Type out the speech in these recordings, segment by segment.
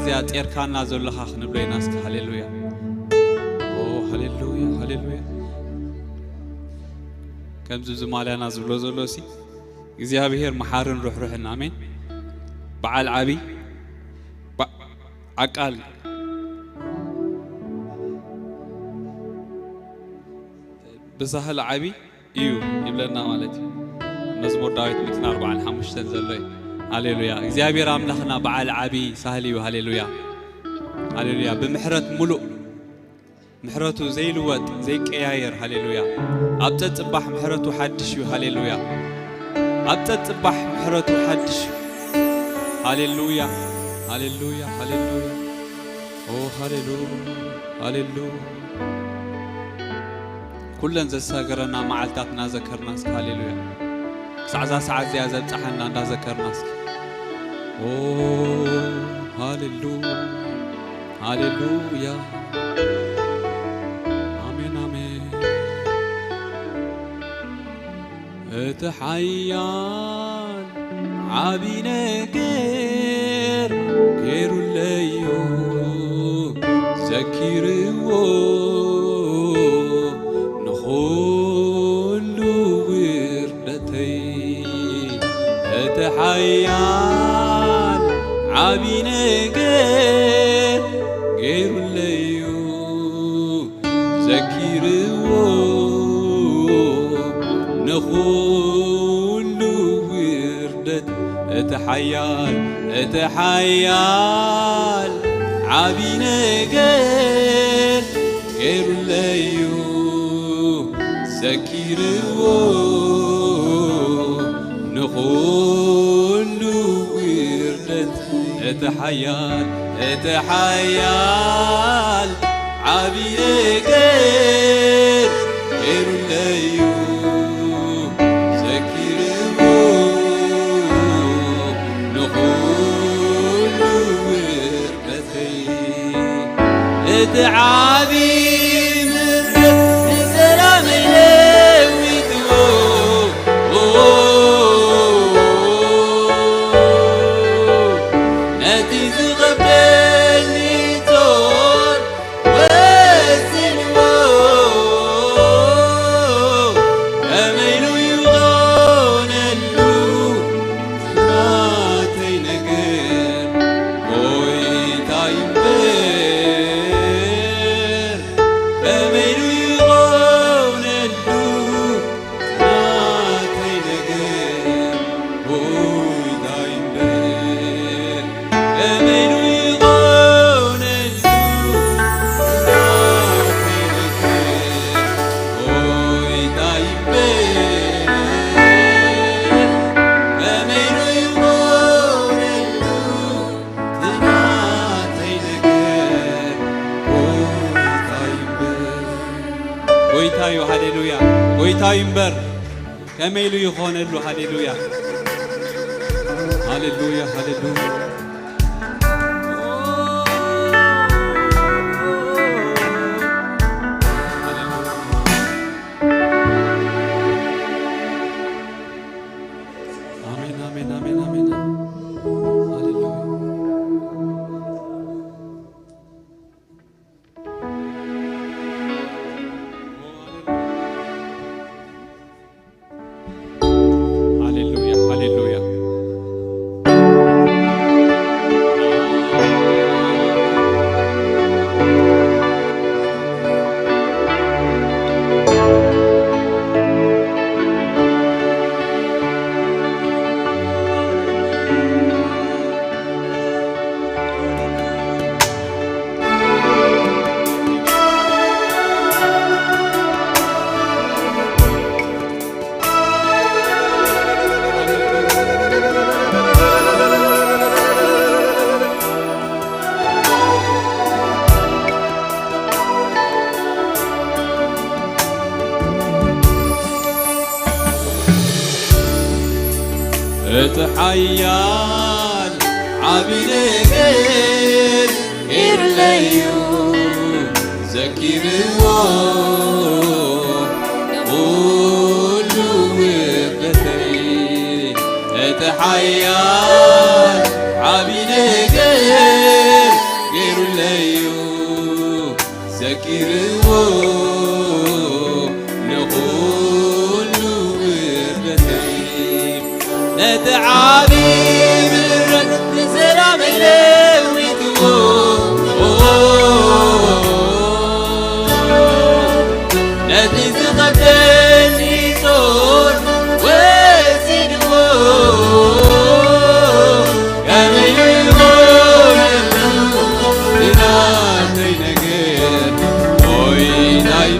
እዚኣ ጤርካና ዘለኻ ክንብሎ ኢና። እስኪ ሃሌሉያ። ኦ፣ ሃሌሉያ፣ ሃሌሉያ። ከምዚ ዝማልያና ዝብሎ ዘሎ ሲ፣ እግዚኣብሔር መሓርን ርሕሩሕን፣ ኣሜን። በዓል ዓቢ፣ በ-፣ ዓቃል፣ ብሳህል ዓቢ እዩ ይብለና ማለት እዩ። መዝሙር ዳዊት ሚእትን ኣርባዓን ሓሙሽተን ዘሎ እዩ። ሃሌሉያ። እግዚኣብሔር ኣምላኽና በዓል ዓቢ ሳህል እዩ። ሃሌሉያ። ሃሌሉያ። ብምሕረት ሙሉእ፣ ምሕረቱ ዘይልወጥ፣ ዘይቀያየር። ሃሌሉያ። ኣብ ጸጽባሕ ምሕረቱ ሓድሽ እዩ። ሃሌሉያ። ኣብ ጸጽባሕ ምሕረቱ ሓድሽ እዩ። ሃሌሉያ። ሃሌሉያ። ሃሌሉያ። ኦ፣ ሃሌሉያ። ሃሌሉያ። ኩለን ዘሳገረና መዓልታት እናዘከርና እስኪ፣ ሃሌሉያ። ክሳዕ እዛ ሰዓት እዚኣ ዘብጽሓና እንዳዘከርና እስኪ። ኦ፣ ሃሌሉያ፣ ሃሌሉያ። ኣሜን፣ ኣሜን። እቲ ሓያል ዓቢ ነገር ገይሩለዩ፣ ዘኪርዎ ንኹሉ ውርደተይ። እቲ ሓያል ዓቢ ነገር ገይሩለዩ፣ ዘኪርዎ ንኹሉ ውርደት። እቲ ሓያል፣ እቲ ሓያል ዓቢ ነገር ገይሩለዩ፣ ዘኪርዎ ንኹሉ ውርደት። እቲ ሓያል፣ እቲ ሓያል ዓቢ ነገር ገይሩለዩ፣ ዘኪርዎ ንኹሉ ውርደተይ። እቲ ዓቢ ምሕረት ንሰላመይ ለዊጥዎ፣ ነቲ ዝኸብደኒ ጾር ወስንዎ። ከመይ ኢሉ ይኾነሉ ናተይ ነገር ጎይታይ እምበር፣ ከመይ ኢሉ ይኾነሉ ናተይ ነገር ጎይታይ እምበር፣ ከመይ ኢሉ ይኾነሉ ናተይ ነገር ጎይታይ እምበር፣ ከመይ ኢሉ ይኾነሉ ናተይ ነገር ጎይታይ እምበር። ጎይታ እዩ፣ ሃሌሉያ። ጎይታ እዩ እምበር፣ ከመይ ኢሉ ይኾነሉ? ሃሌሉያ፣ ሃሌሉያ፣ ሃሌሉያ። ኣሜን፣ ኣሜን፣ ኣሜን፣ ኣሜን። ሃሌሉያ። ሃሌሉያ፣ ሃሌሉያ። እቲ ሓያል ዓቢ ነገር ገይሩለዩ፣ ዘኪርዎ ኩሉ ውርደተይ። እቲ ሓያል ዓቢ ነገር ኪርዎ ንኹሉ ውርደተይ ነቲ ዓቢ ምሕረት ንሰላመይ ለዊጥዎ። ነቲ ዝኸብደኒ ጾር ወሲድዎ። ከመይ ይኾነሉ ብናተይ ነገር ኦይ ናይ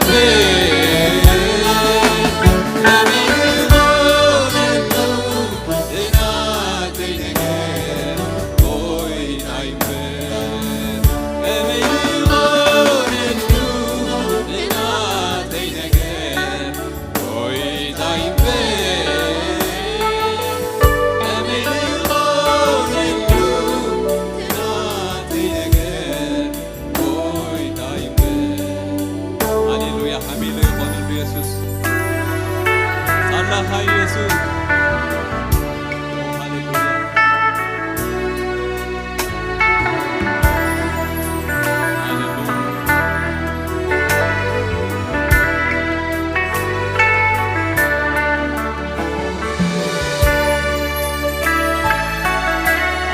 ሃሌሉያ። ሓሚሉ ይኾነሉ የሱስ። ጻላኻ የሱስ። ሃሌሉያ።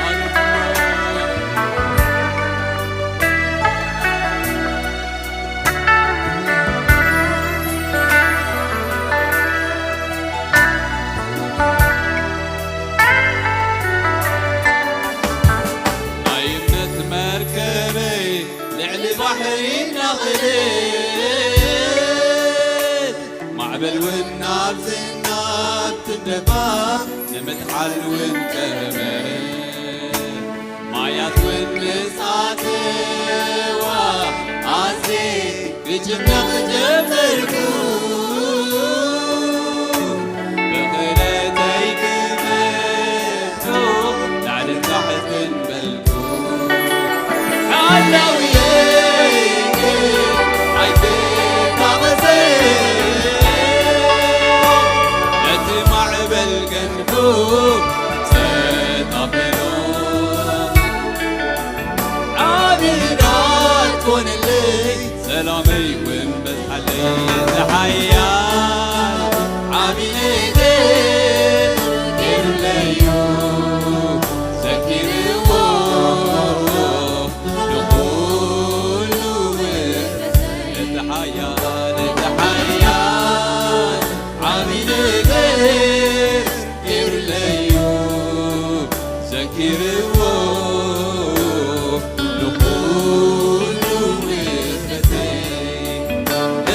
ሃሌሉያ። ናይ እምነት መርከበይ ልዕሊ ባሕሪ እናኸደት፣ ማዕበል እውን ናብ ዝናብ ትንደፋ፣ ንምጥሓል እውን ቀረበ። ማያት እውን ምስ ኣተዋ፣ ኣዜ ክጭነቕ ጀመርኩ። ብኽእለተይ ክመቶ ላዕልን ታሕትን በልኩ። ሓላውየይ ግን ኣይተታኸሰን። ነቲ ማዕበል ገንፎ ጸጥ ኣበሎ። ዓቢ ዳት ኮነለይ፣ ሰላመይ እውን በዝሓለይ። እቲ ሓያል ዓቢ ነገር ገይሩለይ እዩ፣ ዘኪርዎ ንኹሉ ውርደተይ። እቲ ሓያል፣ እቲ ሓያል ዓቢ ነገር ገይሩለይ እዩ፣ ዘኪርዎ ንኹሉ ውርደተይ።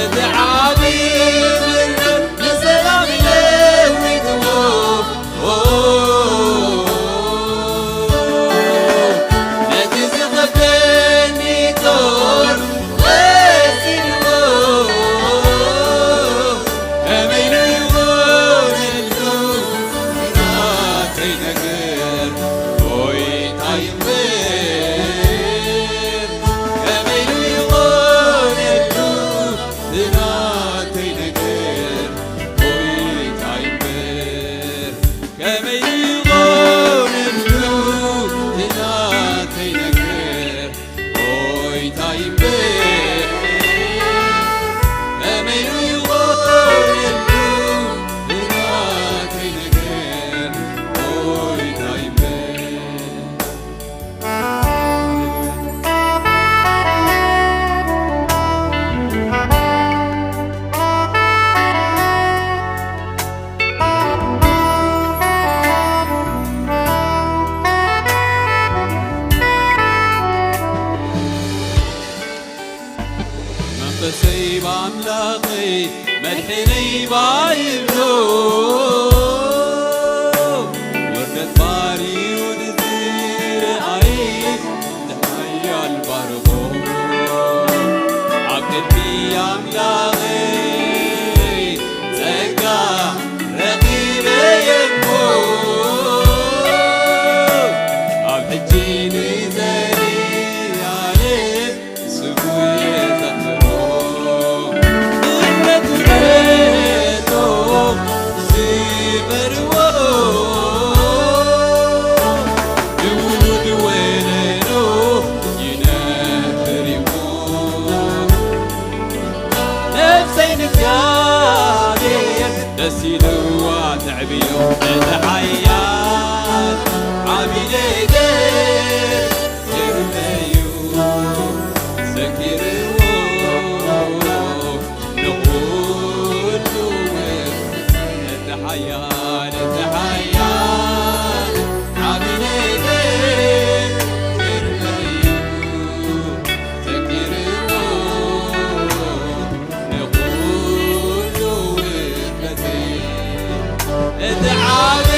እቲ ዓቢ ምሕረት ንሰላም ለዊጥዎ። ነቲ ዝኸብደኒ ጦር ወሲድዎ። ከመይ ይኾነሉ ናተይ ነገር ጎይታ ይንበር። ከመይ ይኾነሉ ናተይ ነገር ጎይታ ይንበር። ከመይ ይኾነሉ ናተይ ነገር ጎይታ ይንበር። ከመይ ይኾነሉ ናተይ ነገር ጎይታ ይንበር። መንፈሰይ ብኣምላኸይ መድሕነይ ባይብሎ፣ ውርደት ባርዩ ንዝረኣይ ንሓያል ባርኾ። ኣብ ቅድሚ ኣምላኸይ ጸጋ ረኺበ እየ እሞ፣ ኣብ ሕጂ ንዘለኣለም ስሙ እየ ዘኽብሮ። ምሕረቱ ነቶም ዝፈርዎ፣ ንውሉድ ወለዶ ይነብር እዩ። ሲልዋ ተዕብዮ እቲ ሓያል ዓቢ ነገር ገይሩለዩ ሰኪርዎ ንኹሉ እቲ ሓያል እቲ ሓያል ዓቢ ነገር ገይሩለዩ ሰኪርዎ ንኹሉ ውድቀት እቲ ዓቢ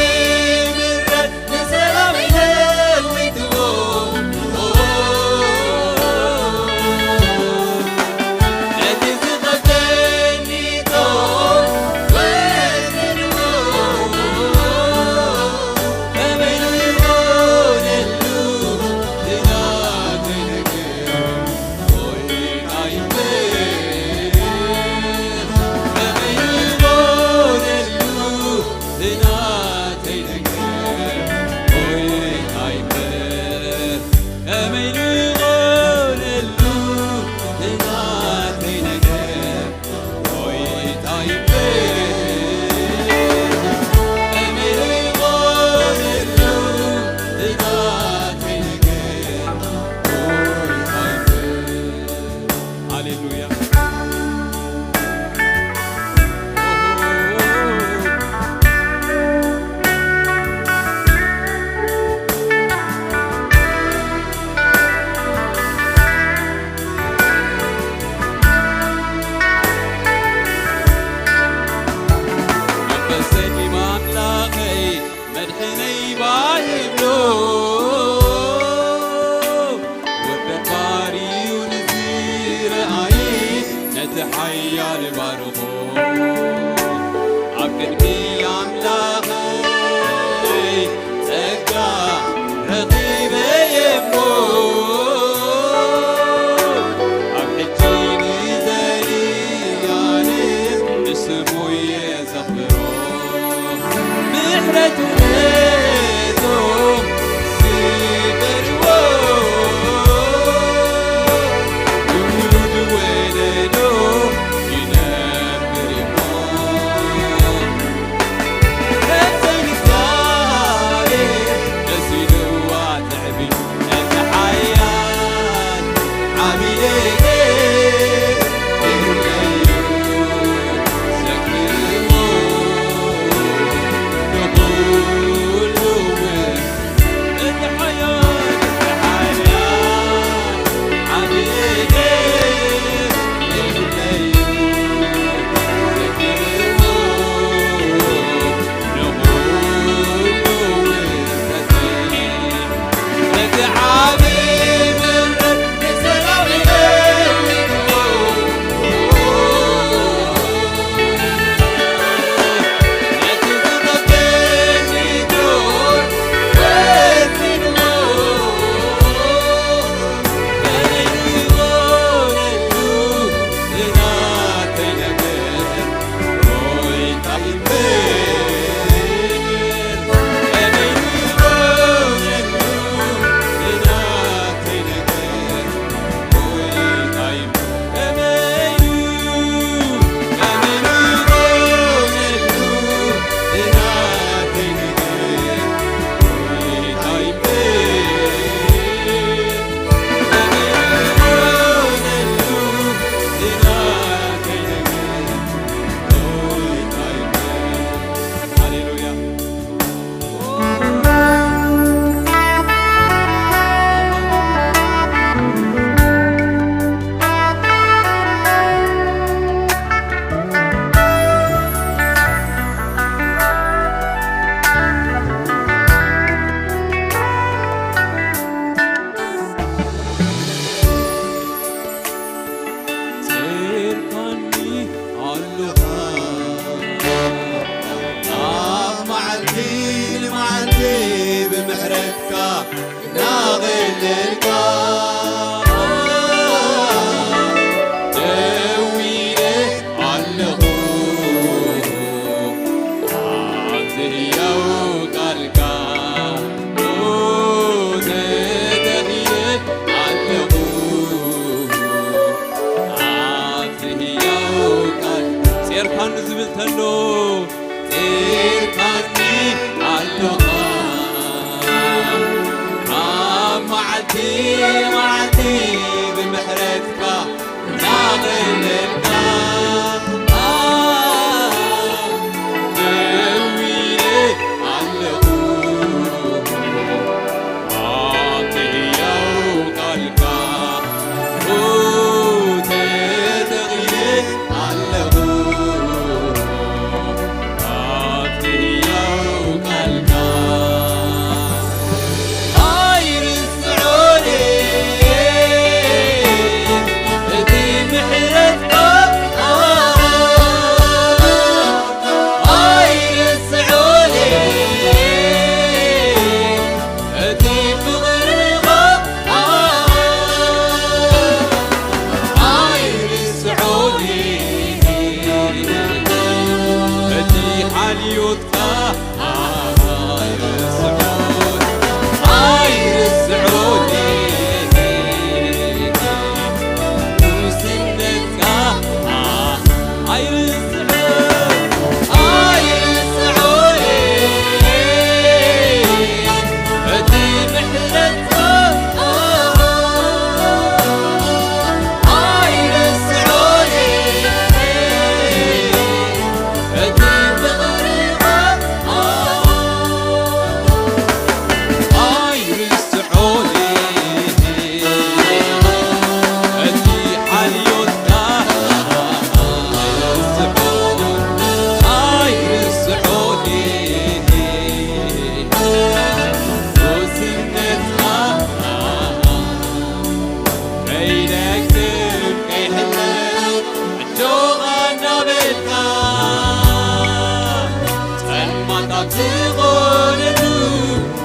ምረት ንሰላም ለዊጥዎ ነቲ ዝኸብደኒ ጦር ወሰድዎ ከመይ ይኾነሉ ዝናተይ ነገር ሃሌሉያ። መንፈሰይ ኣምላኸይ መድሕነይ ባይብሎ ወደት ባርዩ ንዝረኣይ ነቲ ሓያል ባርኾ ኣብ ቅድሚ ኣምላኸይ ጸጋ ረኺበ እሞ ኣብ ሕጂ ንዘለኣለም ንስሙ እየ ዘኽብሮ። ምሕረቱ ነቶም ዝፈርዎ ንውሉድ ወለዶ ይነብር እሞ ነፍሰይ ንእግዚኣብሔር ደስ ኢልዋ ተዕብን ነቲ ሓያል ብምሕረትካ እናቐለልካ ደው ኢለ ኣለኹ። ኣብቲ ህያው ቃልካ ተተኺለ ኣለኹ። ኣብቲ ህያው ቃልካ ኣይርስዖን እቲ ምሕረትካ። ኣይርስዖን እቲ ፍቕርኻ። ኣይርስዖን እቲ ሓልዮትካ። ኣይርስዖን ኣይርስዖን ውስነትካ። ኣይርስዖን ኣይርስዖን እቲ ምሕረትካ። ኣይርስዖን እቲ ፍቕርኻ። ኣይርስዖን እቲ ሓልዮትካ። ኣይርስዖን ኣይርስዖን ውስነትካ። ከይደክም ከይሕለል ኣጆኻ እናበልካ። ጸልማት ኣብ ዝኾነሉ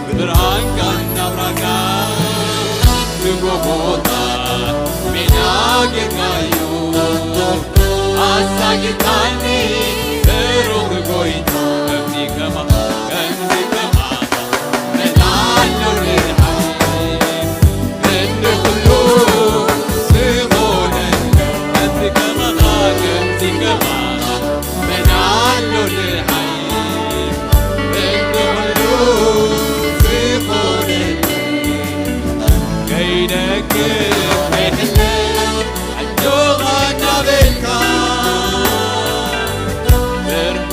ብብርሃንካ እናብራህካ። ንጎቦታት ሜዳ ጌርካዮ ኣሳጊድካኒ። ብሩኽ ጎይታ ከምዚ ከማኻ ከምዚ ከማኻ መን ኣሎ ንዓይ? ክንዲ ኩሉ ዝኾነ ከምዚ ከማኻ ከምዚ ከማኻ መን ኣሎ ንዓይ? ክንዲ ኩሉ ዝኾነ ከይደክም ከይሕለል ኣጆኻ እናበልካ። ብር-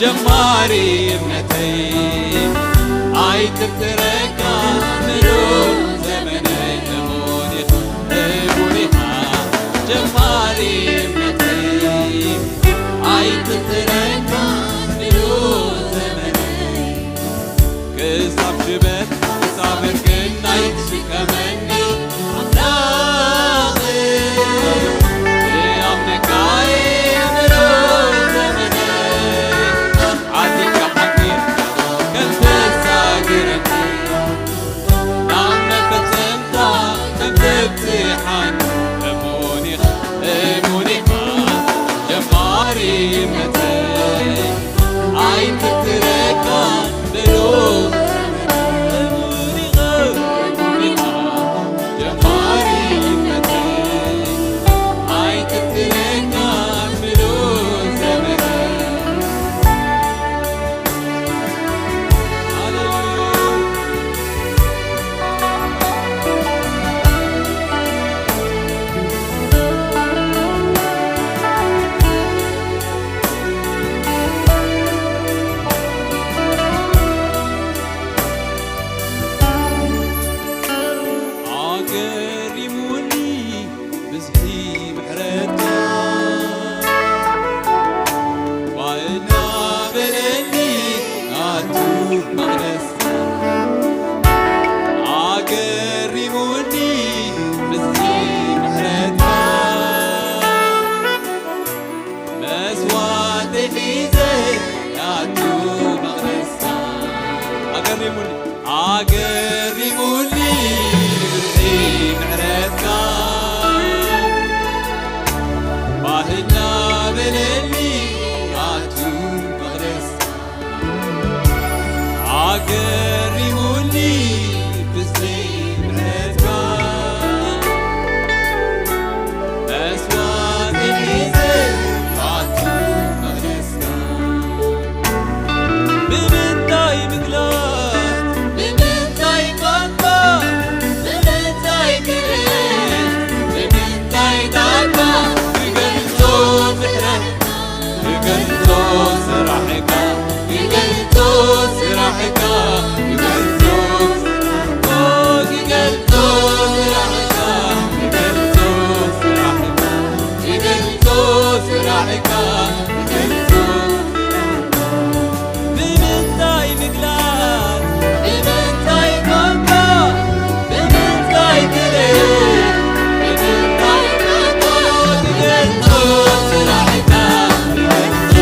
ጀማሪ እምነተይ ኣይትርትረካ ምሉእ ዘመነይ እሙን ኢኻ፣ እሙን ኢኻ ጀማሪ እምነተይ ኣይትርትረካ ምሉእ ዘመነይ ክሳብ ሽበት ክሳብ እርግናይ ትሽከመኒ ኣምላኽ እኣምነካ እየ ምሉእ ዘመነይ ዓዚዝካ ሓኪምካ ከም ተሳግረኒ ናብ መፈጸምታ ከም ተብጽሓኒ እሙን ኢኻ እሙን ኢኻ ጀማሪ እምነተይ ኣይትትረካ ምሉእ እሙን ኢኻ እሙን ኢኻ ጀማሪ እምነተይ ኣይትትረካ ምሉእ ዘመነይ ኣገሪሙኒ ብዝሒ ምሕረትካ ባእና በለኒ ኣቱ መቕደስካ ኣገሪሙኒ ብዝሒ ምሕረትካ መስዋዕተይ ሒዘ ኣቱ መቕደስካ ኣገሪሙኒ ኣገሪሙኒ ብዝሒ ምሕረትካ ባህልና በለኒ ኣቱ መቕደስካ ኣገሪሙኒ ብዝሒ ምሕረትካ መስዋዕተይ ሒዘ ኣቱ መቕደስካ ብምንታይ ምግላጽ ብምንታይ ቋንቋ ብምንታይ ክልል ብምንታይ ዳርጋ ክገልጾ ምሕረትካ ክገልጾ ስራሕካ ክገልጾ ስራሕካ ክገልጾ ስራሕካ ክገልጾ ስራሕካ ክገልጾ ስራሕካ ክገልጾ ስራሕካ ክገልጾ ስራሕካ ብምንታይ ምግላጽ ብምንታይ ቋንቋ ብምንታይ ክልል ብምንታይ ቋንቋ ክገልጾ ስራሕካ ክገልጾ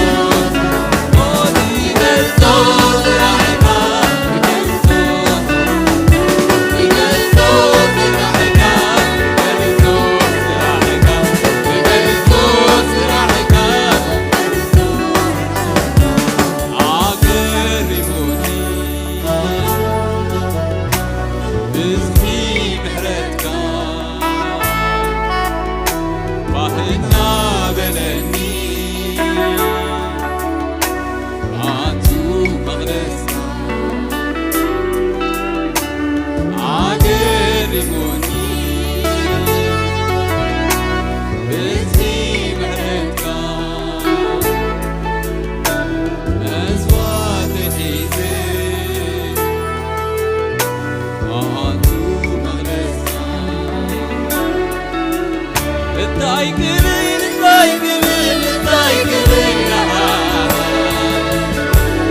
እንታይ ክብል፣ እንታይ ክብል፣ እንታይ ክብል ንዓኻ?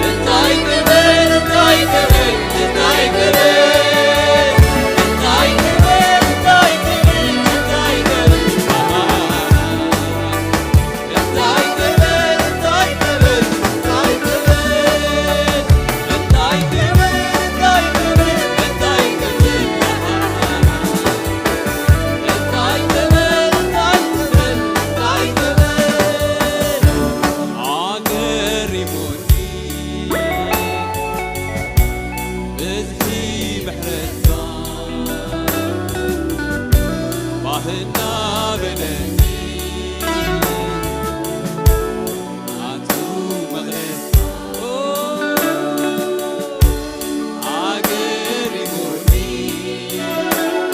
እንታይ ክብል፣ እንታይ ክብል፣ እንታይ ክብል? እንታይ ክብል፣ እንታይ ክብል፣ እንታይ ክብል ንዓኻ?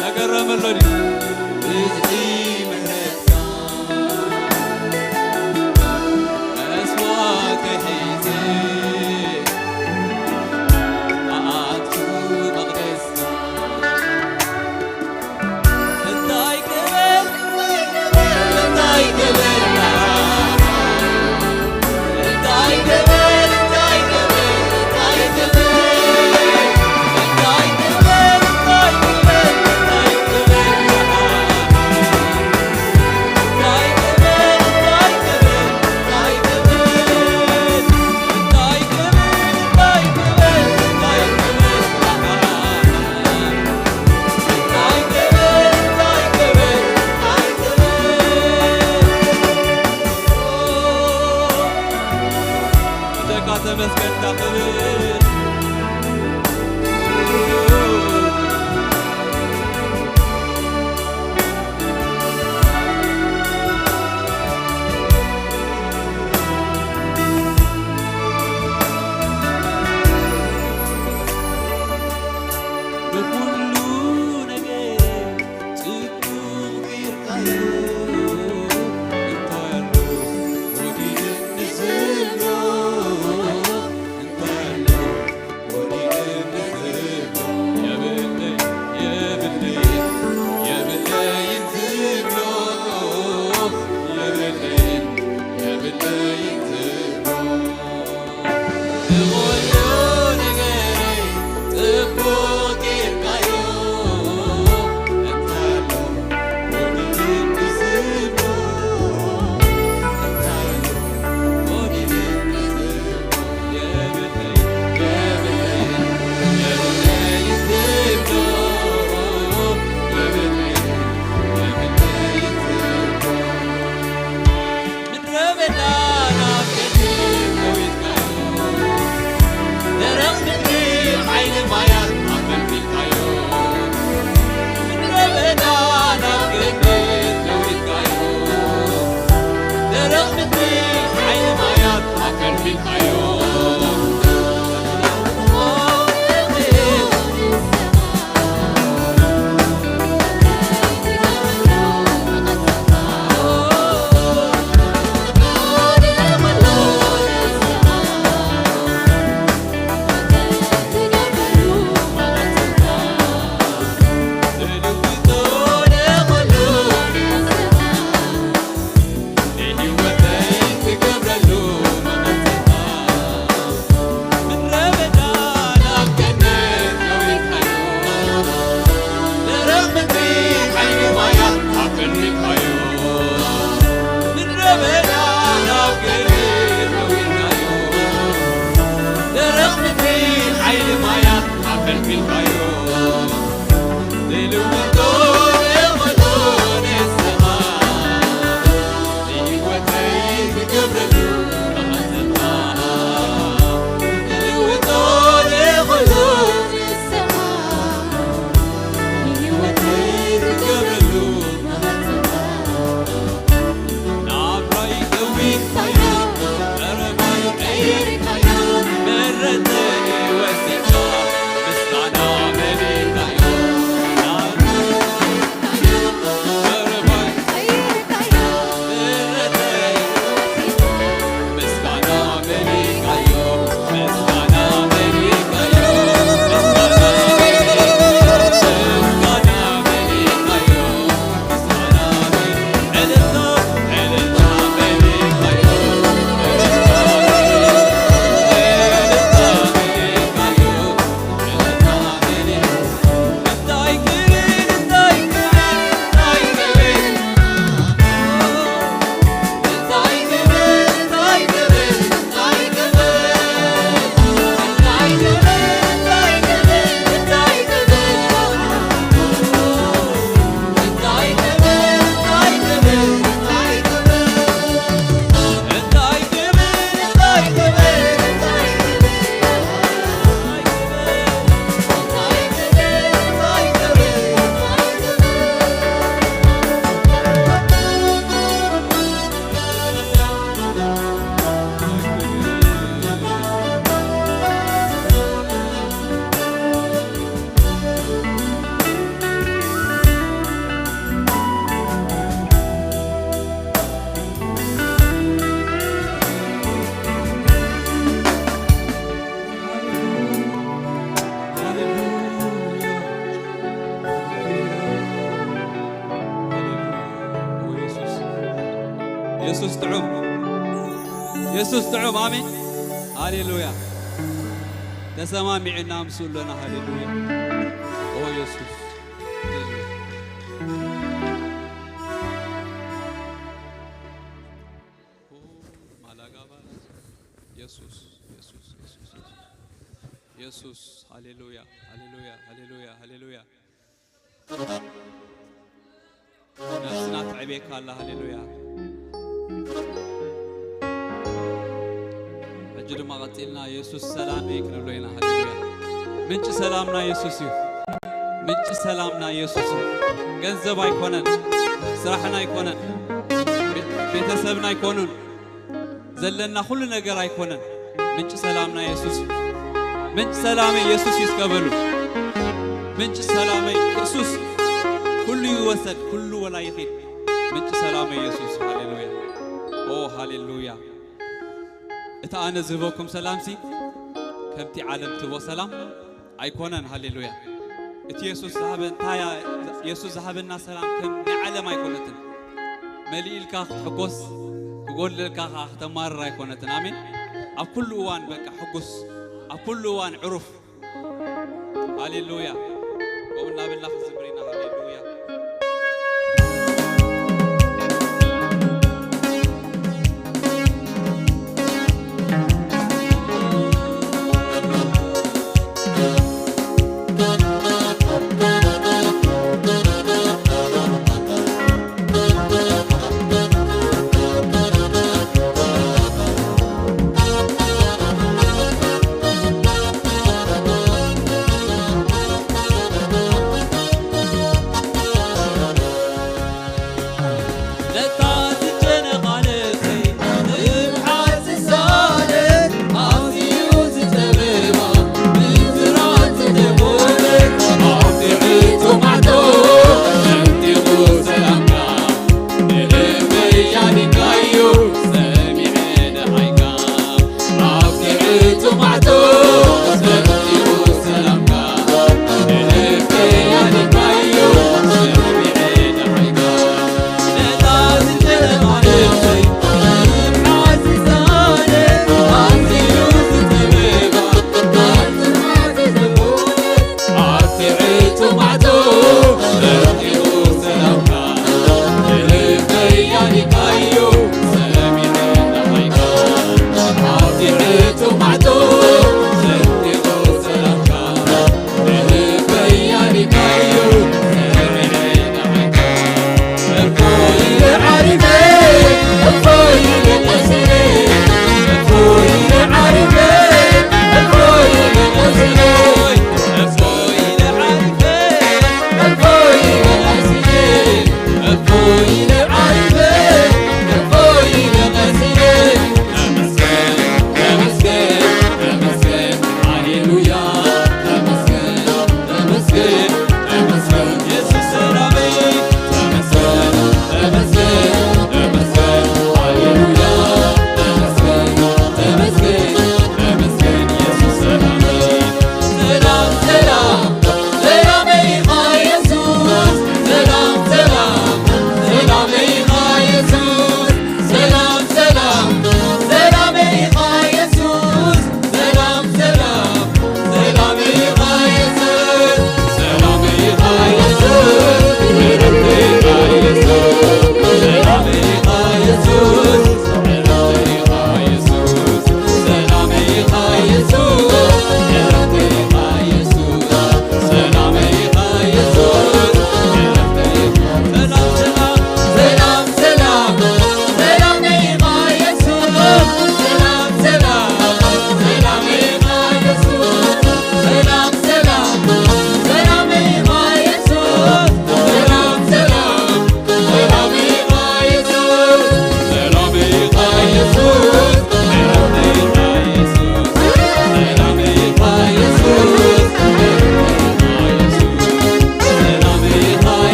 ተገረመሎኒ ብዝሒ ምሕረትካ። መስዋእተይ ሒዘ ኣኣቱ መቕደስካ። እንታይ ክብል፣ እንታይ ክብል፣ እንታይ ክብል፣ እንታይ ክብል፣ እንታይ ክብል፣ እንታይ ክብል፣ እንታይ ክብል፣ እንታይ ክብል፣ የሱስ ጥዑም፣ የሱስ ጥዑም። ኣሜን፣ ሃሌሉያ። ተሰማሚዕና ምስኡ ኣለና። ሃሌሉያ። ኦ የሱስ፣ ሃሌሉያ። ኦ ማላጋባ፣ የሱስ፣ የሱስ፣ የሱስ፣ የሱስ። የሱስ፣ ሃሌሉያ፣ ሃሌሉያ፣ ሃሌሉያ፣ ሃሌሉያ። ነፍስና ተዕቤካ ኣላ። ሃሌሉያ። ሕጂ ድማ ቀጺልና የሱስ ሰላም እዩ ክንብሎ ኢና። ሃሌሉያ። ምንጪ ሰላምና የሱስ እዩ። ምንጪ ሰላምና የሱስ እዩ። ገንዘብ ኣይኮነን፣ ስራሕና ኣይኮነን፣ ቤ-፣ ቤተሰብና ኣይኮኑን፣ ዘለና ኩሉ ነገር ኣይኮነን። ምንጪ ሰላምና የሱስ እዩ። ምንጪ ሰላመይ የሱስ እዩ እስከ በሉ። ምንጪ ሰላመይ የሱስ። ኩሉ ይወሰድ፣ ኩሉ ወላ ይኺድ። ምንጪ ሰላመይ የሱስ። ሃሌሉያ። ኦ ሃሌሉያ። እቲ ኣነ ዝህበኩም ሰላምሲ ከምቲ ዓለም ትህቦ ሰላም ኣይኮነን። ሃሌሉያ። እቲ የሱስ ዝሃበ-፣ እንታይ እያ? የሱስ ዝሃበና ሰላም ከም ናይ ዓለም ኣይኮነትን። መሊእልካ ክትሕጎስ፣ ክጎድለልካ ኸዓ ክተማርር ኣይኮነትን። ኣሜን። ኣብ ኩሉ እዋን በቃ ሕጉስ፣ ኣብ ኩሉ እዋን ዕሩፍ። ሃሌሉያ። ከምኡ እናበልና ክንዝምር ኢና። ሃሌሉያ።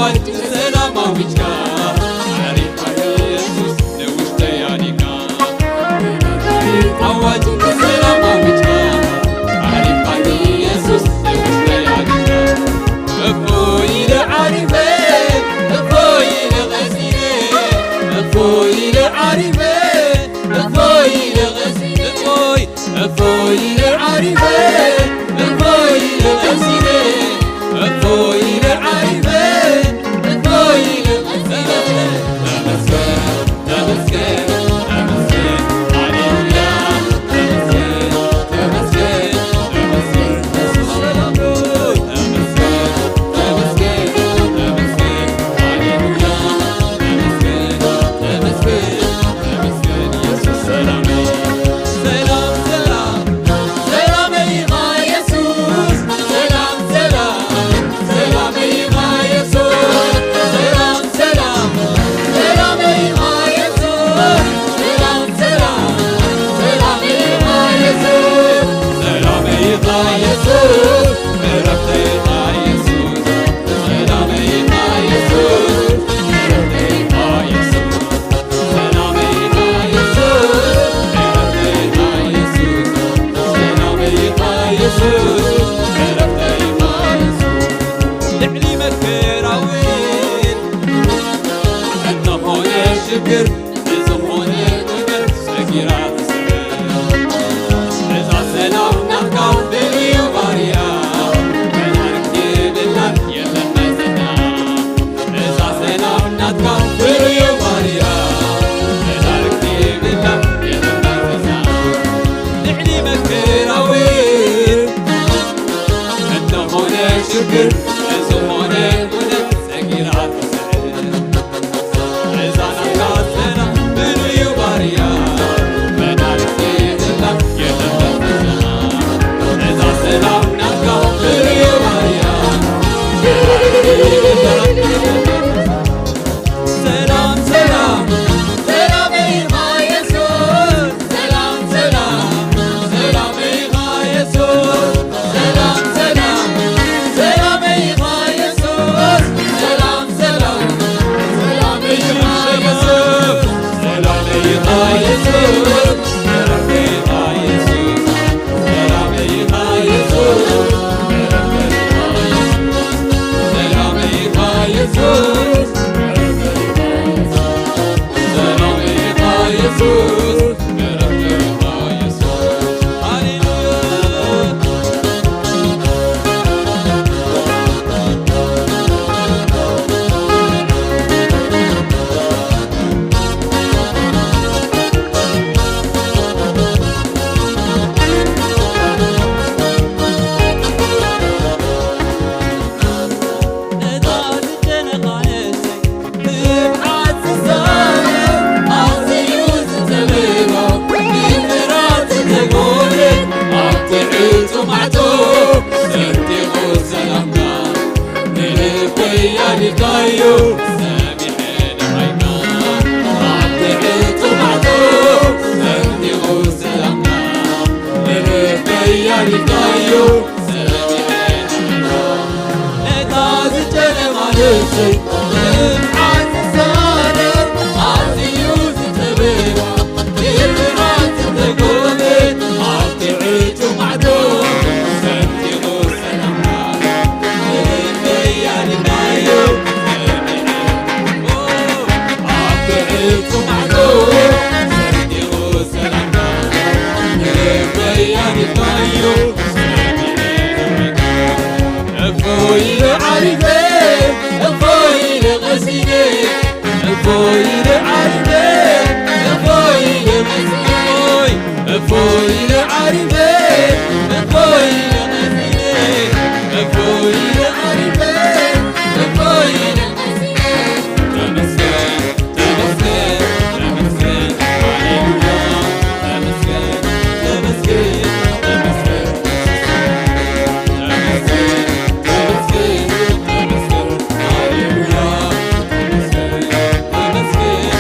ኣዋጅ ሰላም ኣዊጅካ፣ ዓሪፍካ ኢየሱስ ንውሽጠይ ኣዲካ። ኣዋጅ ሰላም ኣዊጅካ፣ ዓሪፍካ ኢየሱስ ንውሽጠይ ኣዲካ። እፎይ ኢለ ዓሪፈ፣ እፎይ ኢለ ቀሲነ፣ እፎይ ኢለ ዓሪፈ፣ እፎይ ኢለ ቀሲነ፣ እፎይ፣ እፎይ ኢለ ዓሪፈ፣ እፎይ ኢለ ቀሲነ፣ እፎይ ኢለ ዓሪፈ፣ እፎይ ኢለ ቀሲነ። ተመስገን፣ ተመስገን፣ ተመስገን፣ ሃሌሉያ። ተመስገን፣ ተመስገን፣ ተመስገን፣ ኢየሱስ ሰላም ነው። ተመስገን፣ ተመስገን፣ ተመስገን፣ ሃሌሉያ። ተመስገን፣ ተመስገን፣ ተመስገን፣ ኢየሱስ ሰላም ነው። ሰላም፣ ሰላም፣ ሰላም ኢኻ ኢየሱስ። ሰላም፣ ሰላም፣ ሰላም ኢኻ ኢየሱስ። ሰላም፣ ሰላም፣ ሰላም ኢኻ ኢየሱስ። ሰላም፣ ሰላም፣ ሰላም ኢኻ ኢየሱስ። ሰላም ኢኻ ኢየሱስ። ዕረፍተይ ኢኻ ኢየሱስ። ሰላም ኢኻ ኢየሱስ። ዕረፍተይ ኢኻ ኢየሱስ። ሰላም ኢኻ ኢየሱስ። ዕረፍተይ ኢኻ ኢየሱስ። ሰላም ኢኻ ኢየሱስ። ዕረፍተይ ኢኻ ኢየሱስ። ልዕሊ መከራ እውን እንተኾነ ሽግር፣ ንዝኾነ ነገር ሰጊራ ትስዕር። እዛ ሰላም ናትካ ፍርዩ ባርያ፣ መዳርግቲ የብላን የለን መዘና። እዛ ሰላም ናትካ ፍርዩ ባርያ፣ መዳርግቲ የብላን የለን መዘና። ልዕሊ መከራ እውን እንተኾነ ሽግር፣ ንዝኾነ ኩነት ሰጊራ ትስዕር። እዛ ናትካ ሰላም ፍርዩ ባርያ፣ መዳርግቲ የብላን የለን መዘና። እዛ ሰላም ናትካ ፍርዩ ባርያ፣ መዳርግቲ የብላን የለን መዘና። ሰላም፣ ሰላም፣ ሰላም ኢኻ ኢየሱስ። ሰላም፣ ሰላም፣ ሰላም ኢኻ ኢየሱስ። ሰላም፣ ሰላም፣ ሰላም ኢኻ ኢየሱስ። ሰላም፣ ሰላም፣ ሰላም ኢኻ ኢየሱስ። ሰላም ኢኻ ኢየሱስ። ሰላም ኢኻ ኢየሱስ። ሰላም ኢኻ ኢየሱስ። ሰላም ኢኻ ኢየሱስ። ሰላም ኢኻ ኢየሱስ። ሃሌሉያ። እታ ዝጨነቓ ነፍሰይ ትብዓት ትዛረብ፣ ኣዝዩ ዝተበሎ ግራት ተጎለ፣ ኣብቲ ዕጹው ማዕጾ ሰንጢቑ ሰላምካ ንልበይ ኣሊልካዮ፣ ሰሚዐ ደሃይካ። ኣብቲ ዕጹው ማዕጾ ሰንጢቑ ሰላምካ ንልበይ ኣሊልካዮ፣ ነታ ዝጨለማ ነፍሰይ ብብርሃን ዝዛረብ ኣዝዩ ዝተበባ ብብርሃን ዝተጎበ ኣብቲ ዕጹው ማዕጾ ሰንጢቑ ሰላምካ ንልበይ ኣሊልካዮ። ኣብቲ ዕጹው ማዕጾ ሰንጢቑ ሰላምካ ንልበይ ኣሊልካዮ። እፎይ ኢለ ዓሪፈ፣ እፎይ ኢለ ቀሲነ፣ እፎይ ኢለ ዓሪፈ፣ እፎይ ኢለ ቀሲነ፣ እፎይ ኢለ ዓሪፈ፣ እፎይ ኢለ ቀሲነ፣ እፎይ ኢለ ዓሪፈ፣ እፎይ ኢለ ቀሲነ። ተመስገን፣ ተመስገን፣ ተመስገን፣ ሃሌሉያ። ተመስገን፣ ተመስገን፣ ተመስገን፣ ተመስገን፣ ተመስገን፣ ተመስገን፣ ሃሌሉያ። ተመስገን፣ ተመስገን፣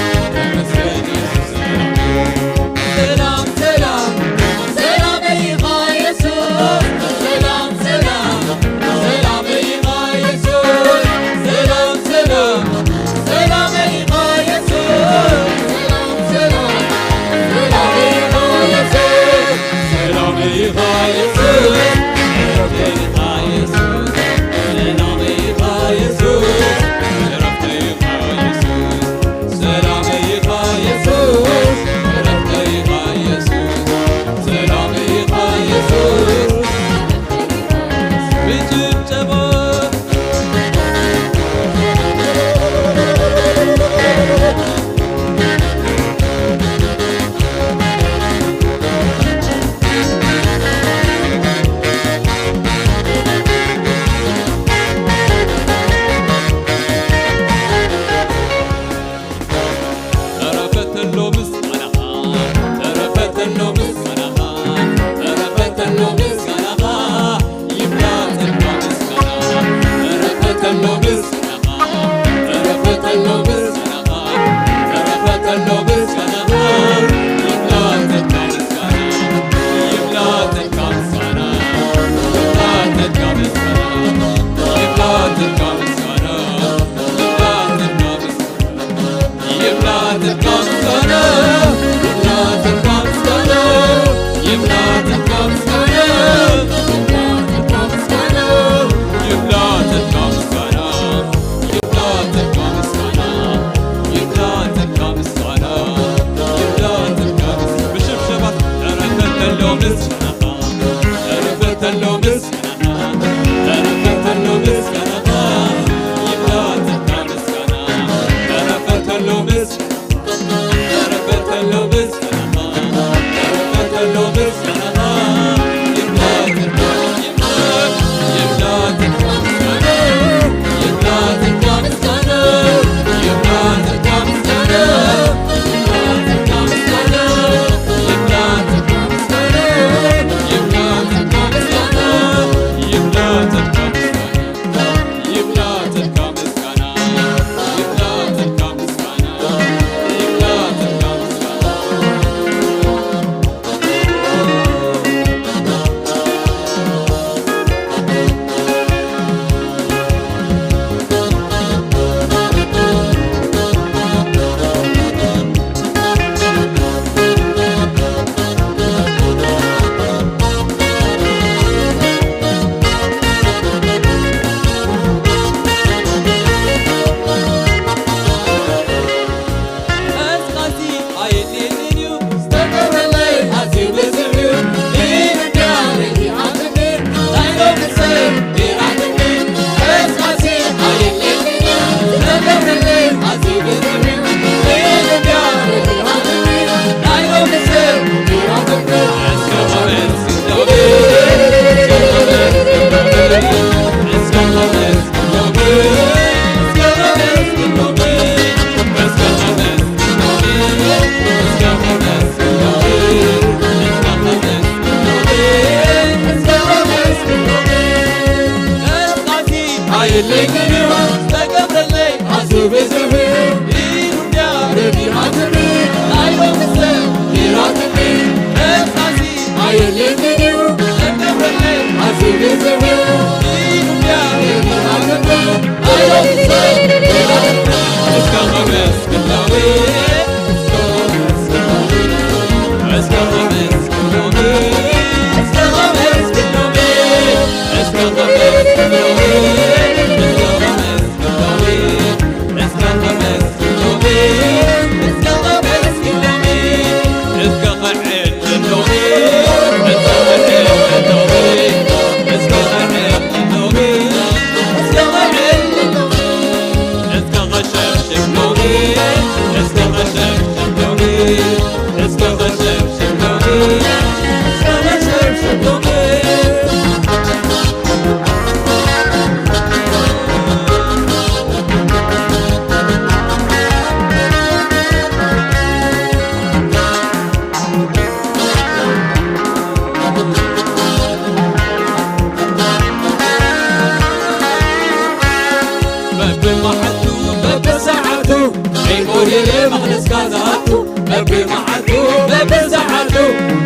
በብመዓልቱ በብሰዓቱ ከይጎደለ መቕደስካ ዝኣቱ በብመዓልቱ በብሰዓቱ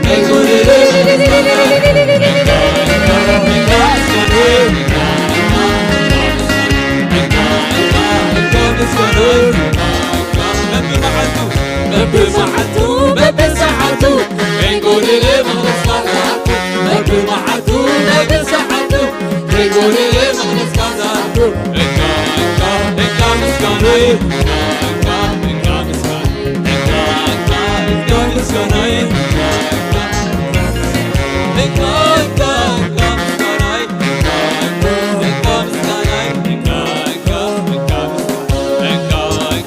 ከይጎደለ በብመዓልቱ በብሰዓቱ ከይጎደለ መቕደስካ ዝኣቱ በብመዓልቱ በብሰዓቱ ከይጎደለ መቕደስካ ዝኣቱ እንካ እንካ እንካ ምስጋናይ እንካ እንካ እንካ ምስጋናይ እንካ እንካ እንካ ምስጋናይ እንካ እንካ እንካ እንካ ምስጋናይ እንካ እንካ እንካ ምስጋናይ እንካ እንካ እንካ ምስጋናይ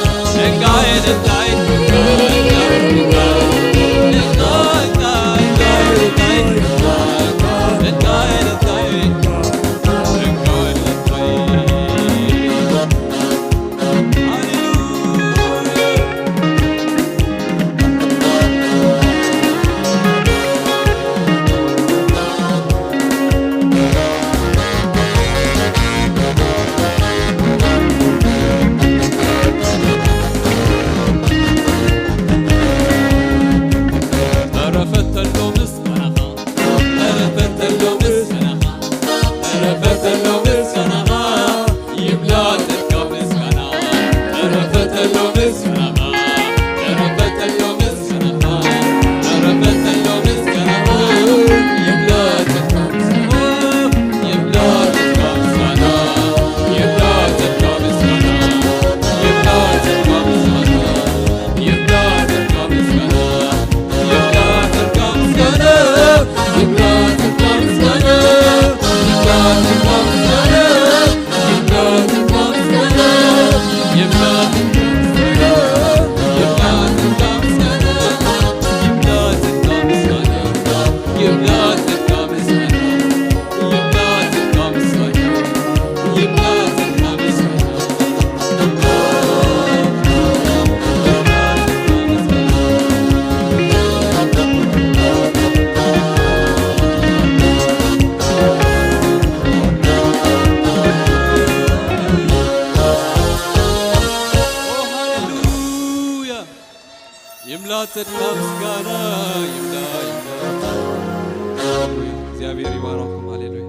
ይምላእ ጸድካ ምስጋና ይምላእ ይምላእ። እግዚኣብሔር ይባረኩም። ሃሌሉያ።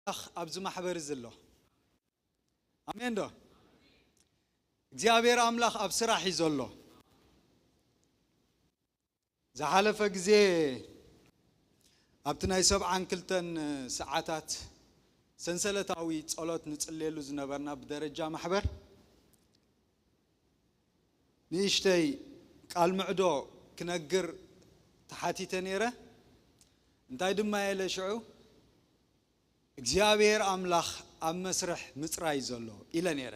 ኣምላኽ ኣብዚ ማሕበር እዚ ኣሎ። ኣሜን ዶ? እግዚኣብሔር ኣምላኽ ኣብ ስራሕ እዩ ዘሎ። ዝሓለፈ ግዜ ኣብቲ ናይ ሰብዓን ክልተን ሰዓታት ሰንሰለታዊ ጸሎት ንጽልየሉ ዝነበርና ብደረጃ ማሕበር ንእሽተይ ቃል ምዕዶ ክነግር ተሓቲተ ነይረ። እንታይ ድማ የለ ሽዑ እግዚኣብሔር ኣምላኽ ኣብ መስርሕ ምጽራይ ዘሎ ኢለ ነይረ።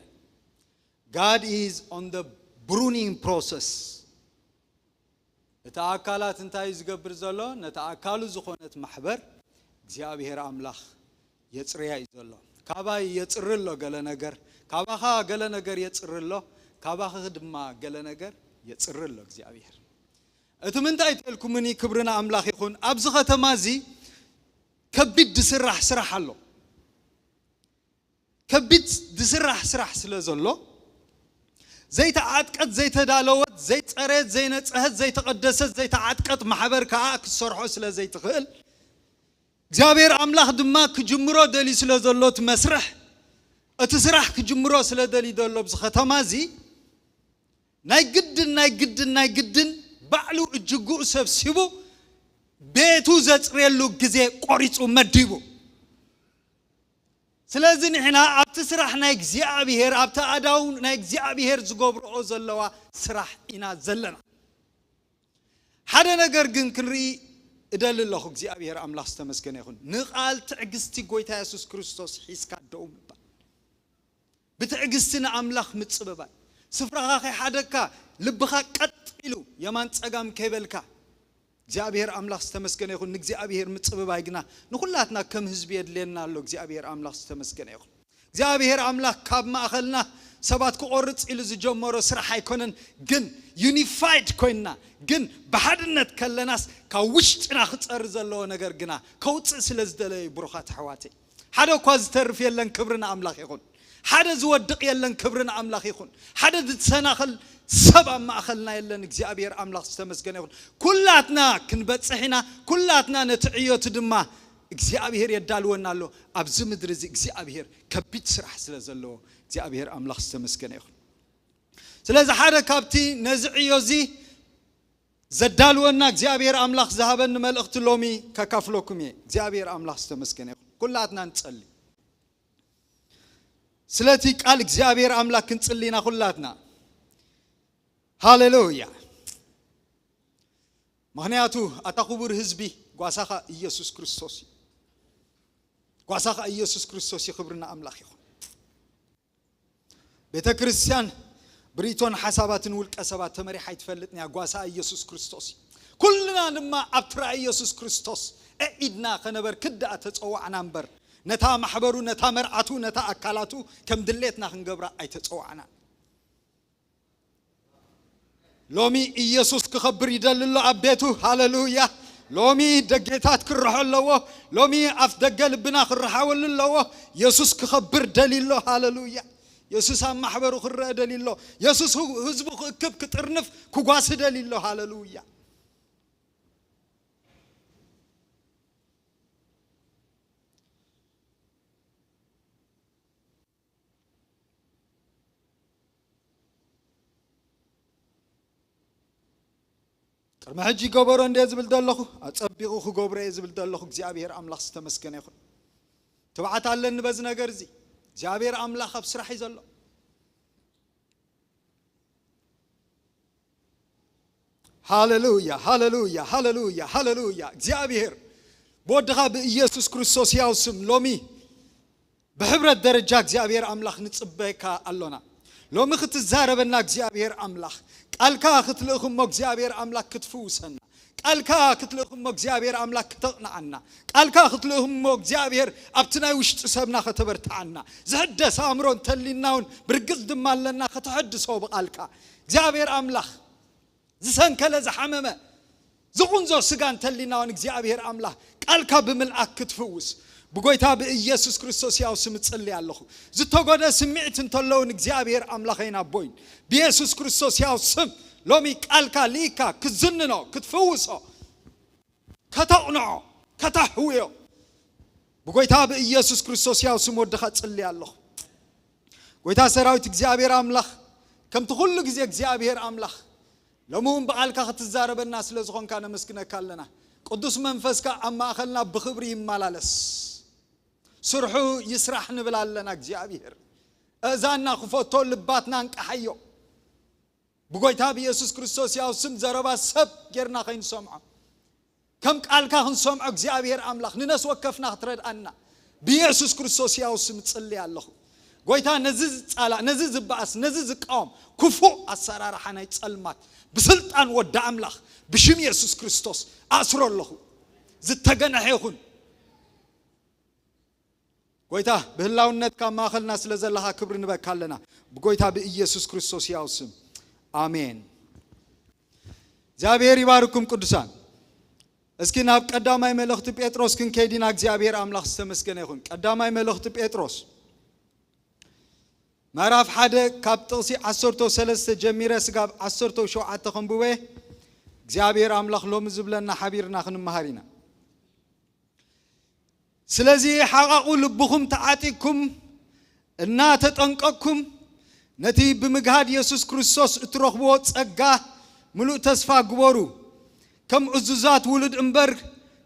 God is on the pruning process። እቲ ኣካላት እንታይ እዩ ዝገብር ዘሎ? ነቲ ኣካሉ ዝኾነት ማሕበር እግዚኣብሔር ኣምላኽ የጽርያ እዩ ዘሎ። ካባይ የጽሪ ኣሎ ገለ ነገር፣ ካባኻ ገለ ነገር የጽሪ ኣሎ፣ ካባኺ ድማ ገለ ነገር የጽሪ ኣሎ እግዚኣብሔር። እቲ ምንታይ ተልኩምኒ፣ ክብሪ ንኣምላኽ ይኹን። ኣብዚ ከተማ እዚ ከቢድ ዝስራሕ ስራሕ ኣሎ። ከቢድ ዝስራሕ ስራሕ ስለ ዘሎ ዘይተዓጥቀት፣ ዘይተዳለወት፣ ዘይጸረየት፣ ዘይነጸሀት፣ ዘይተቐደሰት፣ ዘይተዓጥቀት ማሕበር ከኣ ክትሰርሖ ስለ ዘይትኽእል እግዚኣብሔር ኣምላኽ ድማ ክጅምሮ ደልዩ ስለ ዘሎ እቲ መስርሕ፣ እቲ ስራሕ ክጅምሮ ስለ ደልዩ ዘሎ ኣብዚ ከተማ እዚ ናይ ግድን ናይ ግድን ናይ ግድን ባዕሉ እጅግኡ ሰብሲቡ ቤቱ ዘጽርየሉ ግዜ ቆሪጹ መዲቡ። ስለዚ ንሕና ኣብቲ ስራሕ ናይ እግዚኣብሔር፣ ኣብቲ ኣእዳው ናይ እግዚኣብሔር ዝገብርኦ ዘለዋ ስራሕ ኢና ዘለና። ሓደ ነገር ግን ክንርኢ እደሊ ኣለኹ። እግዚኣብሔር ኣምላኽ ዝተመስገነ ይኹን። ንቓል ትዕግስቲ ጎይታ የሱስ ክርስቶስ ሒዝካ ደው ምባል። ብትዕግስቲ ንኣምላኽ ምጽብባል። ስፍራኻ ከይሓደግካ፣ ልብኻ ቀጥ ኢሉ የማን ጸጋም ከይበልካ፣ እግዚኣብሔር ኣምላኽ ዝተመስገነ ይኹን። ንእግዚኣብሔር ምጽብባይ ግና ንኹላትና ከም ህዝቢ የድልየና ኣሎ። እግዚኣብሔር ኣምላኽ ዝተመስገነ ይኹን። እግዚኣብሔር ኣምላኽ ካብ ማእኸልና ሰባት ክቖርጽ ኢሉ ዝጀመሮ ስራሕ ኣይኮነን፣ ግን ዩኒፋይድ ኮይንና፣ ግን ብሓድነት ከለናስ ካብ ውሽጥና ክጸሪ ዘለዎ ነገር ግና ከውጽእ ስለ ዝደለየ እዩ። ብሩኻት ኣሕዋተይ፣ ሓደ እኳ ዝተርፍ የለን። ክብሪ ንኣምላኽ ይኹን። ሓደ ዝወድቕ የለን። ክብሪ ንኣምላኽ ይኹን። ሓደ ዝሰናኸል ሰብ ኣብ ማእኸልና የለን። እግዚኣብሔር ኣምላኽ ዝተመስገነ ይኹን። ኩላትና ክንበጽሕ ኢና። ኩላትና ነቲ ዕዮቲ ድማ እግዚኣብሔር የዳልወና ኣሎ። ኣብዚ ምድሪ እዚ እግዚኣብሔር ከቢድ ስራሕ ስለ ዘለዎ እግዚኣብሔር ኣምላኽ ዝተመስገነ ይኹን። ስለዚ ሓደ ካብቲ ነዚ ዕዮ እዚ ዘዳልወና እግዚኣብሔር ኣምላኽ ዝሃበኒ መልእኽቲ ሎሚ ከካፍለኩም እየ። እግዚኣብሔር ኣምላኽ ዝተመስገነ ይኹን። ኩላትና ንጸሊ። ስለቲ ቃል እግዚኣብሔር ኣምላኽ ክንጽሊ ኢና ኩላትና። ሃሌሉያ። ምኽንያቱ ኣታ ክቡር ህዝቢ፣ ጓሳኻ ኢየሱስ ክርስቶስ እዩ። ጓሳኻ ኢየሱስ ክርስቶስ እዩ። ክብሪ ንኣምላኽ ይኹን። ቤተ ክርስቲያን ብሪቶን ሓሳባትን ውልቀ ሰባት ተመሪሓ ኣይትፈልጥን እያ። ጓሳ ኢየሱስ ክርስቶስ እዩ። ኩልና ድማ ኣብቲ ራእይ ኢየሱስ ክርስቶስ ኣዒድና ከነበርክት ደኣ ተጸዋዕና እምበር፣ ነታ ማሕበሩ፣ ነታ መርዓቱ፣ ነታ ኣካላቱ ከም ድሌትና ክንገብራ ኣይተጸዋዕናን። ሎሚ ኢየሱስ ክኸብር ይደሊ ኣሎ ኣብ ቤቱ። ሃሌሉያ። ሎሚ ደጌታት ክርሖ ኣለዎ። ሎሚ ኣፍ ደገ ልብና ክረሓወሉ ኣለዎ። የሱስ ክኸብር ደልዩ ኣሎ። ሃሌሉያ። የሱስ ኣብ ማሕበሩ ክረአ ደልዩ ኣሎ። የሱስ ህ-፣ ህዝቡ ክእክብ፣ ክጥርንፍ፣ ክጓሲ ደልዩ ኣሎ። ሃሌሉያ። ቅድሚ ሕጂ ገበሮ እንደ ዝብል ዘለኹ፣ ኣጸቢቑ ክገብሮ እየ ዝብል ዘለኹ። እግዚኣብሔር ኣምላኽ ዝተመስገነ ይኹን። ትብዓት ኣለኒ በዚ ነገር እዚ። እግዚኣብሔር ኣምላኽ ኣብ ስራሕ እዩ ዘሎ። ሃሌሉያ፣ ሃሌሉያ፣ ሃሌሉያ፣ ሃሌሉያ። እግዚኣብሔር ብወድኻ ብኢየሱስ ክርስቶስ ያው ስም ሎሚ ብሕብረት ደረጃ እግዚኣብሔር ኣምላኽ ንጽበየካ ኣሎና። ሎሚ ክትዛረበና እግዚኣብሔር ኣምላኽ፣ ቃልካ ክትልእኽ እሞ እግዚኣብሔር ኣምላኽ ክትፍውሰና፣ ቃልካ ክትልእኽ እሞ እግዚኣብሔር ኣምላኽ ክተቕንዓና፣ ቃልካ ክትልእኽ እሞ እግዚኣብሔር ኣብቲ ናይ ውሽጢ ሰብና ከተበርትዓና፣ ዝሕደስ ኣእምሮ እንተሊና እውን ብርግጽ ድማ ኣለና ከተሐድሶ ብቃልካ እግዚኣብሔር ኣምላኽ ዝሰንከለ ዝሓመመ ዝቑንዞ ስጋ እንተሊና እውን እግዚኣብሔር ኣምላኽ ቃልካ ብምልኣክ ክትፍውስ ብጎይታ ብኢየሱስ ክርስቶስ ያው ስም እጽሊ ኣለኹ። ዝተጎደ ስምዒት እንተለውን እግዚኣብሔር ኣምላኸይን ኣቦይን ብኢየሱስ ክርስቶስ ያው ስም ሎሚ ቃልካ ልኢካ ክትዝንኖ ክትፍውሶ ከተቕንዖ ከተሕውዮ ብጎይታ ብኢየሱስ ክርስቶስ ያው ስም ወድኻ ጽልይ ኣለኹ። ጎይታ ሰራዊት እግዚኣብሔር ኣምላኽ፣ ከምቲ ኩሉ ግዜ እግዚኣብሔር ኣምላኽ፣ ሎሚ እውን ብቓልካ ክትዛረበና ስለ ዝኾንካ ነመስግነካ ኣለና። ቅዱስ መንፈስካ ኣብ ማእኸልና ብኽብሪ ይመላለስ። ስርሑ ይስራሕ ንብል ኣለና። እግዚኣብሔር፣ እዛና ክፈቶ፣ ልባትና እንቃሓዮ። ብጎይታ ብኢየሱስ ክርስቶስ ያው ስም ዘረባ ሰብ ጌርና ከይንሰምዖ፣ ከም ቃልካ ክንሰምዖ እግዚኣብሔር ኣምላኽ ንነፍሲ ወከፍና ክትረድኣና ብኢየሱስ ክርስቶስ ያው ስም ጽልይ ኣለኹ። ጎይታ፣ ነዚ ዝጻላእ፣ ነዚ ዝበኣስ፣ ነዚ ዝቃወም ክፉእ ኣሰራርሓ ናይ ጸልማት ብስልጣን ወዲ ኣምላኽ ብሽም ኢየሱስ ክርስቶስ ኣስሮ ኣለኹ። ዝተገነሐ ይኹን። ጎይታ፣ ብህላውነትካ ኣብ ማእኸልና ስለ ዘለኻ ክብሪ ንበካ ኣለና። ብጎይታ ብኢየሱስ ክርስቶስ ያው ስም፣ ኣሜን። እግዚኣብሔር ይባርኩም ቅዱሳን። እስኪ ናብ ቀዳማይ መልእኽቲ ጴጥሮስ ክንከይድ ኢና። እግዚኣብሔር ኣምላኽ ዝተመስገነ ይኹን። ቀዳማይ መልእኽቲ ጴጥሮስ ምዕራፍ ሓደ ካብ ጥቕሲ ዓሰርተ ሰለስተ ጀሚረ ስጋብ ዓሰርተ ሸውዓተ ከንብበ። እግዚኣብሔር ኣምላኽ ሎሚ ዝብለና ሓቢርና ክንመሃር ኢና። ስለዚ ሓቓቑ ልብኹም ተዓጢቕኩም እናተጠንቀቕኩም፣ ነቲ ብምግሃድ የሱስ ክርስቶስ እትረኽብዎ ጸጋ ምሉእ ተስፋ ግበሩ። ከም እዙዛት ውሉድ እምበር፣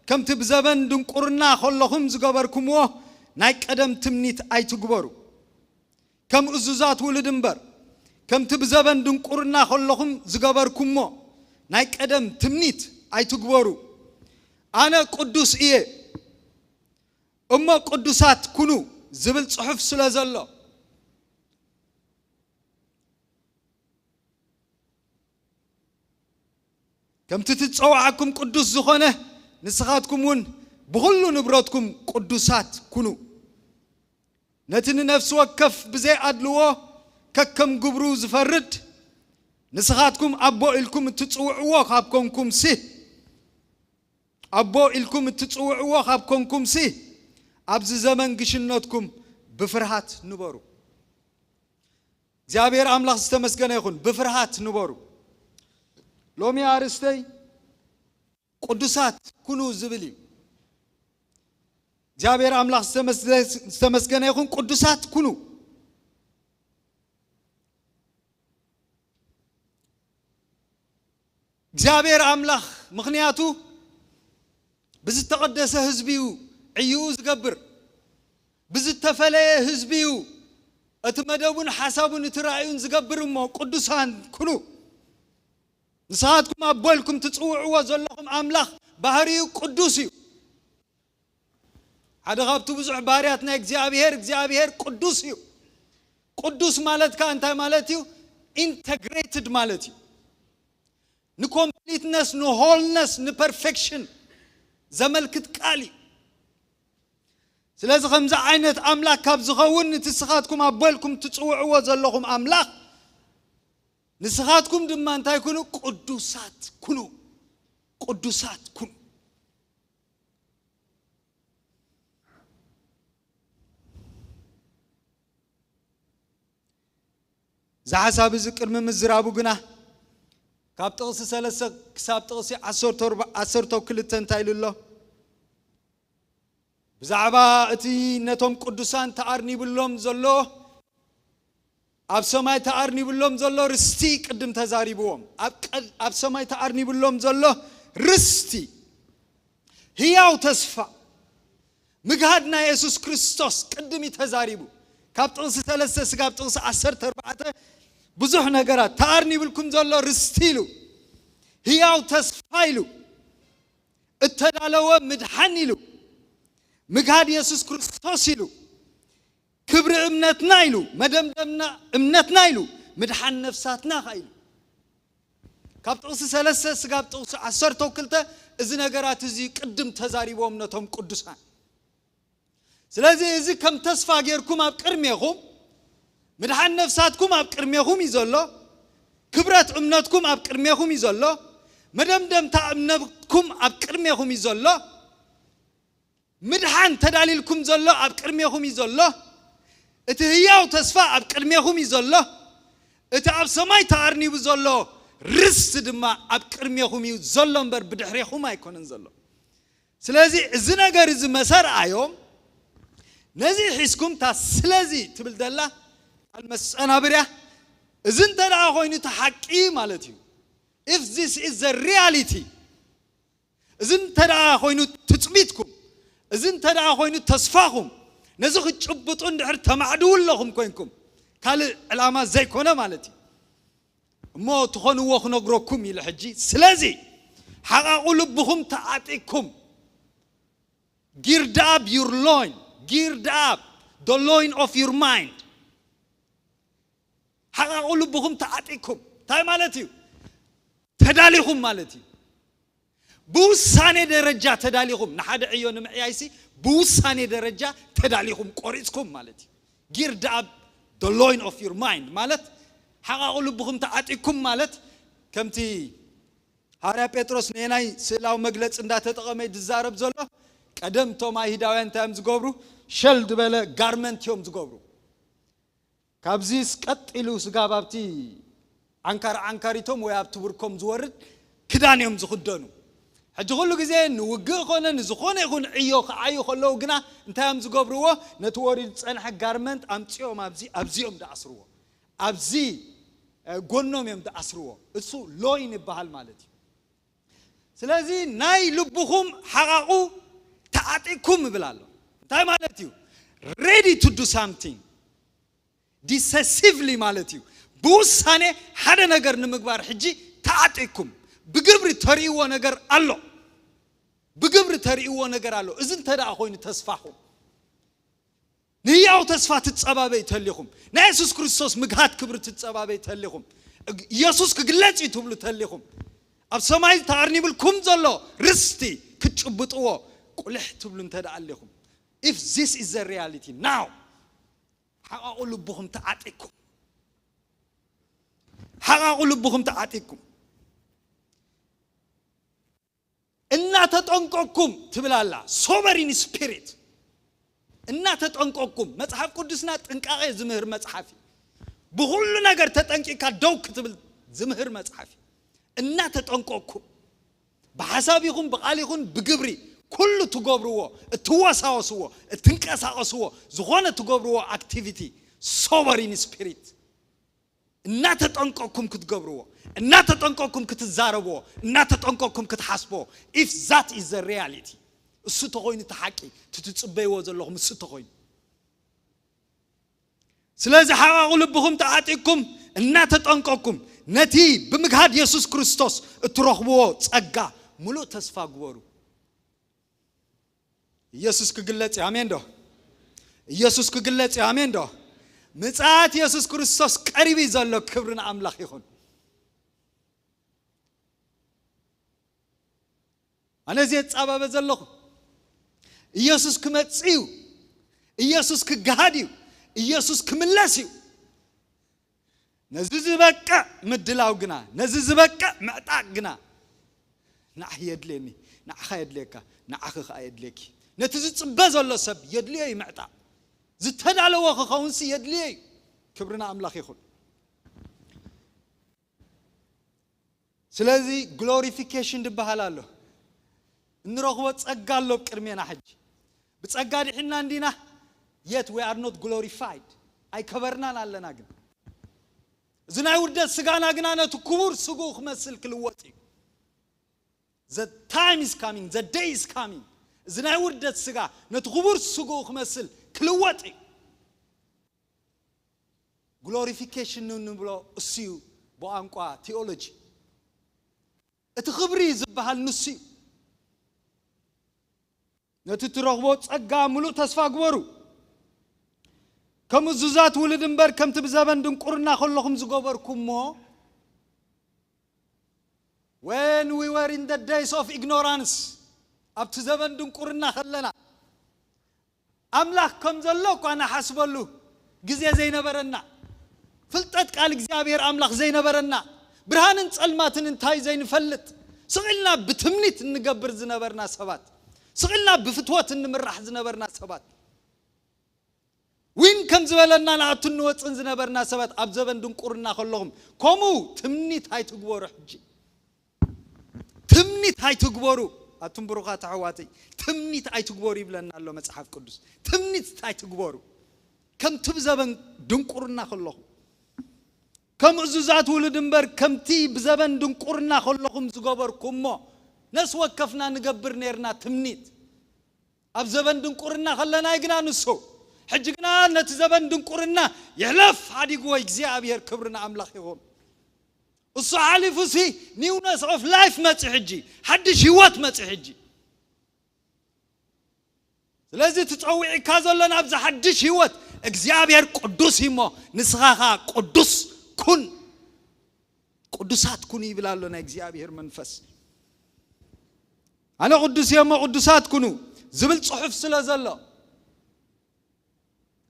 ከምቲ ብዘበን ድንቁርና ከለኹም ዝገበርኩምዎ ናይ ቀደም ትምኒት ኣይትግበሩ። ከም እዙዛት ውሉድ እምበር፣ ከምቲ ብዘበን ድንቁርና ከለኹም ዝገበርኩሞ ናይ ቀደም ትምኒት ኣይትግበሩ። ኣነ ቅዱስ እየ፣ እሞ ቅዱሳት ኩኑ ዝብል ጽሑፍ ስለ ዘሎ፣ ከምቲ ትጸውዓኩም ቅዱስ ዝኾነ፣ ንስኻትኩም እውን ብኹሉ ንብረትኩም ቅዱሳት ኩኑ። ነቲ ንነፍሲ ወከፍ ብዘይ ኣድልዎ ከከም ግብሩ ዝፈርድ፣ ንስኻትኩም ኣቦ ኢልኩም እትጽውዕዎ ካብ ኮንኩምሲ፣ ኣቦ ኢልኩም እትጽውዕዎ ካብ ኮንኩምሲ፣ ኣብዚ ዘመን ግሽነትኩም ብፍርሃት ንበሩ። እግዚኣብሔር ኣምላኽ ዝተመስገነ ይኹን። ብፍርሃት ንበሩ። ሎሚ ኣርእስተይ ቅዱሳት ኩኑ ዝብል እዩ። እግዚኣብሔር ኣምላኽ ዝተመስገ-፣ ዝተመስገነ ይኹን። ቅዱሳት ኩኑ። እግዚኣብሔር ኣምላኽ፣ ምኽንያቱ ብዝተቐደሰ ህዝቢ እዩ ዕይኡ ዝገብር። ብዝተፈለየ ህዝቢ እዩ እቲ መደቡን ሓሳቡን እቲ ራእዩን ዝገብር። እሞ ቅዱሳን ኩኑ። ንስኻትኩም ኣቦ ኢልኩም ትጽውዕዎ ዘለኹም ኣምላኽ ባህሪኡ ቅዱስ እዩ። ሓደ ካብቲ ብዙሕ ባህርያት ናይ እግዚኣብሔር፣ እግዚኣብሔር ቅዱስ እዩ። ቅዱስ ማለት ከኣ እንታይ ማለት እዩ? ኢንተግሬትድ ማለት እዩ። ንኮምፕሊትነስ፣ ንሆልነስ፣ ንፐርፌክሽን ዘመልክት ቃል እዩ። ስለዚ ከምዚ ዓይነት ኣምላኽ ካብ ዝኸውን፣ እቲ ንስኻትኩም ኣቦ ኢልኩም ትጽውዕዎ ዘለኹም ኣምላኽ፣ ንስኻትኩም ድማ እንታይ ኩኑ? ቅዱሳት ኩኑ። ቅዱሳት ኩኑ። እዚ ሓሳብ እዚ ቅድሚ ምዝራቡ ግና፣ ካብ ጥቕሲ ሰለስተ ክሳብ ጥቕሲ ዓሰርተ ኣርባዕተ፣ ዓሰርተ ክልተ እንታይ ኢሉ ኣሎ? ብዛዕባ እቲ ነቶም ቅዱሳን ተኣርኒብሎም ዘሎ፣ ኣብ ሰማይ ተኣርኒብሎም ዘሎ ርስቲ ቅድም ተዛሪብዎም። ኣብ ቀድ-፣ ኣብ ሰማይ ተኣርኒብሎም ዘሎ ርስቲ፣ ህያው ተስፋ፣ ምግሃድ ናይ የሱስ ክርስቶስ ቅድም እዩ ተዛሪቡ። ካብ ጥቕሲ ሰለስተ ስጋብ ጥቕሲ ዓሰርተ ኣርባዕተ ብዙሕ ነገራት፣ ተኣርኒብልኩም ዘሎ ርስቲ ኢሉ፣ ህያው ተስፋ ኢሉ፣ እተዳለወ ምድሓን ኢሉ፣ ምግሃድ የሱስ ክርስቶስ ኢሉ፣ ክብሪ እምነትና ኢሉ፣ መደምደምና እምነትና ኢሉ፣ ምድሓን ነፍሳትና ኸ ኢሉ። ካብ ጥቕሲ ሰለስተ ስጋብ ጥቕሲ ዓሰርተ ክልተ እዚ ነገራት እዚ ቅድም ተዛሪቦም ነቶም ቅዱሳን። ስለዚ እዚ ከም ተስፋ ጌርኩም ኣብ ቅድሜኹም፣ ምድሓን ነፍሳትኩም ኣብ ቅድሜኹም እዩ ዘሎ፣ ክብረት እምነትኩም ኣብ ቅድሜኹም እዩ ዘሎ፣ መደምደምታ እምነትኩም ኣብ ቅድሜኹም እዩ ዘሎ። ምድሓን ተዳሊልኩም ዘሎ ኣብ ቅድሜኹም እዩ ዘሎ። እቲ ህያው ተስፋ ኣብ ቅድሜኹም እዩ ዘሎ። እቲ ኣብ ሰማይ ተኣርኒቡ ዘሎ ርስቲ ድማ ኣብ ቅድሜኹም እዩ ዘሎ እምበር ብድሕሬኹም ኣይኮነን ዘሎ። ስለዚ እዚ ነገር እዚ መሰርኣዮም ነዚ ሒዝኩም እታ ስለዚ ትብል ዘላ ቃል መሰናብርያ፣ እዚ እንተ ደኣ ኮይኑ እቲ ሓቂ ማለት እዩ። If this is the reality፣ እዚ እንተ ደኣ ኮይኑ ትጽቢትኩም፣ እዚ እንተ ደኣ ኮይኑ ተስፋኹም፣ ነዚ ክትጭብጡ እንድሕር ተማዕድዉ ኣለኹም ኮይንኩም፣ ካልእ ዕላማ ዘይኮነ ማለት እዩ። እሞ ትኾንዎ ክነግረኩም ኢለ ሕጂ። ስለዚ ሓቓቑ ልብኹም ተዓጢቅኩም፣ gird up your loin, gird up the loin of your mind። ሓቓቑ ልብኹም ተዓጢቅኩም እንታይ ማለት እዩ? ተዳሊኹም ማለት እዩ። ብውሳኔ ደረጃ ተዳሊኹም፣ ንሓደ ዕዮ ንምዕያይሲ ብውሳኔ ደረጃ ተዳሊኹም ቆሪጽኩም ማለት እዩ። Gird up the loin of your mind ማለት ሓቓቑ ልብኹም ተዓጢቅኩም ማለት፣ ከምቲ ሃዋርያ ጴጥሮስ ንየናይ ስእላዊ መግለጺ እንዳተጠቐመ እዩ ዝዛረብ ዘሎ። ቀደም እቶም ኣይሁዳውያን እንታይ እዮም ዝገብሩ? ሸል ዝበለ ጋርመንት እዮም ዝገብሩ። ካብዚ ቀጥ ኢሉ ስጋብ ኣብቲ ዓንካር ዓንካሪቶም ወይ ኣብቲ ብርኮም ዝወርድ ክዳን እዮም ዝኽደኑ። ሕጂ ኩሉ ግዜ ንውግእ ኮነ ንዝኾነ ይኹን ዕዮ ክዓዩ ከለዉ ግና እንታይ እዮም ዝገብርዎ? ነቲ ወሪዱ ዝጸንሐ ጋርመንት ኣምጺኦም ኣብዚ ኣብዚኦም ደኣስርዎ፣ ኣብዚ እ፣ ጎኖም እዮም ደኣስርዎ። እሱ ሎይን ይበሃል ማለት እዩ። ስለዚ ናይ ልብኹም ሓቓቑ ተዓጢቅኩም ይብል ኣሎ። እንታይ ማለት እዩ? Ready to do something decisively ማለት እዩ። ብውሳኔ ሓደ ነገር ንምግባር ሕጂ ተዓጢቅኩም ብግብሪ ተርእይዎ ነገር ኣሎ። ብግብሪ ተርእይዎ ነገር ኣሎ። እዚ እንተ ደኣ ኮይኑ ተስፋኹም ንህያው ተስፋ ትጸባበዩ ተሊኹም፣ ናይ የሱስ ክርስቶስ ምግሃት ክብሪ ትጸባበዩ ተሊኹም፣ የሱስ ክግለጽ እዩ ትብሉ ተሊኹም፣ ኣብ ሰማይ ተኣርኒብልኩም ዘሎ ርስቲ ክትጭብጥዎ ቁልሕ ትብሉ እንተ ደኣ ኣሊኹም፣ if this is the reality now፣ ሓቓቑ ልብኹም ተዓጢቅኩም፣ ሓቓቑ ልብኹም ተዓጢቅኩም። እናተጠንቀቅኩም ትብል ኣላ። Sobering spirit። እናተጠንቀቅኩም፣ መጽሓፍ ቅዱስና ጥንቃቄ ዝምህር መጽሓፍ እዩ። ብኹሉ ነገር ተጠንቂካ ደው ክትብል ዝምህር መጽሓፍ እዩ። እናተጠንቀቅኩም፣ ብሓሳብ ይኹን ብቓል ይኹን ብግብሪ፣ ኩሉ ትገብርዎ፣ እትወሳወስዎ፣ እትንቀሳቐስዎ፣ ዝኾነ ትገብርዎ ኣክቲቪቲ፣ sobering spirit። እናተጠንቀቅኩም ክትገብርዎ፣ እናተጠንቀቅኩም ክትዛረብዎ፣ እናተጠንቀቅኩም ክትሓስብዎ፣ if that is the reality፣ እሱ ተኾይኑ እቲ ሓቂ፣ እቲ ትጽበይዎ ዘለኹም እሱ ተኾይኑ። ስለዚ ሓቓቑ ልብኹም ተዓጢቅኩም እናተጠንቀቅኩም ነቲ ብምግሃድ የሱስ ክርስቶስ እትረኽብዎ ጸጋ ምሉእ ተስፋ ግበሩ። ኢየሱስ ክግለጽ እዩ። ኣሜን ዶ? ኢየሱስ ክግለጽ እዩ። ኣሜን ዶ? ምጽኣት የሱስ ክርስቶስ ቀሪቡ እዩ ዘሎ። ክብሪ ንኣምላኽ ይኹን። ኣነ እዚ የጻባበ ዘለኹ ኢየሱስ ክመጽእ እዩ። ኢየሱስ ክገሃድ እዩ። ኢየሱስ ክምለስ እዩ። ነዚ ዝበቅዕ ምድላው ግና፣ ነዚ ዝበቅዕ ምዕጣቕ ግና ንዓይ የድልየኒ፣ ንዓኻ የድልየካ፣ ንዓኺ ከኣ የድልየኪ። ነቲ ዝጽበ ዘሎ ሰብ የድልዮ እዩ ምዕጣቕ። ዝተዳለወ ክኸውንሲ የድልዮ እዩ። ክብሪ ንኣምላኽ ይኹን። ስለዚ ግሎሪፊኬሽን ዝበሃል ኣሎ። እንረኽቦ ጸጋ ኣሎ ኣብ ቅድሜና ሕጂ። ብጸጋ ድሒና እንዲና፣ yet we are not glorified። ኣይከበርናን ኣለና። ግን እዚ ናይ ውርደት ስጋና ግና ነቲ ክቡር ስግኡ ክመስል ክልወጥ እዩ። The time is coming, the day is coming። እዚ ናይ ውርደት ስጋ ነቲ ክቡር ስግኡ ክመስል ክልወጥ እዩ። ግሎሪፊኬሽን እንብሎ እሱ እዩ ብቋንቋ ቲኦሎጂ። እቲ ክብሪ ዝበሃል ንሱ እዩ። ነቲ ትረኽቦ ጸጋ ምሉእ ተስፋ ግበሩ። ከም እዙዛት ውሉድ እምበር ከምቲ ብዘበን ድንቁርና ከለኹም ዝገበርኩሞ። When we were in the days of ignorance፣ ኣብቲ ዘበን ድንቁርና ከለና ኣምላኽ ከም ዘሎ እኳ ንሓስበሉ ግዜ ዘይነበረና፣ ፍልጠት ቃል እግዚኣብሔር ኣምላኽ ዘይነበረና፣ ብርሃንን ጸልማትን እንታይ ዘይንፈልጥ፣ ስቕ ኢልና ብትምኒት እንገብር ዝነበርና ሰባት፣ ስቕ ኢልና ብፍትወት እንምራሕ ዝነበርና ሰባት፣ ዊን ከም ዝበለና ንኣቱን ንወጽን ዝነበርና ሰባት ኣብ ዘበን ድንቁርና ከለኹም፣ ከምኡ ትምኒት ኣይትግበሩ። ሕጂ ትምኒት ኣይትግበሩ። ኣቱም ብሩኻት ኣሕዋተይ፣ ትምኒት ኣይትግበሩ ይብለና ኣሎ መጽሓፍ ቅዱስ። ትምኒት ኣይትግበሩ። ከምቲ ብዘበን ድንቁርና ከለኹም፣ ከም እዙዛት ውሉድ እምበር፣ ከምቲ ብዘበን ድንቁርና ከለኹም ዝገበርኩሞ፣ ነፍሲ ወከፍና ንገብር ነርና ትምኒት። ኣብ ዘበን ድንቁርና ከለና ግና ንሱ፣ ሕጂ ግና ነቲ ዘበን ድንቁርና ይሕለፍ ሓዲግዎ እግዚኣብሔር። ክብሪ ንኣምላኽ ይኹን። እሱ ሓሊፉ ሲ newness of life መጺ፣ ሕጂ ሓድሽ ህይወት መጺ ሕጂ። ስለዚ ትጸዊዕካ ዘሎ ናብዚ ሓድሽ ህይወት እግዚኣብሔር ቅዱስ እዩ እሞ ንስኻ ኸኣ ቅዱስ ኩን። ቅዱሳት ኩኑ ይብል ኣሎ ናይ እግዚኣብሔር መንፈስ። ኣነ ቅዱስ እየ እሞ ቅዱሳት ኩኑ ዝብል ጽሑፍ ስለ ዘሎ፣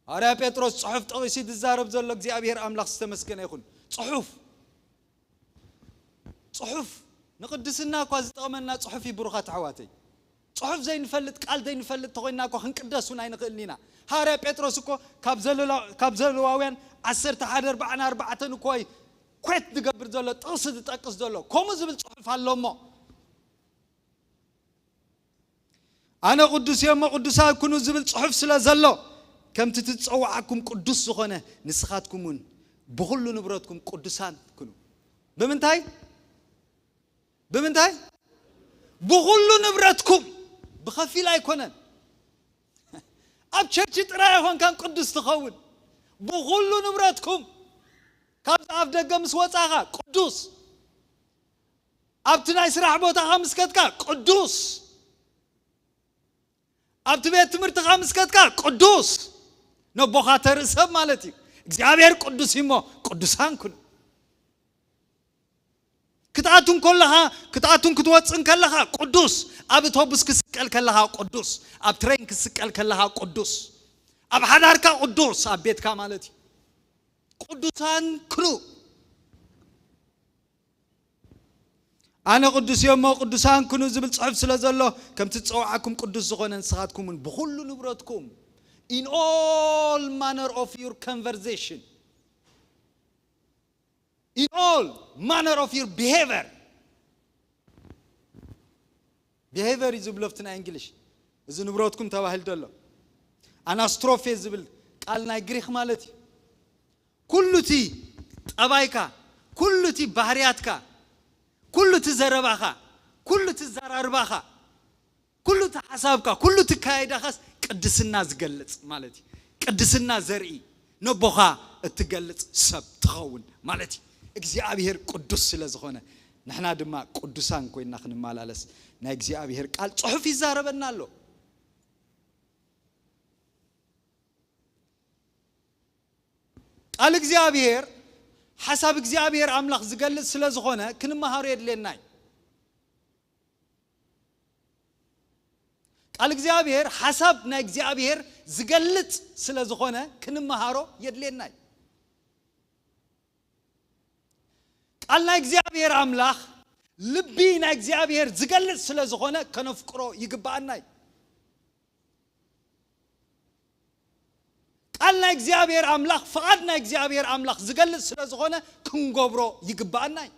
ሃዋርያ ጴጥሮስ ጽሑፍ ጠቒሱ ዝዛረብ ዘሎ እግዚኣብሔር ኣምላኽ ዝተመስገነ ይኹን። ጽሑፍ፣ ጽሑፍ ንቅድስና እኳ ዝጠቕመና ጽሑፍ እዩ ብሩኻት ኣሕዋተይ። ጽሑፍ ዘይንፈልጥ፣ ቃል ዘይንፈልጥ ተኾይንና እኳ ክንቅደስ እውን ኣይንኽእልን ኢና። ሃዋርያ ጴጥሮስ እኮ ካብ ዘለላ-፣ ካብ ዘለዋውያን ዓሰርተ ሓደ ኣርባዓ ንኣርባዕተን እኮ እዩ ኳት ዝገብር ዘሎ፣ ጥቕሲ ዝጠቅስ ዘሎ። ከምኡ ዝብል ጽሑፍ ኣሎ እሞ። ኣነ ቅዱስ እየ እሞ ቅዱሳት ኩኑ ዝብል ጽሑፍ ስለ ዘሎ፣ ከምቲ ትጸውዓኩም ቅዱስ ዝኾነ ንስኻትኩም እውን ብኹሉ ንብረትኩም ቅዱሳን ኩኑ። ብምንታይ? ብምንታይ? ብኹሉ ንብረትኩም። ብኸፊል ኣይኮነን። ኣብ ቸርች ጥራይ ኣይኮንካን ቅዱስ ትኸውን። ብኹሉ ንብረትኩም። ካብዚ ኣፍ ደገ ምስ ወጻኻ ቅዱስ። ኣብቲ ናይ ስራሕ ቦታኻ ምስ ከድካ ቅዱስ። ኣብቲ ቤት ትምህርትኻ ምስ ከድካ ቅዱስ። ነቦኻ ተርኢ ሰብ ማለት እዩ። እግዚኣብሔር ቅዱስ እዩ እሞ ቅዱሳን ኩኑ። ክትኣቱን ከለኻ፣ ክትኣቱን ክትወጽእን ከለኻ ቅዱስ። ኣብ ኣውቶቡስ ክስቀል ከለኻ ቅዱስ። ኣብ ትሬን ክስቀል ከለኻ ቅዱስ። ኣብ ሓዳርካ ቅዱስ፣ ኣብ ቤትካ ማለት እዩ። ቅዱሳን ኩኑ። ኣነ ቅዱስ እየ እሞ ቅዱሳን ኩኑ ዝብል ጽሑፍ ስለ ዘሎ፣ ከምቲ ዝጸውዓኩም ቅዱስ ዝኾነ ንስኻትኩም እውን ብኹሉ ንብረትኩም፣ in all manner of your conversation, in all manner of your behavior. Behavior እዩ ዝብሎ ኣብቲ ናይ እንግሊሽ። እዚ ንብረትኩም ተባሂሉ ዘሎ። ኣናስትሮፌ ዝብል ቃል ናይ ግሪክ ማለት እዩ። ኩሉ እቲ ጠባይካ፣ ኩሉ እቲ ባህርያትካ፣ ኩሉ እቲ ዘረባኻ፣ ኩሉ እቲ ዘራርባኻ፣ ኩሉ እቲ ሓሳብካ፣ ኩሉ እቲ ካይዳኻስ ቅድስና ዝገልጽ ማለት እዩ። ቅድስና ዘርኢ፣ ነቦኻ እትገልጽ ሰብ ትኸውን ማለት እዩ። እግዚኣብሔር ቅዱስ ስለ ዝኾነ፣ ንሕና ድማ ቅዱሳን ኮይንና ክንመላለስ ናይ እግዚኣብሔር ቃል ጽሑፍ ይዛረበና ኣሎ። ቃል እግዚኣብሔር ሓሳብ እግዚኣብሔር ኣምላኽ ዝገልጽ ስለ ዝኾነ ክንመሃሮ የድልየና እዩ። ቃል እግዚኣብሔር ሓሳብ ናይ እግዚኣብሔር ዝገልጽ ስለ ዝኾነ ክንመሃሮ የድልየና እዩ። ቃል ናይ እግዚኣብሔር ኣምላኽ ልቢ ናይ እግዚኣብሔር ዝገልጽ ስለ ዝኾነ ከነፍቅሮ ይግብኣና እዩ። ቃል ናይ እግዚኣብሔር ኣምላኽ፣ ፍቓድ ናይ እግዚኣብሔር ኣምላኽ ዝገልጽ ስለ ዝኾነ ክንገብሮ ይግብኣና እዩ።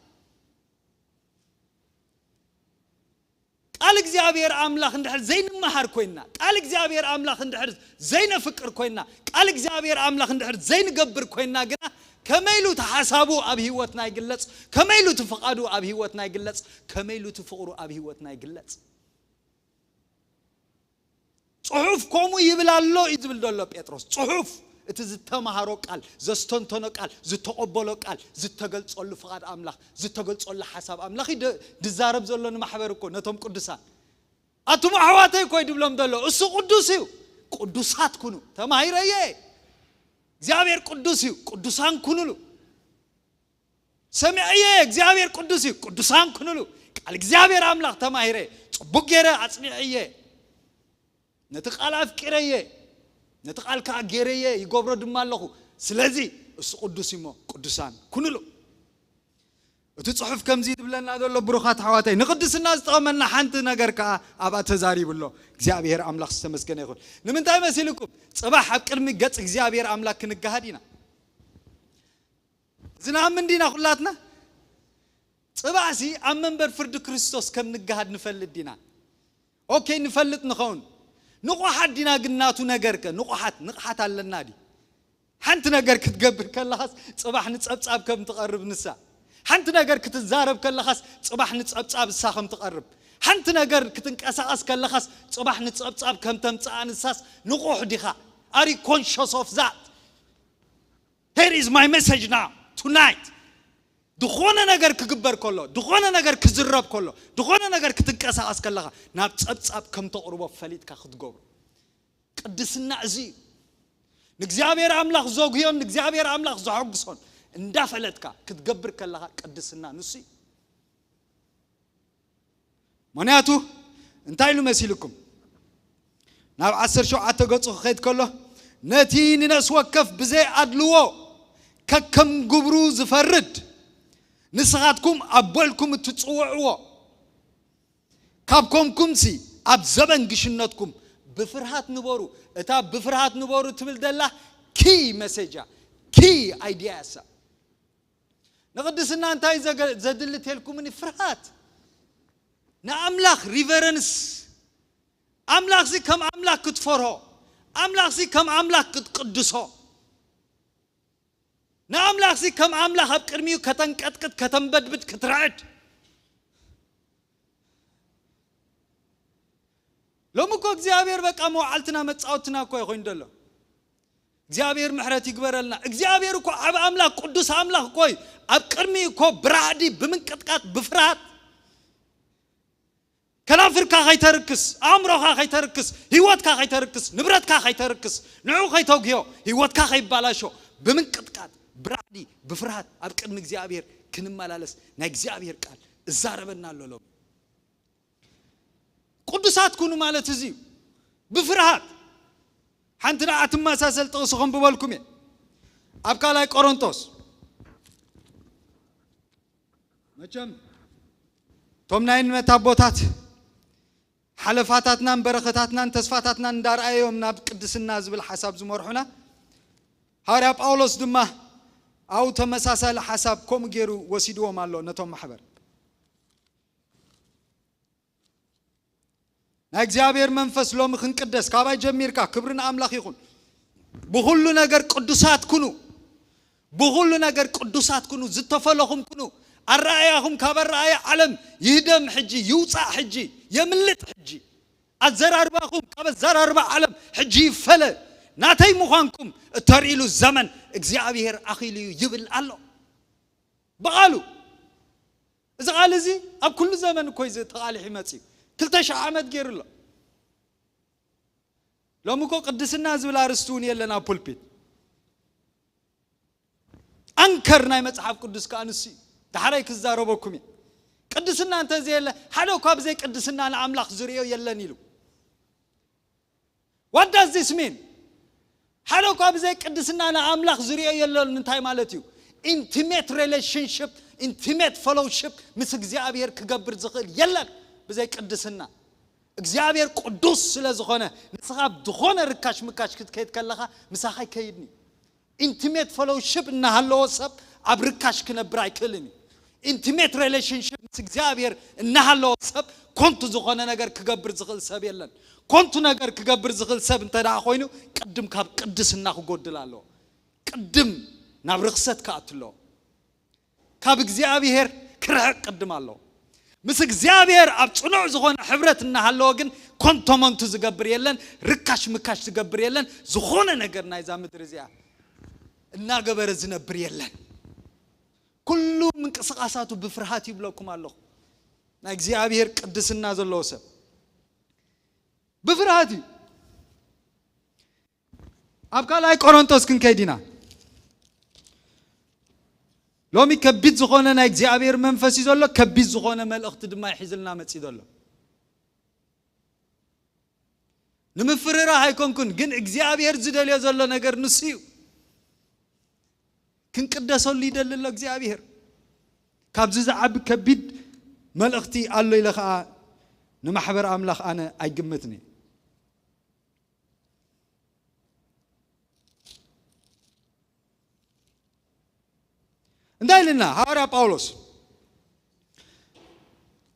ቃል እግዚኣብሔር ኣምላኽ እንድሕር ዘይንመሃር ኮይንና፣ ቃል እግዚኣብሔር ኣምላኽ እንድሕር ዘይነፍቅር ኮይንና፣ ቃል እግዚኣብሔር ኣምላኽ እንድሕር ዘይንገብር ኮይንና ግና ከመይ ኢሉ እቲ ሓሳቡ ኣብ ህይወትና ይግለጽ? ከመይ ኢሉ እቲ ፍቓዱ ኣብ ህይወትና ይግለጽ? ከመይ ኢሉ እቲ ፍቕሩ ኣብ ህይወትና ይግለጽ? ጽሑፍ ከምኡ ይብል ኣሎ እዩ ዝብል ዘሎ ጴጥሮስ። ጽሑፍ እቲ ዝተማሃሮ ቃል፣ ዘስተንተኖ ቃል፣ ዝተቐበሎ ቃል፣ ዝተገልጸሉ ፍቓድ ኣምላኽ፣ ዝተገልጸሉ ሓሳብ ኣምላኽ እዩ ድ-፣ ድዛረብ ዘሎ ንማሕበር እኮ፣ ነቶም ቅዱሳን። ኣቱም ኣሕዋተይ እኮ እዩ ድብሎም ዘሎ። እሱ ቅዱስ እዩ። ቅዱሳት ኩኑ። ተማሂረየ። እግዚኣብሔር ቅዱስ እዩ። ቅዱሳን ኩኑሉ። ሰሚዐየ፣ እግዚኣብሔር ቅዱስ እዩ። ቅዱሳን ኩኑሉ። ቃል እግዚኣብሔር ኣምላኽ ተማሂረ። ጽቡቅ ገይረ ኣጽኒዐየ። ነቲ ቃል ኣፍቂረየ። ነቲ ቃል ከኣ ገይረየ፣ ይገብሮ ድማ ኣለኹ። ስለዚ እሱ ቅዱስ እዩ እሞ ቅዱሳን ኩኑሉ። እቲ ጽሑፍ ከምዚ ዝብለና ዘሎ፣ ብሩኻት ኣሕዋተይ፣ ንቅድስና ዝጠቕመና ሓንቲ ነገር ከኣ ኣብኣ ተዛሪቡ ኣሎ። እግዚኣብሔር ኣምላኽ ዝተመስገነ ይኹን። ንምንታይ መሲልኩም? ጽባሕ ኣብ ቅድሚ ገጽ እግዚኣብሔር ኣምላኽ ክንገሃድ ኢና። እዚ ንኣምን ዲና ኩላትና? ጽባሕሲ ኣብ መንበር ፍርዲ ክርስቶስ ከም ንገሃድ ንፈልጥ ዲና? ኦኬ፣ ንፈልጥ ንኸውን። ንቑሓት ዲና ግን ናቱ ነገርከ? ንቑሓት፣ ንቕሓት ኣለና ድዩ? ሓንቲ ነገር ክትገብር ከለኻስ ጽባሕ ንጸብጻብ ከም ትቐርብ ንሳ። ሓንቲ ነገር ክትዛረብ ከለኻስ ጽባሕ ንጸብጻብ እሳ ከም ትቐርብ። ሓንቲ ነገር ክትንቀሳቐስ ከለኻስ ጽባሕ ንጸብጻብ ከም ተምጽኣ ንሳስ ንቑሕ ዲኻ? Are you conscious of that? Here is my message now, tonight. ዝኾነ ነገር ክግበር ከሎ፣ ዝኾነ ነገር ክዝረብ ከሎ፣ ዝኾነ ነገር ክትንቀሳቐስ ከለኻ ናብ ጸብጻብ ከም ተቕርቦ ፈሊጥካ ክትገብሮ። ቅድስና እዚ እዩ። ንእግዚኣብሔር ኣምላኽ ዘጉዮን ንእግዚኣብሔር ኣምላኽ ዘሐጉሶን እንዳፈለጥካ ክትገብር ከለኻ ቅድስና ንሱ እዩ። ምኽንያቱ እንታይ ኢሉ መሲልኩም? ናብ ዓሰርተ ሸውዓተ ገጹ ክኸይድ ከሎ፣ ነቲ ንነፍሲ ወከፍ ብዘይ ኣድልዎ ከከም ግብሩ ዝፈርድ፣ ንስኻትኩም ኣቦ ኢልኩም እትጽውዕዎ፣ ካብ ኮንኩምሲ ኣብ ዘበን ግሽነትኩም ብፍርሃት ንበሩ። እታ ብፍርሃት ንበሩ ትብል ዘላ ኪ መሴጃ፣ ኪ ኣይድያ እያ እሳ። ንቕድስና እንታይ ዘገ-፣ ዘድሊ ተልኩምኒ? ፍርሃት። ንኣምላኽ ሪቨረንስ። ኣምላኽሲ ከም ኣምላኽ ክትፈርሆ፣ ኣምላኽሲ ከም ኣምላኽ ክትቅድሶ፣ ንኣምላኽሲ ከም ኣምላኽ ኣብ ቅድሚኡ ከተንቀጥቅጥ፣ ከተንበድብድ፣ ክትርዕድ። ሎሚ እኮ እግዚኣብሔር በቃ መውዓልትና መጻወትና እኮ ይኾይን ዘሎ። እግዚኣብሔር ምሕረት ይግበረልና። እግዚኣብሔር እኮ ዓብ ኣምላኽ፣ ቅዱስ ኣምላኽ እኮ እዩ። ኣብ ቅድሚኡ እኮ ብራዕዲ፣ ብምንቅጥቃጥ፣ ብፍርሃት፣ ከናፍርካ ከይተርክስ፣ ኣእምሮኻ ከይተርክስ፣ ህይወትካ ከይተርክስ፣ ንብረትካ ከይተርክስ፣ ንዑ ከይተጉዮ፣ ህይወትካ ከይባላሾ፣ ብምንቅጥቃጥ፣ ብራዕዲ፣ ብፍርሃት ኣብ ቅድሚ እግዚኣብሔር ክንመላለስ ናይ እግዚኣብሔር ቃል እዛረበና ኣሎ ሎሚ። ቅዱሳት ኩኑ ማለት እዚ እዩ። ብፍርሃት። ሓንቲ ንዓ ትመሳሰል ጥቕሲ ከንብበልኩም እየ። ኣብ ካልኣይ ቆሮንቶስ፣ መቸም እቶም ናይ እምነት ኣቦታት ሓለፋታትናን በረኸታትናን ተስፋታትናን እንዳርኣዮም ናብ ቅድስና ዝብል ሓሳብ ዝመርሑና፣ ሃዋርያ ጳውሎስ ድማ ኣብኡ ተመሳሳሊ ሓሳብ ከምኡ ገይሩ ወሲድዎም ኣሎ ነቶም ማሕበር። ናይ እግዚኣብሔር መንፈስ ሎሚ ክንቅደስ፣ ካባይ ጀሚርካ፣ ክብሪ ንኣምላኽ ይኹን። ብኹሉ ነገር ቅዱሳት ኩኑ፣ ብኹሉ ነገር ቅዱሳት ኩኑ፣ ዝተፈለኹም ኩኑ። ኣረኣያኹም ካብ ኣረኣያ ዓለም ይህደም ሕጂ፣ ይውጻእ ሕጂ፣ የምልጥ ሕጂ። ኣዘራርባኹም ካብ ኣዘራርባ ዓለም ሕጂ ይፈለ። ናተይ ምዃንኩም እተርእይሉ ዘመን እግዚኣብሔር ኣኺሉ እዩ ይብል ኣሎ ብቓሉ። እዚ ቃል እዚ ኣብ ኩሉ ዘመን እኮ እዩ ተቓሊሑ ይመጽእ እዩ። ክልተ ሽሕ ዓመት ገይሩ ኣሎ። ሎሚ እኮ ቅድስና ዝብል ኣርእስቲ እውን የለን ኣብ ፑልፒት። ኣንከር ናይ መጽሓፍ ቅዱስ ከኣ ንሱ እዩ። ዳሕራይ ክዛረበኩም እየ። ቅድስና እንተዘየለ፣ ሓደ እኳ ብዘይ ቅድስና ንኣምላኽ ዝርእዮ የለን ኢሉ። What does this mean? ሓደ እኳ ብዘይ ቅድስና ንኣምላኽ ዝርእዮ የለን እንታይ ማለት እዩ? ኢንቲሜት ሪሌሽንሽፕ፣ ኢንቲሜት ፌሎውሺፕ ምስ እግዚኣብሔር ክገብር ዝኽእል የለን ብዘይ ቅድስና። እግዚኣብሔር ቅዱስ ስለ ዝኾነ፣ ንስኻ ዝኾነ ርካሽ ምካሽ ክትከይድ ከለኻ ምሳኻ ኣይከይድን እዩ። ኢንቲሜት ፌሎውሺፕ እናሃለዎ ሰብ ኣብ ርካሽ ክነብር ኣይክእልን እዩ። ኢንቲሜት ሪሌሽንሽፕ ምስ እግዚኣብሔር እናሃለዎ ሰብ ኮንቱ ዝኾነ ነገር ክገብር ዝኽእል ሰብ የለን። ኮንቱ ነገር ክገብር ዝኽእል ሰብ እንተ ደኣ ኮይኑ፣ ቅድም ካብ ቅድስና ክጎድል ኣለዎ። ቅድም ናብ ርኽሰት ክኣቱ ኣለዎ። ካብ እግዚኣብሔር ክርሕቕ ቅድም ኣለዎ። ምስ እግዚኣብሔር ኣብ ጽኑዕ ዝኾነ ሕብረት እናሃለወ ግን ኮንቶ መንቱ ዝገብር የለን፣ ርካሽ ምካሽ ዝገብር የለን፣ ዝኾነ ነገር ናይዛ ምድሪ እዚኣ እናገበረ ዝነብር የለን። ኩሉ ምንቅስቓሳቱ ብፍርሃት ይብለኩም ኣለኹ። ናይ እግዚኣብሔር ቅድስና ዘለዎ ሰብ ብፍርሃት እዩ። ኣብ ካልኣይ ቆሮንቶስ ክንከይድ ኢና። ሎሚ ከቢድ ዝኾነ ናይ እግዚኣብሔር መንፈስ እዩ ዘሎ፣ ከቢድ ዝኾነ መልእኽቲ ድማ ይሒዝልና መጺኡ ዘሎ። ንምፍርራህ ኣይኮንኩን፣ ግን እግዚኣብሔር ዝደልዮ ዘሎ ነገር ንሱ እዩ። ክንቅደሰሉ ይደሊ ኣሎ እግዚኣብሔር። ካብዚ ዝዓቢ ከቢድ መልእኽቲ ኣሎ ኢለ ኸኣ ንማሕበር ኣምላኽ ኣነ ኣይግምትን እየ። እንታይ ኢልና? ሃዋርያ ጳውሎስ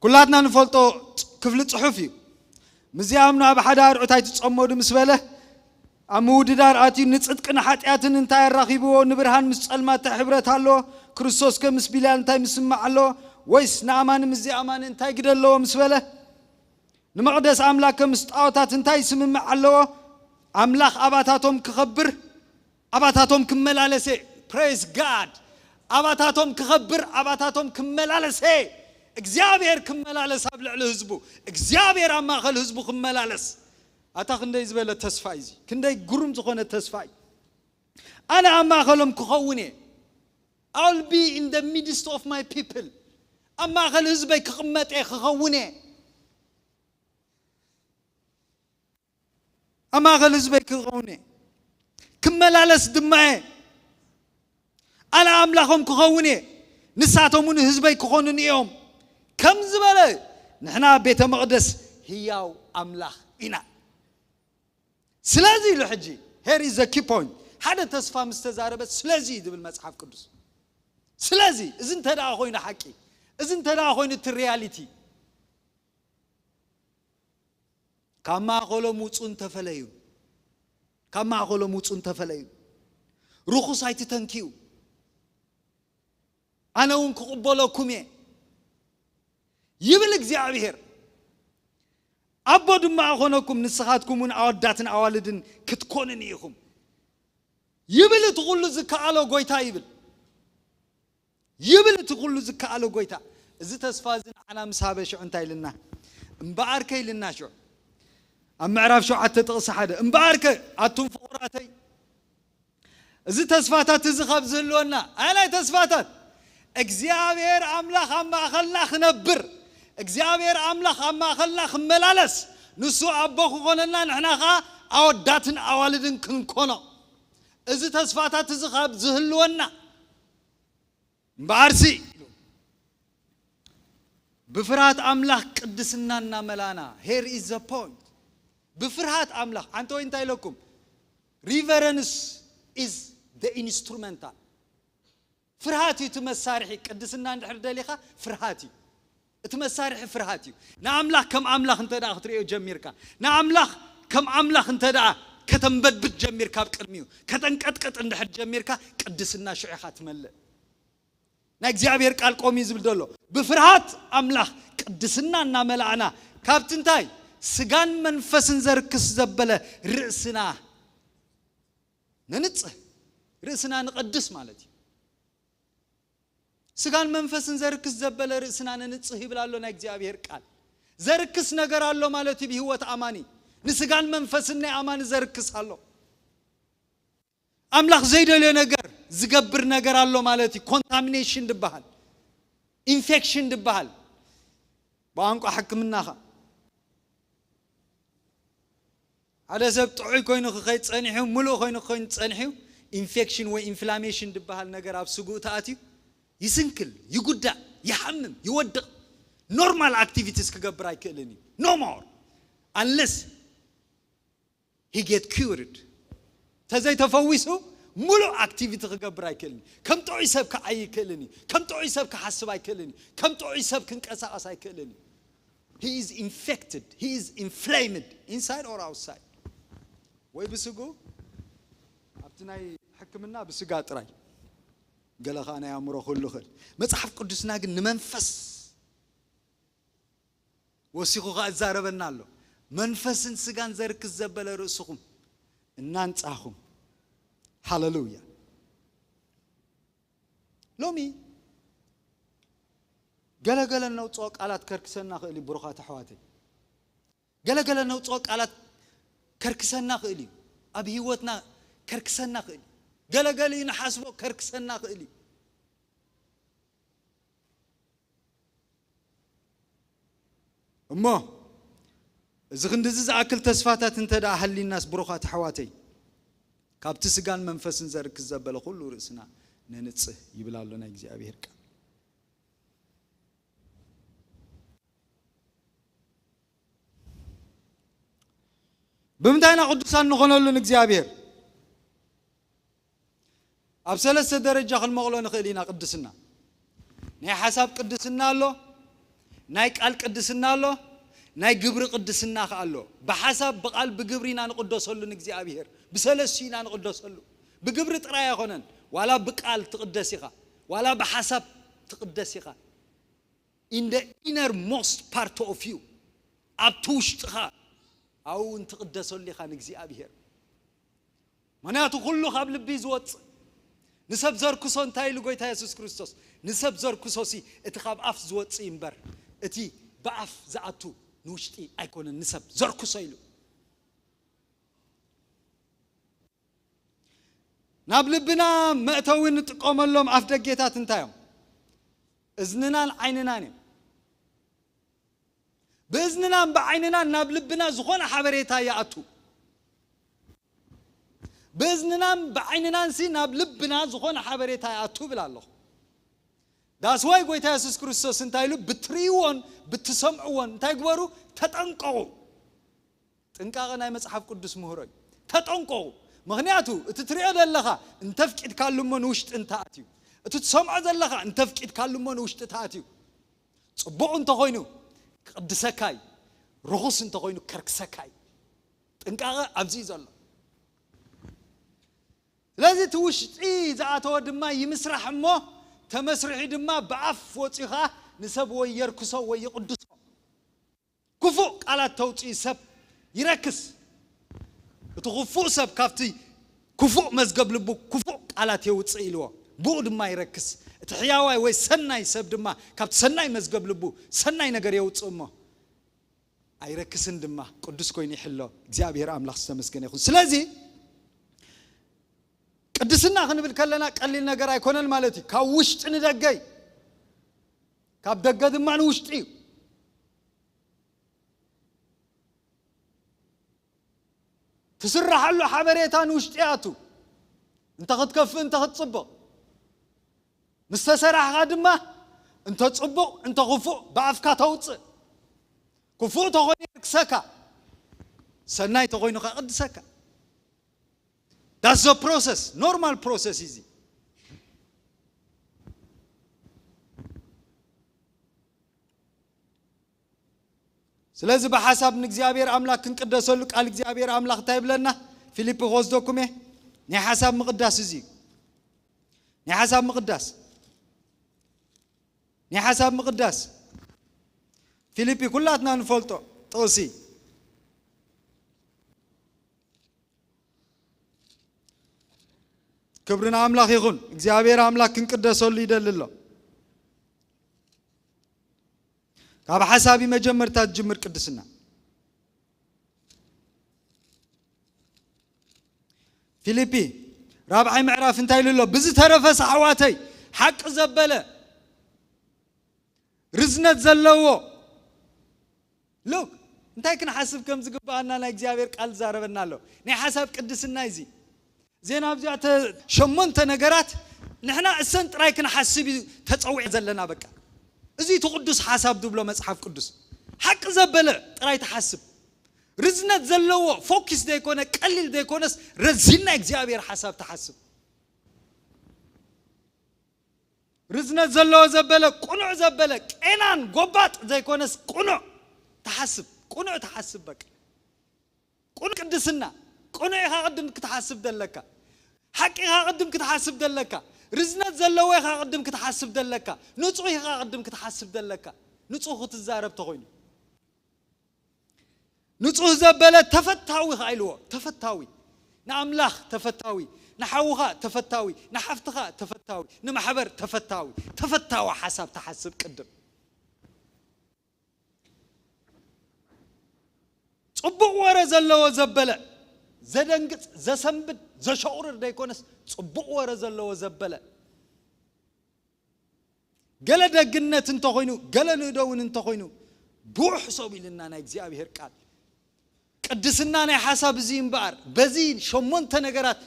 ኩላትና ንፈልጦ ክፍሊ ጽሑፍ እዩ። ምስዚኣም ናብ ሓደ ኣርዑት ኣይትጸመዱ ምስ በለ፣ ኣብ ምውድዳር ኣትዩ፣ ንጽድቅን ሓጢኣትን እንታይ ኣራኺብዎ? ንብርሃን ምስ ጸልማት እንታይ ሕብረት ኣለዎ? ክርስቶስከ ምስ ቢልያል እንታይ ምስምማዕ ኣለዎ? ወይስ ንኣማኒ ምስ ዘይኣማኒ እንታይ ግደ ኣለዎ? ምስ በለ፣ ንመቕደስ ኣምላኽከ ምስ ጣዖታት እንታይ ስምምዕ ኣለዎ? ኣምላኽ ኣባታቶም ክኸብር፣ ኣባታቶም ክመላለሰ። Praise God። ኣባታቶም ክኸብር፣ ኣባታቶም ክመላለሰ። እግዚኣብሔር ክመላለስ ኣብ ልዕሊ ህዝቡ፣ እግዚኣብሔር ኣብ ማእከል ህዝቡ ክመላለስ። ኣታ ክንደይ ዝበለ ተስፋ እዩ እዚ! ክንደይ ግሩም ዝኾነ ተስፋ እዩ! ኣነ ኣብ ማእከሎም ክኸውን እየ። I'll be in the midst of my people። ኣብ ማእከል ህዝበይ ክቕመጥ እየ፣ ክኸውን እየ። ኣብ ማእከል ህዝበይ ክኸውን እየ፣ ክመላለስ ድማ እየ። ኣነ ኣምላኾም ክኸውን እየ፣ ንሳቶም እውን ህዝበይ ክኾኑኒ እዮም። ከም ዝበለ፣ ንሕና ቤተ መቕደስ ህያው ኣምላኽ ኢና። ስለዚ ኢሉ ሕጂ፣ here is the key point። ሓደ ተስፋ ምስ ተዛረበ፣ ስለዚ እዩ ዝብል መጽሓፍ ቅዱስ። ስለዚ፣ እዚ እንተ ደኣ ኮይኑ ሓቂ፣ እዚ እንተ ደኣ ኮይኑ እቲ ሪያሊቲ፣ ካብ ማእከሎም ውጹ እንተፈለዩ፣ ካብ ማእከሎም ውጹ እንተፈለዩ፣ ርኹስ ኣይትተንክዩ፣ ኣነ እውን ክቕበለኩም እየ፣ ይብል እግዚኣብሔር። ኣቦ ድማ እኾነኩም፣ ንስኻትኩም እውን ኣወዳትን ኣዋልድን ክትኮኑኒ ኢኹም፣ ይብል እቲ ኩሉ ዝከኣሎ ጎይታ፣ ይብል፣ ይብል እቲ ኩሉ ዝከኣሎ ጎይታ። እዚ ተስፋ እዚ ንዓና ምስ ሃበ ሽዑ እንታይ ኢልና? እምበኣርከ ኢልና ሽዑ ኣብ ምዕራፍ ሸውዓተ ጥቕሲ ሓደ፣ እምበኣርከ ኣቱም ፍቑራተይ፣ እዚ ተስፋታት እዚ ካብ ዝህልወና፣ ኣየናይ ተስፋታት? እግዚኣብሔር ኣምላኽ ኣብ ማእከልና ክነብር፣ እግዚኣብሔር ኣምላኽ ኣብ ማእከልና ክመላለስ፣ ንሱ ኣቦ ክኾነና፣ ንሕና ኸኣ ኣወዳትን ኣዋልድን ክንኮኖ። እዚ ተስፋታት እዚ ካብ ዝህልወና እምበኣርሲ፣ ብፍርሃት ኣምላኽ ቅድስና እናመላእና። Here is the point። ብፍርሃት ኣምላኽ። ኣንተ ወይ እንታይ ኢለኩም? Reverence is the instrumental። ፍርሃት እዩ እቲ መሳርሒ። ቅድስና እንድሕር ደሊኻ፣ ፍርሃት እዩ እቲ መሳርሒ። ፍርሃት እዩ። ንኣምላኽ ከም ኣምላኽ እንተ ደኣ ክትርእዮ ጀሚርካ፣ ንኣምላኽ ከም ኣምላኽ እንተ ደኣ ከተንበድብድ ጀሚርካ፣ ኣብ ቅድሚኡ ከተንቀጥቅጥ እንድሕር ጀሚርካ፣ ቅድስና ሽዑ ኢኻ ትመልእ። ናይ እግዚኣብሔር ቃል ቆም እዩ ዝብል ዘሎ። ብፍርሃት ኣምላኽ ቅድስና እናመላእና፣ ካብቲ እንታይ? ስጋን መንፈስን ዘርክስ ዘበለ ርእስና ነንጽህ። ርእስና ንቐድስ ማለት እዩ። ስጋን መንፈስን ዘርክስ ዘበለ ርእስና ነንጽህ ይብል ኣሎ ናይ እግዚኣብሔር ቃል። ዘርክስ ነገር ኣሎ ማለት እዩ ብህይወት ኣማኒ። ንስጋን መንፈስን ናይ ኣማኒ ዘርክስ ኣሎ። ኣምላኽ ዘይደልዮ ነገር ዝገብር ነገር ኣሎ ማለት እዩ። ኮንታሚኔሽን ድበሃል፣ ኢንፌክሽን ድበሃል ብቋንቋ ሕክምናኻ። ሓደ ሰብ ጥዑይ ኮይኑ ክኸይድ ጸኒሑ፣ ምሉእ ኮይኑ ክኾይድ ጸኒሑ፣ ኢንፌክሽን ወይ ኢንፍላሜሽን ድበሃል ነገር ኣብ ስግኡ ተኣትዩ፣ ይስንክል፣ ይጉዳእ፣ ይሓምም፣ ይወድቕ። ኖርማል ኣክቲቪቲስ ክገብር ኣይክእልን እዩ። No more unless he get cured። ተዘይተፈዊሱ፣ ምሉእ ኣክቲቪቲ ክገብር ኣይክእልን እዩ። ከም ጥዑይ ሰብ ክዓይ ኣይክእልን እዩ። ከም ጥዑይ ሰብ ክሓስብ ኣይክእልን እዩ። ከም ጥዑይ ሰብ ክንቀሳቐስ ኣይክእልን እዩ። He is infected, he is inflamed, inside or outside። ወይ ብስግኡ፣ ኣብቲ ናይ ሕክምና ብስጋ ጥራይ፣ ገለ ኸኣ ናይ ኣእምሮ ክህሉ ይኽእል። መጽሓፍ ቅዱስና ግን ንመንፈስ ወሲኹ ኸኣ ይዛረበና ኣሎ። መንፈስን ስጋን ዘርክስ ዘበለ ርእስኹም እናንጻኹም። ሃሌሉያ። ሎሚ ገለገለ ነውጽኦ ቃላት ከርክሰና ኽእል እዩ፣ ብሩኻት ኣሕዋተይ። ገለገለ ነውጽኦ ቃላት ከርክሰና ኽእል እዩ። ኣብ ህይወትና ከርክሰና ኽእል እዩ። ገለገለ እዩ ንሓስቦ ከርክሰና ኽእል እዩ። እሞ እዚ ክንድዚ ዝኣክል ተስፋታት እንተ ደኣ ሃሊናስ፣ ብሩኻት ኣሕዋተይ፣ ካብቲ ስጋን መንፈስን ዘርክስ ዘበለ ኩሉ ርእስና ነንጽህ ይብል ኣሎ ናይ እግዚኣብሔር ቃል። ብምንታይ ኢና ቅዱሳን ንኾነሉ ንእግዚኣብሔር? ኣብ ሰለስተ ደረጃ ክንመቕሎ ንኽእል ኢና ቅድስና። ናይ ሓሳብ ቅድስና ኣሎ፣ ናይ ቃል ቅድስና ኣሎ፣ ናይ ግብሪ ቅድስና ከኣ ኣሎ። ብሓሳብ፣ ብቓል፣ ብግብሪ ኢና ንቕደሰሉ ንእግዚኣብሔር። ብሰለስቱ ኢና ንቕደሰሉ። ብግብሪ ጥራይ ኣይኮነን። ዋላ ብቃል ትቕደስ ኢኻ፣ ዋላ ብሓሳብ ትቕደስ ኢኻ። In the innermost part of you፣ ኣብቲ ውሽጥኻ፣ ኣብኡ እውን ትቕደሰሉ ኢኻ ንእግዚኣብሔር። ምኽንያቱ ኩሉ ካብ ልቢ እዩ ዝወፅእ። ንሰብ ዘርክሶ እንታይ ኢሉ ጎይታ የሱስ ክርስቶስ? ንሰብ ዘርክሶ ሲ እቲ ካብ ኣፍ ዝወፅእ እዩ እምበር፣ እቲ ብኣፍ ዝኣቱ ንውሽጢ ኣይኮነን ንሰብ ዘርክሶ ኢሉ። ናብ ልብና መእተዊ ንጥቀመሎም ኣፍ ደጌታት እንታይ እዮም? እዝንናን ዓይንናን እዮም። ብእዝንናን ብዓይንናን ናብ ልብና ዝኾነ ሓበሬታ ይኣቱ። ብእዝንናን ብዓይንናን ሲ ናብ ልብና ዝኾነ ሓበሬታ ይኣቱ ብል ኣለኹ። ዳስዋይ ጎይታ የሱስ ክርስቶስ እንታይ ኢሉ? ብትርእይዎን ብትሰምዕዎን እንታይ ግበሩ? ተጠንቀቑ። ጥንቃቐ ናይ መጽሓፍ ቅዱስ ምህሮ እዩ። ተጠንቀቑ። ምኽንያቱ እቲ ትሪኦ ዘለኻ እንተፍቂድካሉ እሞ ንውሽጢ እንተኣትዩ፣ እቲ ትሰምዖ ዘለኻ እንተፍቂድካሉ እሞ ንውሽጢ ተኣትዩ፣ ጽቡቕ እንተኾይኑ ክቕድሰካ እዩ፣ ርኹስ እንተኾይኑ ከርክሰካ እዩ። ጥንቃቐ ኣብዚ እዩ ዘሎ። ስለዚ እቲ ውሽጢ ዝኣተወ ድማ ይምስራሕ እሞ፣ ተመስሪሑ ድማ ብኣፍ ወፂኡ ኸዓ ንሰብ ወይ የርክሶ ወይ ይቕድሶ። ክፉእ ቃላት ተውፅኢ ሰብ ይረክስ። እቲ ክፉእ ሰብ ካብቲ ክፉእ መዝገብ ልቡ ክፉእ ቃላት የውፅእ ኢልዎ፣ ብኡ ድማ ይረክስ። እቲ ሕያዋይ ወይ ሰናይ ሰብ ድማ ካብቲ ሰናይ መዝገብ ልቡ ሰናይ ነገር የውፅእ እሞ ኣይረክስን ድማ፣ ቅዱስ ኮይኑ ይሕሎ። እግዚኣብሔር ኣምላኽ ዝተመስገነ ይኹን። ስለዚ ቅድስና ክንብል ከለና ቀሊል ነገር ኣይኮነን ማለት እዩ። ካብ ውሽጢ ንደገ እዩ፣ ካብ ደገ ድማ ንውሽጢ እዩ። ትስራሓሉ ሓበሬታ ንውሽጢ ኣቱ። እንተ ክትከፍእ፣ እንተ ክትጽብቕ። ምስ ተሰራሕኻ ድማ፣ እንተ ጽቡቕ፣ እንተ ክፉእ፣ ብኣፍካ ተውጽእ። ክፉእ ተኾይኑ የርክሰካ፣ ሰናይ ተኾይኑ ከቕድሰካ። That's the process, normal process እዩ እዚ። ስለዚ ብሓሳብ ንእግዚኣብሔር ኣምላኽ ክንቅደሰሉ ቃል እግዚኣብሔር ኣምላኽ እንታይ ይብለና? ፊልጲ ክወስደኩም እየ። ናይ ሓሳብ ምቕዳስ እዚ እዩ። ናይ ሓሳብ ምቕዳስ። ናይ ሓሳብ ምቕዳስ። ፊልጲ ኩላትና ንፈልጦ ጥቕሲ። ክብሪ ንኣምላኽ ይኹን። እግዚኣብሔር ኣምላኽ ክንቅደሰሉ ይደሊ ኣሎ። ካብ ሓሳብ እዩ መጀመርታ ዝጅምር ቅድስና። ፊልጲ ራብዓይ ምዕራፍ እንታይ ኢሉ ኣሎ? ብዝተረፈስ ኣሕዋተይ፣ ሓቂ ዘበለ፣ ርዝነት ዘለዎ፣ ሉክ፣ እንታይ ክንሓስብ ከም ዝግብኣና ናይ እግዚኣብሔር ቃል ዛረበና ኣሎ። ናይ ሓሳብ ቅድስና እዚ። ዜና ኣብዚኣ ተ-፣ ሸሞንተ ነገራት ንሕና እሰን ጥራይ ክንሓስብ እዩ ተጸዊዕ ዘለና። በቃ፣ እዚ እቲ ቅዱስ ሓሳብ ዝብሎ መጽሓፍ ቅዱስ። ሓቂ ዘበለ ጥራይ ትሓስብ። ርዝነት ዘለዎ፣ ፎኪስ ዘይኮነ፣ ቀሊል ዘይኮነስ፣ ረዚን ናይ እግዚኣብሔር ሓሳብ ትሓስብ። ርዝነት ዘለዎ ዘበለ፣ ቅኑዕ ዘበለ፣ ቄናን ጎባጥ ዘይኮነስ፣ ቅኑዕ ትሓስብ። ቅኑዕ ትሓስብ። በቃ፣ ቅኑዕ ቅድስና። ቅኑዕ ኢኻ ቅድም ክትሓስብ ዘለካ። ሓቂ ኢኻ ቅድም ክትሓስብ ዘለካ። ርዝነት ዘለዎ ኢኻ ቅድም ክትሓስብ ዘለካ። ንጹህ ኢኻ ቅድም ክትሓስብ ዘለካ። ንጹህ ክትዛረብ ተኾይኑ። ንጹህ ዘበለ ተፈታዊ ኸዓ ኢልዎ። ተፈታዊ። ንኣምላኽ ተፈታዊ። ንሓውኻ ተፈታዊ። ንሓፍትኻ ተፈታዊ። ንማሕበር ተፈታዊ። ተፈታዊ ሓሳብ ትሓስብ ቅድም። ጽቡቕ ወረ ዘለዎ ዘበለ። ዘደንግጽ፣ ዘሰንብድ፣ ዘሸቑርር ዘይኮነስ፣ ጽቡቕ ወረ ዘለዎ ዘበለ። ገለ ደግነት እንተኾይኑ፣ ገለ ንእዶ እውን እንተኾይኑ፣ ብኡ ሕሰቡ ኢልና ናይ እግዚኣብሔር ቃል። ቅድስና ናይ ሓሳብ እዚ እምበኣር፣ በዚ ሸሞንተ ነገራት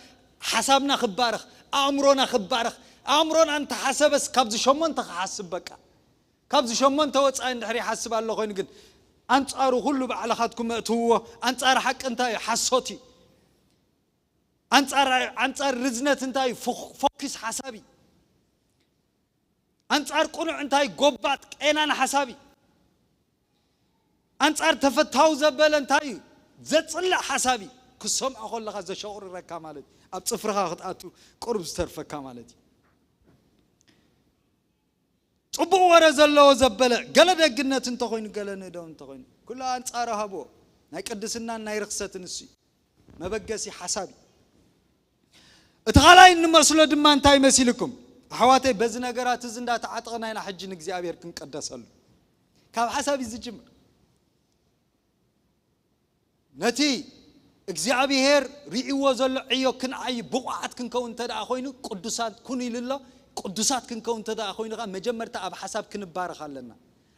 ሓሳብና ክባረኽ፣ ኣእምሮና ክባረኽ፣ ኣእምሮና እንተሓሰበስ ካብዚ ሸሞንተ ክሓስብ በቃ። ካብዚ ሸሞንተ ወጻኢ እንድሕር ይሓስብ ኣሎ ኮይኑ ግን፣ ኣንጻሩ ኩሉ ባዕልኻትኩም እእትውዎ፣ ኣንጻር ሓቂ እንታይ እዩ? ሓሶት እዩ። ኣንጻር፣ ኣንጻር ርዝነት እንታይ እዩ? ፎ-፣ ፎኪስ ሓሳብ እዩ። ኣንጻር ቅኑዕ እንታይ? ጎባጥ ቄናን ሓሳብ እዩ። ኣንጻር ተፈታዊ ዘበለ እንታይ እዩ? ዘጽልእ ሓሳብ እዩ። ክሰምዖ ከለኻ ዘሸቑርረካ ማለት እዩ። ኣብ ጽፍርኻ ክትኣቱ ቅሩብ ዝተርፈካ ማለት እዩ። ጽቡቕ ወረ ዘለዎ ዘበለ፣ ገለ ደግነት እንተኾይኑ፣ ገለ ንእደው እንተኾይኑ፣ ኩሉ ኣንጻሩ ሃብዎ። ናይ ቅድስናን ናይ ርኽሰትን እሱ እዩ። መበገሲ ሓሳብ እዩ። እቲ ካልኣይ እንመስሎ ድማ እንታይ መሲልኩም? ኣሕዋተይ፣ በዚ ነገራት እዚ እንዳተዓጠቕና ኢና ሕጂ ንእግዚኣብሔር ክንቀደሰሉ። ካብ ሓሳብ እዩ ዝጅምር። ነቲ እግዚኣብሔር ርእይዎ ዘሎ ዕዮ ክንዓይ ብቑዓት ክንከውን እንተ ደኣ ኮይኑ፣ ቅዱሳት ኩኑ ኢሉ ኣሎ። ቅዱሳት ክንከውን እንተ ደኣ ኮይኑ ከኣ መጀመርታ ኣብ ሓሳብ ክንባረኽ ኣለና።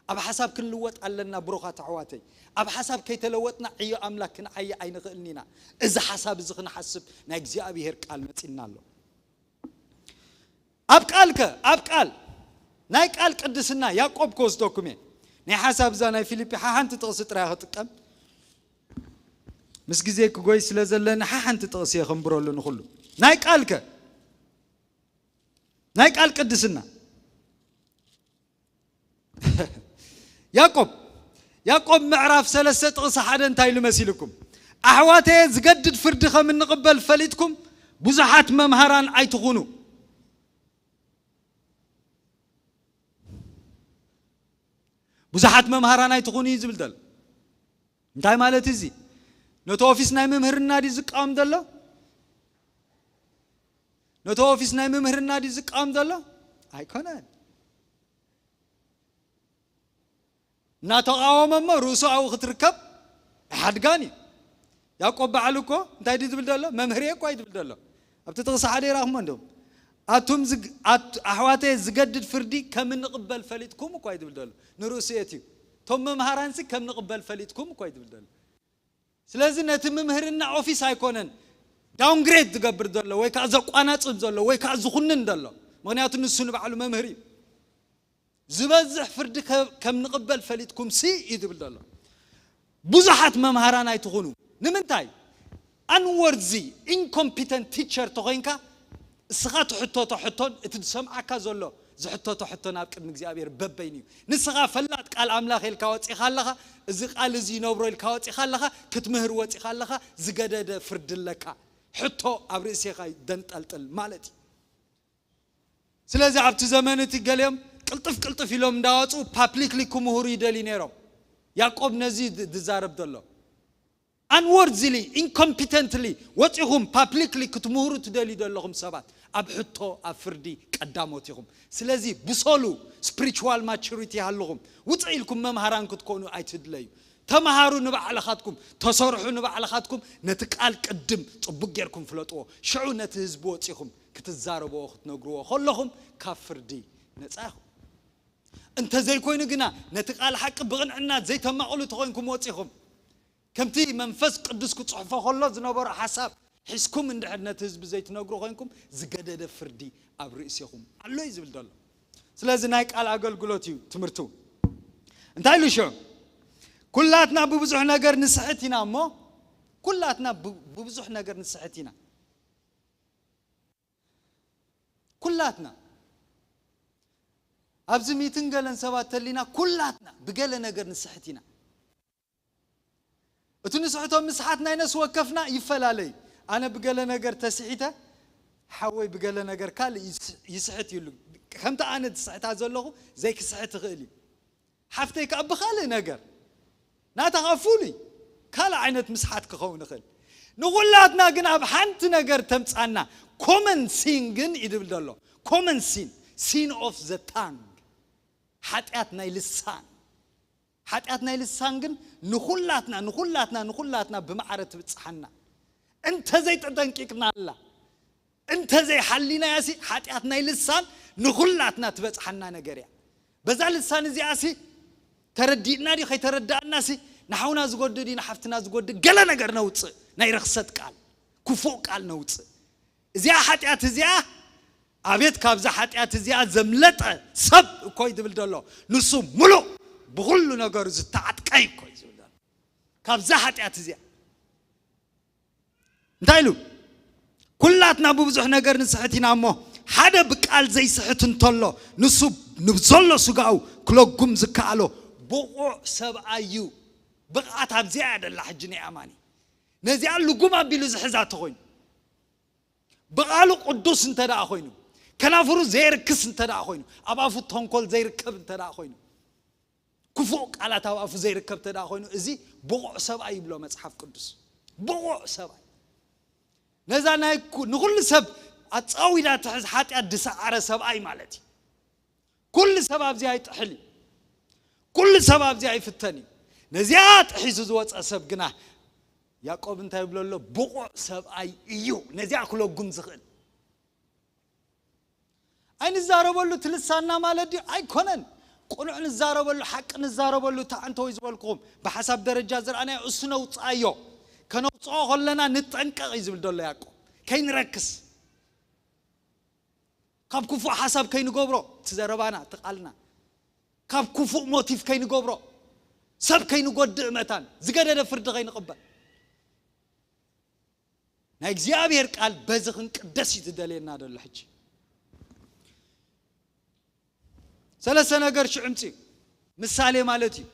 ኣብ ሓሳብ ክንልወጥ ኣለና ብሩኻት ኣሕዋተይ። ኣብ ሓሳብ ከይተለወጥና ዕዮ ኣምላኽ ክንዓይ ኣይንኽእልን ኢና። እዚ ሓሳብ እዚ ክንሓስብ ናይ እግዚኣብሔር ቃል መጺእና ኣሎ። ኣብ ቃልከ ኣብ ቃል ናይ ቃል ቅድስና ያዕቆብ ክወስደኩም እየ። ናይ ሓሳብ እዛ ናይ ፊልፒ ሓሓንቲ ጥቕሲ ጥራይ ክጥቀም ምስ ግዜ ክጎይ ስለ ዘለኒ ሓሓንቲ ጥቕሲ እየ ከንብረሉ ንኹሉ። ናይ ቃልከ ናይ ቃል ቅድስና ያዕቆብ ያዕቆብ ምዕራፍ ሰለስተ ጥቕሲ ሓደ እንታይ ኢሉ መሲልኩም? ኣሕዋተየ፣ ዝገድድ ፍርዲ ከም እንቕበል ፈሊጥኩም ብዙሓት መምሃራን ኣይትኹኑ። ብዙሓት መምሃራን ኣይትኹኑ እዩ ዝብል ዘሎ። እንታይ ማለት እዚ? ነቲ ኦፊስ ናይ ምምህርና ድዩ ዝቃወም ዘሎ? ነቲ ኦፊስ ናይ ምምህርና ድዩ ዝቃወም ዘሎ? ኣይኮነን። እናተቃወመ እሞ ርእሱ ኣብኡ ክትርከብ ኣይሓድጋን እዩ። ያዕቆብ በዓሉ እኮ እንታይ ድዩ ዝብል ዘሎ? መምህርየ እኮ እዩ ዝብል ዘሎ። ኣብቲ ጥቕሲ ሓደ ይረኣኹሞ እንዲኹም። ኣቱም ዝግ-፣ ኣት-፣ ኣሕዋተየ፣ ዝገድድ ፍርዲ ከም እንቕበል ፈሊጥኩም እኮ እዩ ዝብል ዘሎ። ንርእሱ የትዩ። እቶም መምሃራንሲ ከም ንቕበል ፈሊጥኩም እኮ እዩ ዝብል ዘሎ። ስለዚ ነቲ ምምህርና ኦፊስ ኣይኮነን ዳውንግሬድ ዝገብር ዘሎ ወይ ከዓ ዘቋናጽብ ዘሎ ወይ ከዓ ዝኹንን ዘሎ። ምኽንያቱ ንሱ ንባዕሉ መምህር እዩ። ዝበዝሕ ፍርዲ ከ-፣ ከም ንቕበል ፈሊጥኩም ሲ እዩ ዝብል ዘሎ። ብዙሓት መምሃራን ኣይትኹኑ። ንምንታይ? ኣንወርዚ ኢንኮምፒተንት ቲቸር ተኾይንካ እስኻ ትሕተቶ ሕቶን እቲ ዝሰምዓካ ዘሎ ዝሕተቶ ሕቶን ኣብ ቅድሚ እግዚኣብሔር በበይኑ እዩ። ንስኻ ፈላጥ ቃል ኣምላኽ ኢልካ ወጺኻ ኣለኻ። እዚ ቃል እዚ ይነብሮ ኢልካ ወጺኻ ኣለኻ። ክትምህር ወጺኻ ኣለኻ። ዝገደደ ፍርዲ ኣለካ። ሕቶ ኣብ ርእሴኻ ይደንጠልጥል ማለት እዩ። ስለዚ ኣብቲ ዘመን እቲ ገሊኦም ቅልጥፍ ቅልጥፍ ኢሎም እንዳወፁ ፓብሊክሊ ክምህሩ ይደልዩ ነይሮም። ያዕቆብ ነዚ ድ-፣ ዝዛረብ ዘሎ ኣንወርዚሊ ኢንኮምፒተንትሊ ወፂኹም ፓብሊክሊ ክትምህሩ ትደልዩ ዘለኹም ሰባት ኣብ ሕቶ ኣብ ፍርዲ ቀዳሞት ኢኹም። ስለዚ ብሰሉ ስፒሪቹዋል ማቹሪቲ ይሃልኹም። ውፅእ ኢልኩም መምሃራን ክትኮኑ ኣይትድለዩ። ተምሃሩ ንባዕልኻትኩም፣ ተሰርሑ ንባዕልኻትኩም። ነቲ ቃል ቅድም ፅቡቅ ጌርኩም ፍለጥዎ። ሽዑ ነቲ ህዝቢ ወፂኹም ክትዛረብዎ ክትነግርዎ ከለኹም ካብ ፍርዲ ነፃ ኢኹም። እንተዘይኮይኑ ግና ነቲ ቃል ሓቂ ብቕንዕና ዘይተማቕሉ ተኾይንኩም ወፂኹም ከምቲ መንፈስ ቅዱስ ክፅሕፎ ከሎ ዝነበሮ ሓሳብ ሒዝኩም እንድሕር ነቲ ህዝቢ ዘይትነግሩ ኮይንኩም ዝገደደ ፍርዲ ኣብ ርእሲኹም ኣሎ እዩ ዝብል ዘሎ። ስለዚ ናይ ቃል ኣገልግሎት እዩ ትምህርቱ። እንታይ ኢሉ ሽዑ? ኩላትና ብብዙሕ ነገር ንስሕት ኢና እሞ፣ ኩላትና ብ-፣ ብብዙሕ ነገር ንስሕት ኢና። ኩላትና ኣብዚ ሚትን ገለን ሰባት ተሊና ኩላትና ብገለ ነገር ንስሕት ኢና። እቲ ንስሕቶ ምስሓት ናይ ነፍሲ ወከፍና ይፈላለ እዩ። ኣነ ብገለ ነገር ተስሒተ፣ ሓወይ ብገለ ነገር ካልእ ይስ-፣ ይስሕት ይሉ። ከምቲ ኣነ ዝስሕታ ዘለኹ ዘይክስሕት ይኽእል እዩ። ሓፍተይ ከኣ ብኻልእ ነገር ናታ ከኣ ፍሉይ ካልእ ዓይነት ምስሓት ክኸውን ይኽእል። ንኹላትና ግን ኣብ ሓንቲ ነገር ተምጻና ኮመን ሲን ግን ይድብል ዘሎ። ኮመን ሲን፣ ሲን ኦፍ ዘ ታንግ፣ ሓጢኣት ናይ ልሳን። ሓጢኣት ናይ ልሳን ግን ንኹላትና ንኹላትና ንኹላትና ብማዕረ ትብጽሓና። እንተዘይተጠንቂቅናላ፣ እንተዘይሓሊናያሲ ሓጢኣት ናይ ልሳን ንኹላትና ትበጽሓና ነገር እያ። በዛ ልሳን እዚኣሲ ተረዲእና ድዩ ከይተረዳእናሲ ንሓውና ዝጎድእ ድዩ ንሓፍትና ዝጎድእ ገለ ነገር ነውፅእ። ናይ ርኽሰት ቃል፣ ክፉእ ቃል ነውፅእ። እዚኣ ሓጢኣት እዚኣ ኣቤት ካብዛ ሓጢኣት እዚኣ ዘምለጠ ሰብ እኮ እዩ ዝብል ዘሎ። ንሱ ሙሉእ ብኹሉ ነገሩ ዝተዓጥቀ እዩ እኮ እዩ ዝብል ዘሎ። ካብዛ ሓጢኣት እዚኣ እንታይ ኢሉ? ኩላትና ብብዙሕ ነገር ንስሕት ኢና እሞ ሓደ ብቃል ዘይስሕት እንተሎ ንሱ ንብዘሎ ስጋኡ ክለጉም ዝከኣሎ ብቑዕ ሰብኣይ እዩ። ብቕዓት ኣብዚኣ እያ ደላ ሕጂ ናይ ኣማኒ። ነዚኣ ልጉም ኣቢሉ ዝሕዛ ተኾይኑ፣ ብቓሉ ቅዱስ እንተ ደኣ ኮይኑ፣ ከናፍሩ ዘየርክስ እንተ ደኣ ኮይኑ፣ ኣብ ኣፉ ተንኮል ዘይርከብ እንተ ደኣ ኮይኑ፣ ክፉእ ቃላት ኣብ ኣፉ ዘይርከብ እንተ ደኣ ኮይኑ፣ እዚ ብቑዕ ሰብኣይ ይብሎ መጽሓፍ ቅዱስ። ብቑዕ ሰብኣይ። ነዛ ናይ ኩ-፣ ንኹሉ ሰብ ኣጻዊዳ ትሕዝ ሓጢኣት ዝሰዓረ ሰብኣይ ማለት እዩ። ኩሉ ሰብ ኣብዚኣ ይጥሕል እዩ። ኩሉ ሰብ ኣብዚኣ ይፍተን እዩ። ነዚኣ ጥሒሱ ዝወጸ ሰብ ግና ያዕቆብ እንታይ ይብሎ ኣሎ? ብቑዕ ሰብኣይ እዩ ነዚኣ ክለጉም ዝኽእል። ኣይንዛረበሉ፣ እቲ ልሳንና ማለት ድዩ? ኣይኮነን። ቅኑዕ ንዛረበሉ፣ ሓቂ ንዛረበሉ፣ እቲ ኣንተ ወይ ዝበልኩኹም ብሓሳብ ደረጃ ዝረኣናዮ እሱ ነውጽኣዮ። ከነውጽኦ ከለና ንጠንቀቕ እዩ ዝብል ዘሎ ያዕቆብ። ከይንረክስ። ካብ ክፉእ ሓሳብ ከይንገብሮ፣ እቲ ዘረባና፣ እቲ ቃልና። ካብ ክፉእ ሞቲቭ ከይንገብሮ፣ ሰብ ከይንጎድእ መታን፣ ዝገደደ ፍርዲ ከይንቕበል። ናይ እግዚኣብሔር ቃል በዚ ክንቅደስ እዩ ዝደልየና ዘሎ ሕጂ። ሰለስተ ነገር ሽዑ ምጽኡ። ምሳሌ ማለት እዩ።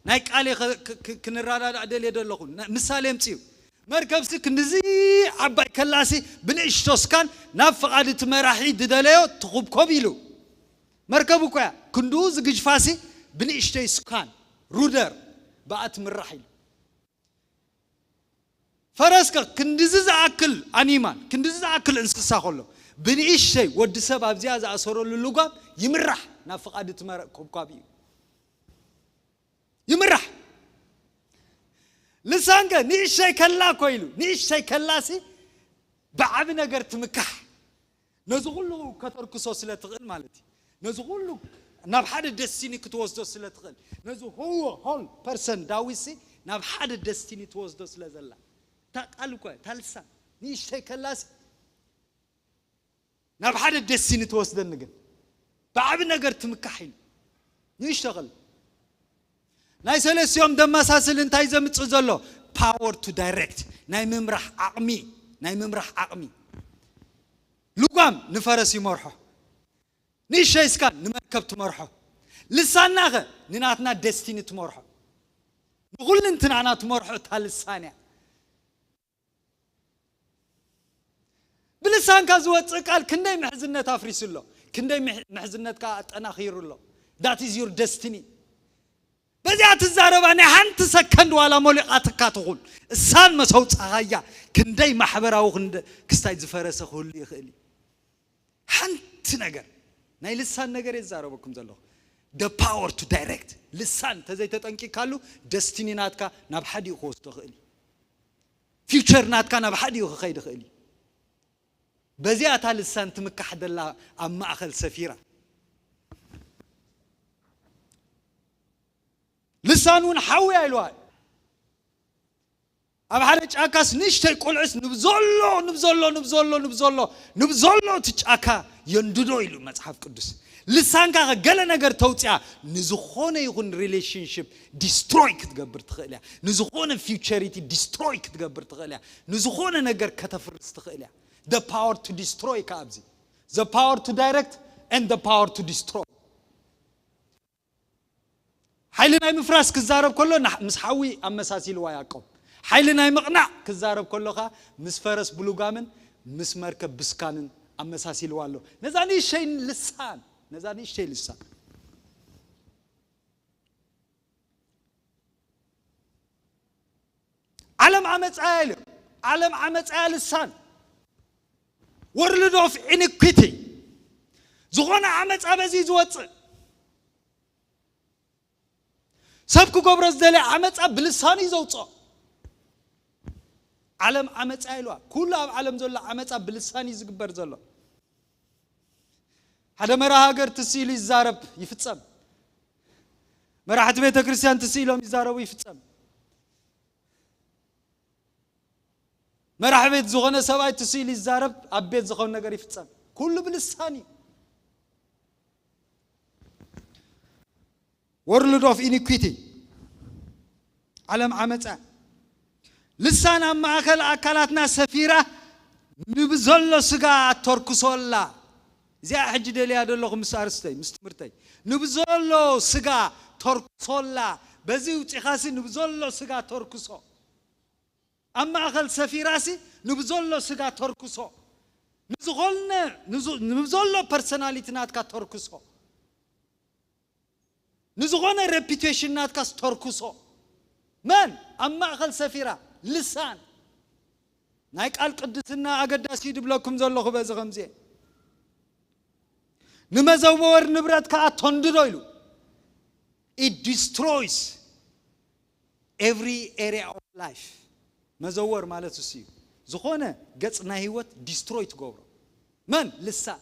ናይ ቃሌ ከ-፣ ክ-፣ ክ-፣ ክንረዳዳእ ደልየ ዘለኹ። ነ-፣ ምሳሌ ምጽኡ። መርከብሲ ክንድዚ ዓባይ ከላሲ ብንእሽቶ ስካን ናብ ፍቓድ እቲ መራሒ ዝደለዮ ትኹብኮብ ኢሉ። መርከብ እኮ እያ። ክንድኡ ዝግጅፋሲ ብንእሽተይ ስካን፣ ሩደር፣ ብኣ ትምራሕ ኢሉ። ፈረስከ ክንድዚ ዝኣክል ኣኒማል፣ ክንድዚ ዝኣክል እንስሳ ከሎ፣ ብንእሽተይ ወዲ ሰብ ኣብዚኣ ዝኣሰረሉ ልጓም ይምራሕ ናብ ፍቓድ እቲ መረ-፣ ኮብኳብ እዩ። ይምራሕ። ልሳንከ ንእሽተይ ከላ እኮ ኢሉ፣ ንእሽተይ ከላሲ ብዓቢ ነገር ትምካሕ። ነዚ ኩሉ ከተርክሶ ስለ ትኽእል ማለት እዩ። ነዚ ኩሉ ናብ ሓደ ደስቲኒ ክትወስዶ ስለ ትኽእል። ነዚ ሁዎ ሆል ፐርሰን ዳዊትሲ ናብ ሓደ ደስቲኒ ትወስዶ ስለ ዘላ። እታ ቃል እኮ፣ እታ ልሳን ንእሽተይ ከላሲ ናብ ሓደ ደስቲኒ ትወስደኒ ግን ብዓቢ ነገር ትምካሕ ኢሉ። ንእሽቶ ከላ። ናይ ሰለስቲኦም ደመሳስል እንታይ ዘምጽእ ዘሎ? ፓወር ቱ ዳይሬክት፣ ናይ ምምራሕ ዓቕሚ፣ ናይ ምምራሕ ዓቕሚ። ልጓም ንፈረስ ይመርሖ። ንእሽተይ ስካን ንመርከብ ትመርሖ። ልሳንናኸ ንናትና ደስቲኒ ትመርሖ። ንኹልንትናና ትመርሖ እታ ልሳን እያ። ብልሳንካ ዝወጽእ ቃል ክንደይ ምሕዝነት ኣፍሪሱ ኣሎ፣ ክንደይ ምሕ-፣ ምሕዝነትካ ኣጠናኺሩ ኣሎ። That is your destiny። በዚኣ ትዛረባ ናይ ሓንቲ ሰከንድ ዋላ ሞሊቓትካ ትኹን፣ እሳን መሰውጻኻያ ክንደይ ማሕበራዊ ክንደ-፣ ክስታይ ዝፈረሰ ክህሉ ይኽእል እዩ። ሓንቲ ነገር፣ ናይ ልሳን ነገር የዛረበኩም ዘለኹ። The power to direct። ልሳን ተዘይተጠንቂካሉ ደስቲኒ ናትካ ናብ ሓዲኡ ክወስዶ ይኽእል እዩ። ፊውቸር ናትካ ናብ ሓዲኡ ክኸይድ ይኽእል እዩ። በዚኣ እታ ልሳን ትምካሕ ደላ ኣብ ማእኸል ሰፊራ። ልሳን እውን ሓዊ ኢልዋ። ኣብ ሓደ ጫካስ ንእሽተይ ቆልዑስ ንብዘሎ፣ ንብዘሎ፣ ንብዘሎ፣ ንብዘሎ፣ ንብዘሎ እቲ ጫካ የንድዶ ኢሉ መጽሓፍ ቅዱስ። ልሳንካ ገለ ነገር ተውፅያ ንዝኾነ ይኹን ሪሌሽንሽፕ ዲስትሮይ ክትገብር ትኽእል እያ። ንዝኾነ ፊውቸሪቲ ዲስትሮይ ክትገብር ትኽእል እያ። ንዝኾነ ነገር ከተፍርስ ትኽእል እያ። The power to destroy ከ ኣብዚ። The power to direct and the power to destroy። ሓይሊ ናይ ምፍራስ ክዛረብ ከሎ ና-፣ ምስ ሓዊ ኣመሳሲልዋ ያዕቆብ። ሓይሊ ናይ ምቕናዕ ክዛረብ ከሎኻ ምስ ፈረስ ብሉጋምን ምስ መርከብ ብስካንን ኣመሳሲልዋ ኣሎ። ነዛ ንእሽተይ ልሳን፣ ነዛ ንእሽተይ ልሳን። ዓለም ዓመፃያ ኢሉ። ዓለም ዓመፃያ ልሳን። World of iniquity። ዝኾነ ዓመፃ በዚ ዝወፅእ። ሰብ ክገብሮ ዝደለ ዓመፃ ብልሳኑ እዩ ዘውፅኦ። ዓለም ዓመፃ ኢልዋ። ኩሉ ኣብ ዓለም ዘሎ ዓመፃ ብልሳን እዩ ዝግበር ዘሎ። ሓደ መርሃ ሃገር ትስኢሉ ይዛረብ ይፍፀም። መራሕቲ ቤተ ክርስቲያን ትስኢሎም ይዛረቡ ይፍፀም። መራሕ ቤት ዝኾነ ሰብኣይ ትስኢሉ ይዛረብ፣ ኣብ ቤት ዝኾነ ነገር ይፍፀም። ኩሉ ብልሳን እዩ። World of iniquity። ዓለም ዓመፃ። ልሳን ኣብ ማእከል ኣካላትና ሰፊራ ንብዘሎ ስጋ ኣተርክሶላ። እዚኣ ሕጂ ደልያ ዘለኹ ምስ ኣርስተይ፣ ምስ ትምህርተይ። ንብዘሎ ስጋ ተርክሶላ፣ በዚ ውፂኻሲ ንብዘሎ ስጋ ተርክሶ። ኣብ ማእኸል ሰፊራሲ ንብዘሎ ስጋ ተርክሶ። ንዝኾነ ንዙ- ንብዘሎ ፐርሰናሊቲ ናትካ ተርክሶ። ንዝኾነ ሬፒቴሽን ናትካስ ተርክሶ። መን ኣብ ማእኸል ሰፊራ? ልሳን። ናይ ቃል ቅድስና ኣገዳሲ ድብለኩም ዘለኹ በዚ ከምዚ እየ። ንመዘወር ንብረት ከዓ ተንድዶ ኢሉ። It destroys every area of life። መዘወር ማለት እሱ እዩ። ዝኾነ ገጽ ናይ ህይወት ዲስትሮይ ትገብሮ። መን? ልሳን።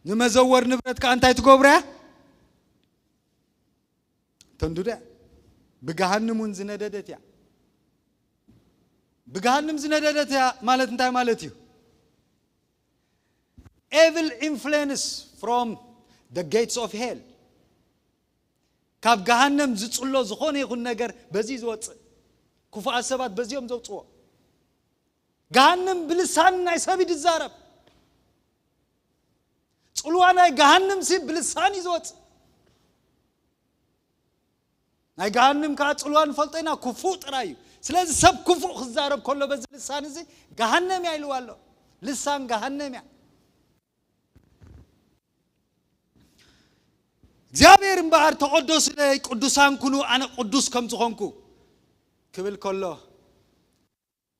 ንመዘወር ንብረት ከዓ እንታይ ትገብሮ እያ? ተንድዶ እያ። ብገሃንም እውን ዝነደደት እያ። ብገሃንም ዝነደደት እያ ማለት እንታይ ማለት እዩ? Evil influence from the gates of hell። ካብ ገሃነም ዝጽሎ ዝኾነ ይኹን ነገር በዚ ዝወጽእ። ክፉኣት ሰባት በዚኦም ዘውጽዎ። ገሃነም ብልሳን ናይ ሰብ እዩ ዝዛረብ። ጽልዋ ናይ ገሃነም ሲ ብልሳን እዩ ዝወጽእ። ናይ ገሃነም ከዓ ጽልዋ ንፈልጦ ኢና፣ ክፉእ ጥራይ እዩ። ስለዚ ሰብ ክፉእ ክዛረብ ከሎ በዚ ልሳን እዚ ገሃነም እያ ኢልዋ ኣሎ። ልሳን ገሃነም እያ። እግዚኣብሔር እምበኣር ተቐደሱለይ፣ ቅዱሳን ኩኑ ኣነ ቅዱስ ከም ዝኾንኩ ክብል ከሎ፣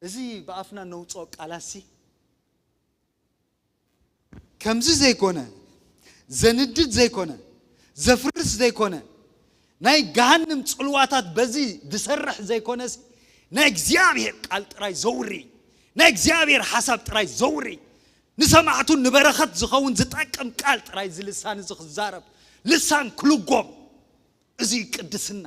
እዚ ብኣፍና ነውፅኦ ቃላሲ ከምዚ ዘይኮነ፣ ዘንድድ ዘይኮነ፣ ዘፍርስ ዘይኮነ፣ ናይ ገሃንም ጽልዋታት በዚ ዝሰርሕ ዘይኮነስ፣ ናይ እግዚኣብሔር ቃል ጥራይ ዘውሪ፣ ናይ እግዚኣብሔር ሓሳብ ጥራይ ዘውሪ፣ ንሰማዕቱ ንበረኸት ዝኸውን ዝጠቅም ቃል ጥራይ እዚ ልሳን እዚ ክዛረብ፣ ልሳን ክልጎም፣ እዚ እዩ ቅድስና።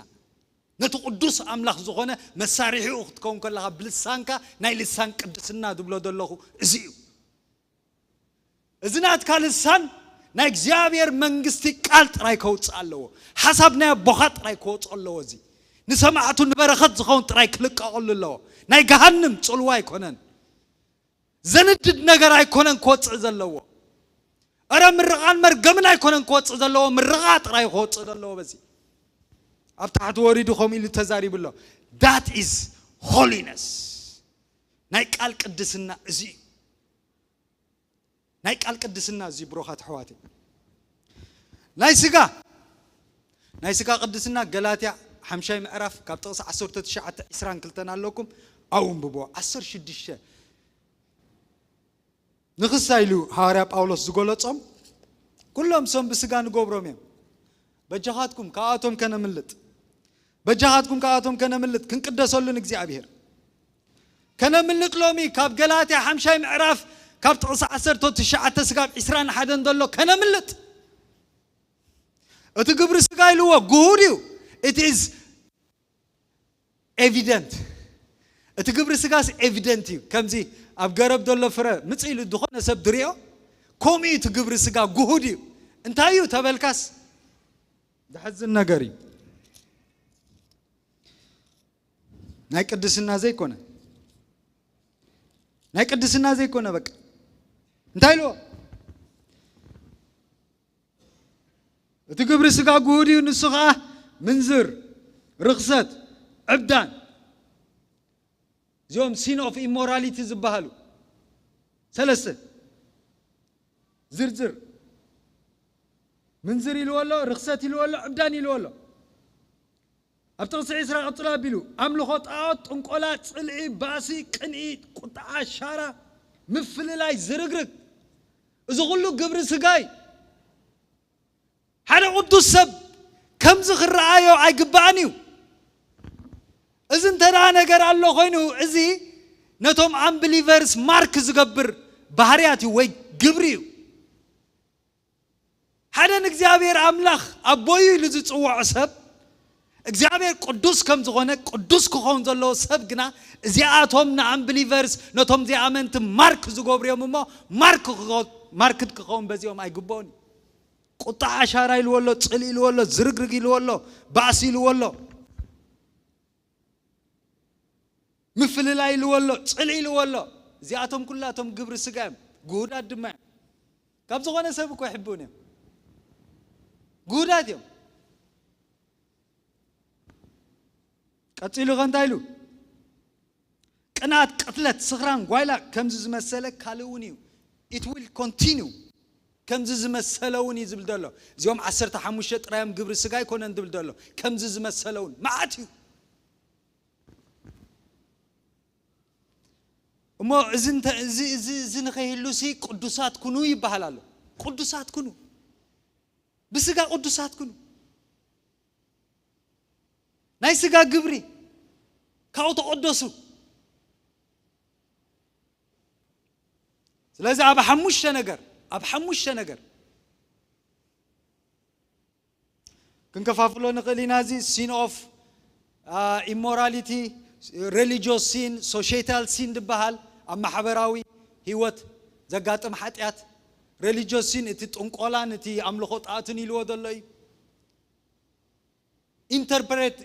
ነቲ ቅዱስ ኣምላኽ ዝኾነ መሳርሒኡ ክትከውን ከለኻ ብልሳንካ ናይ ልሳን ቅድስና ዝብሎ ዘለኹ እዚ እዩ። እዚ ናትካ ልሳን ናይ እግዚኣብሔር መንግስቲ ቃል ጥራይ ከውፅእ ኣለዎ። ሓሳብ ናይ ኣቦኻ ጥራይ ክወፅኦ ኣለዎ። እዚ ንሰማዕቱ ንበረኸት ዝኸውን ጥራይ ክልቀቐሉ ኣለዎ። ናይ ገሃንም ጽልዋ ኣይኮነን። ዘንድድ ነገር ኣይኮነን ክወፅእ ዘለዎ። እረ ምርቓን መርገምን ኣይኮነን ክወፅእ ዘለዎ፣ ምርቓ ጥራይ ክወፅእ ዘለዎ። በዚ ኣብ ታሕቲ ወሪዱ ከምኡ ኢሉ ተዛሪቡ ኣሎ። That is holiness። ናይ ቃል ቅድስና እዚ እዩ። ናይ ቃል ቅድስና እዚ ብሩኻት ኣሕዋተይ። ናይ ስጋ ናይ ስጋ ቅድስና ገላትያ ሓምሻይ ምዕራፍ ካብ ጥቕሲ ዓሰርተ ትሽዓተ ዒስራን ክልተን ኣለኩም። ኣብኡ ኣንብብዎ። ዓሰርተ ሽዱሽተ ንኽሳ ኢሉ ሃዋርያ ጳውሎስ ዝገለጾም ኩሎም ሶም ብስጋ ንገብሮም እዮም። በጃኻትኩም ካብኣቶም ከነምልጥ፣ በጃኻትኩም ካብኣቶም ከነምልጥ፣ ክንቅደሰሉ ንእግዚኣብሔር ከነምልጥ። ሎሚ ካብ ገላትያ ሓምሻይ ምዕራፍ ካብ ጥቕሲ ዓሰርተ ትሽዓተ ስጋብ ዒስራን ሓደን ዘሎ ከነምልጥ። እቲ ግብሪ ስጋ ኢልዎ ግሁድ እዩ። It is evident። እቲ ግብሪ ስጋስ ኤቪደንት እዩ። ከምዚ ኣብ ገረብ ዘሎ ፍረ ምጽእ ኢሉ ዝኾነ ሰብ ድሪኦ፣ ከምኡ እዩ እቲ ግብሪ ስጋ ግሁድ እዩ። እንታይ እዩ ተበልካስ፣ ዘሕዝን ነገር እዩ። ናይ ቅድስና ዘይኮነ፣ ናይ ቅድስና ዘይኮነ፣ በቃ እንታይ ኢልዎ? እቲ ግብሪ ስጋ ግሁድ እዩ፣ ንሱ ኸዓ ምንዝር፣ ርኽሰት፣ ዕብዳን፣ እዚኦም ሲን ኦፍ ኢሞራሊቲ ዝበሃሉ ሰለስተ ዝርዝር። ምንዝር ኢልዎ ኣሎ፣ ርኽሰት ኢልዎ ኣሎ፣ ዕብዳን ኢልዎ ኣሎ። ኣብ ጥቕሲ ዒስራ ቀጽሎ ኣቢሉ ኣምልኾ ጣዖት፣ ጥንቆላ፣ ጽልኢ፣ ባእሲ፣ ቅንኢ፣ ቁጥዓ፣ ሻራ፣ ምፍልላይ፣ ዝርግርግ፣ እዚ ኩሉ ግብሪ ስጋይ። ሓደ ቅዱስ ሰብ ከምዚ ክረኣዮ ኣይግባእን እዩ። እዚ እንተ ደኣ ነገር ኣሎ ኮይኑ፣ እዚ ነቶም ኣምብሊቨርስ ማርክ ዝገብር ባህርያት እዩ ወይ ግብሪ እዩ። ሓደ ንእግዚኣብሔር ኣምላኽ ኣቦዩ ኢሉ ዝጽውዖ ሰብ፣ እግዚኣብሔር ቅዱስ ከም ዝኾነ፣ ቅዱስ ክኸውን ዘለዎ ሰብ ግና፣ እዚኣቶም ንኣምብሊቨርስ፣ ነቶም ዘይኣመንቲ ማርክ ዝገብሩ እዮም እሞ፣ ማርክ ክኸ-፣ ማርክድ ክኸውን በዚኦም ኣይግብኦን እዩ። ቁጣ ዓሻራ ኢልዎ ኣሎ፣ ጽልኢ ኢልዎ ኣሎ፣ ዝርግርግ ኢልዎ ኣሎ፣ ባእሲ ኢልዎ ኣሎ፣ ምፍልላይ ኢልዎ ኣሎ፣ ጽልኢ ኢልዎ ኣሎ። እዚኣቶም ኩላቶም ግብሪ ስጋ እዮም፣ ግሁዳት ድማ እዮም። ካብ ዝኾነ ሰብ እኮ ይሕብኡን እዮም፣ ግሁዳት እዮም። ቀጺሉ ከ እንታይ ኢሉ? ቅንኣት፣ ቅትለት፣ ስኽራን፣ ጓይላ ከምዚ ዝመሰለ ካልእ እውን እዩ። It will continue። ከምዚ ዝመሰለ እውን እዩ ዝብል ዘሎ። እዚኦም ዓሰርተ ሓሙሽተ ጥራዮም ግብሪ ስጋ ኣይኮነን ዝብል ዘሎ። ከምዚ ዝመሰለ እውን መዓት እዩ። እሞ እዚ እንተ-፣ እዚ፣ እዚ፣ እዚ ንኸይህሉ ሲ ቅዱሳት ኩኑ ይበሃል ኣሎ። ቅዱሳት ኩኑ። ብስጋ ቅዱሳት ኩኑ። ናይ ስጋ ግብሪ ካብኡ ተቐደሱ። ስለዚ ኣብ ሓሙሽተ ነገር፣ ኣብ ሓሙሽተ ነገር ክንከፋፍሎ ንኽእል ኢና። እዚ sin of immorality፣ religious sin፣ societal sin ዝበሃል ኣብ ማሕበራዊ ህይወት ዘጋጥም ሓጢኣት። Religious sin እቲ ጥንቆላን እቲ ኣምልኾ ጣኦትን ኢልዎ ዘሎ እዩ። Interpret፣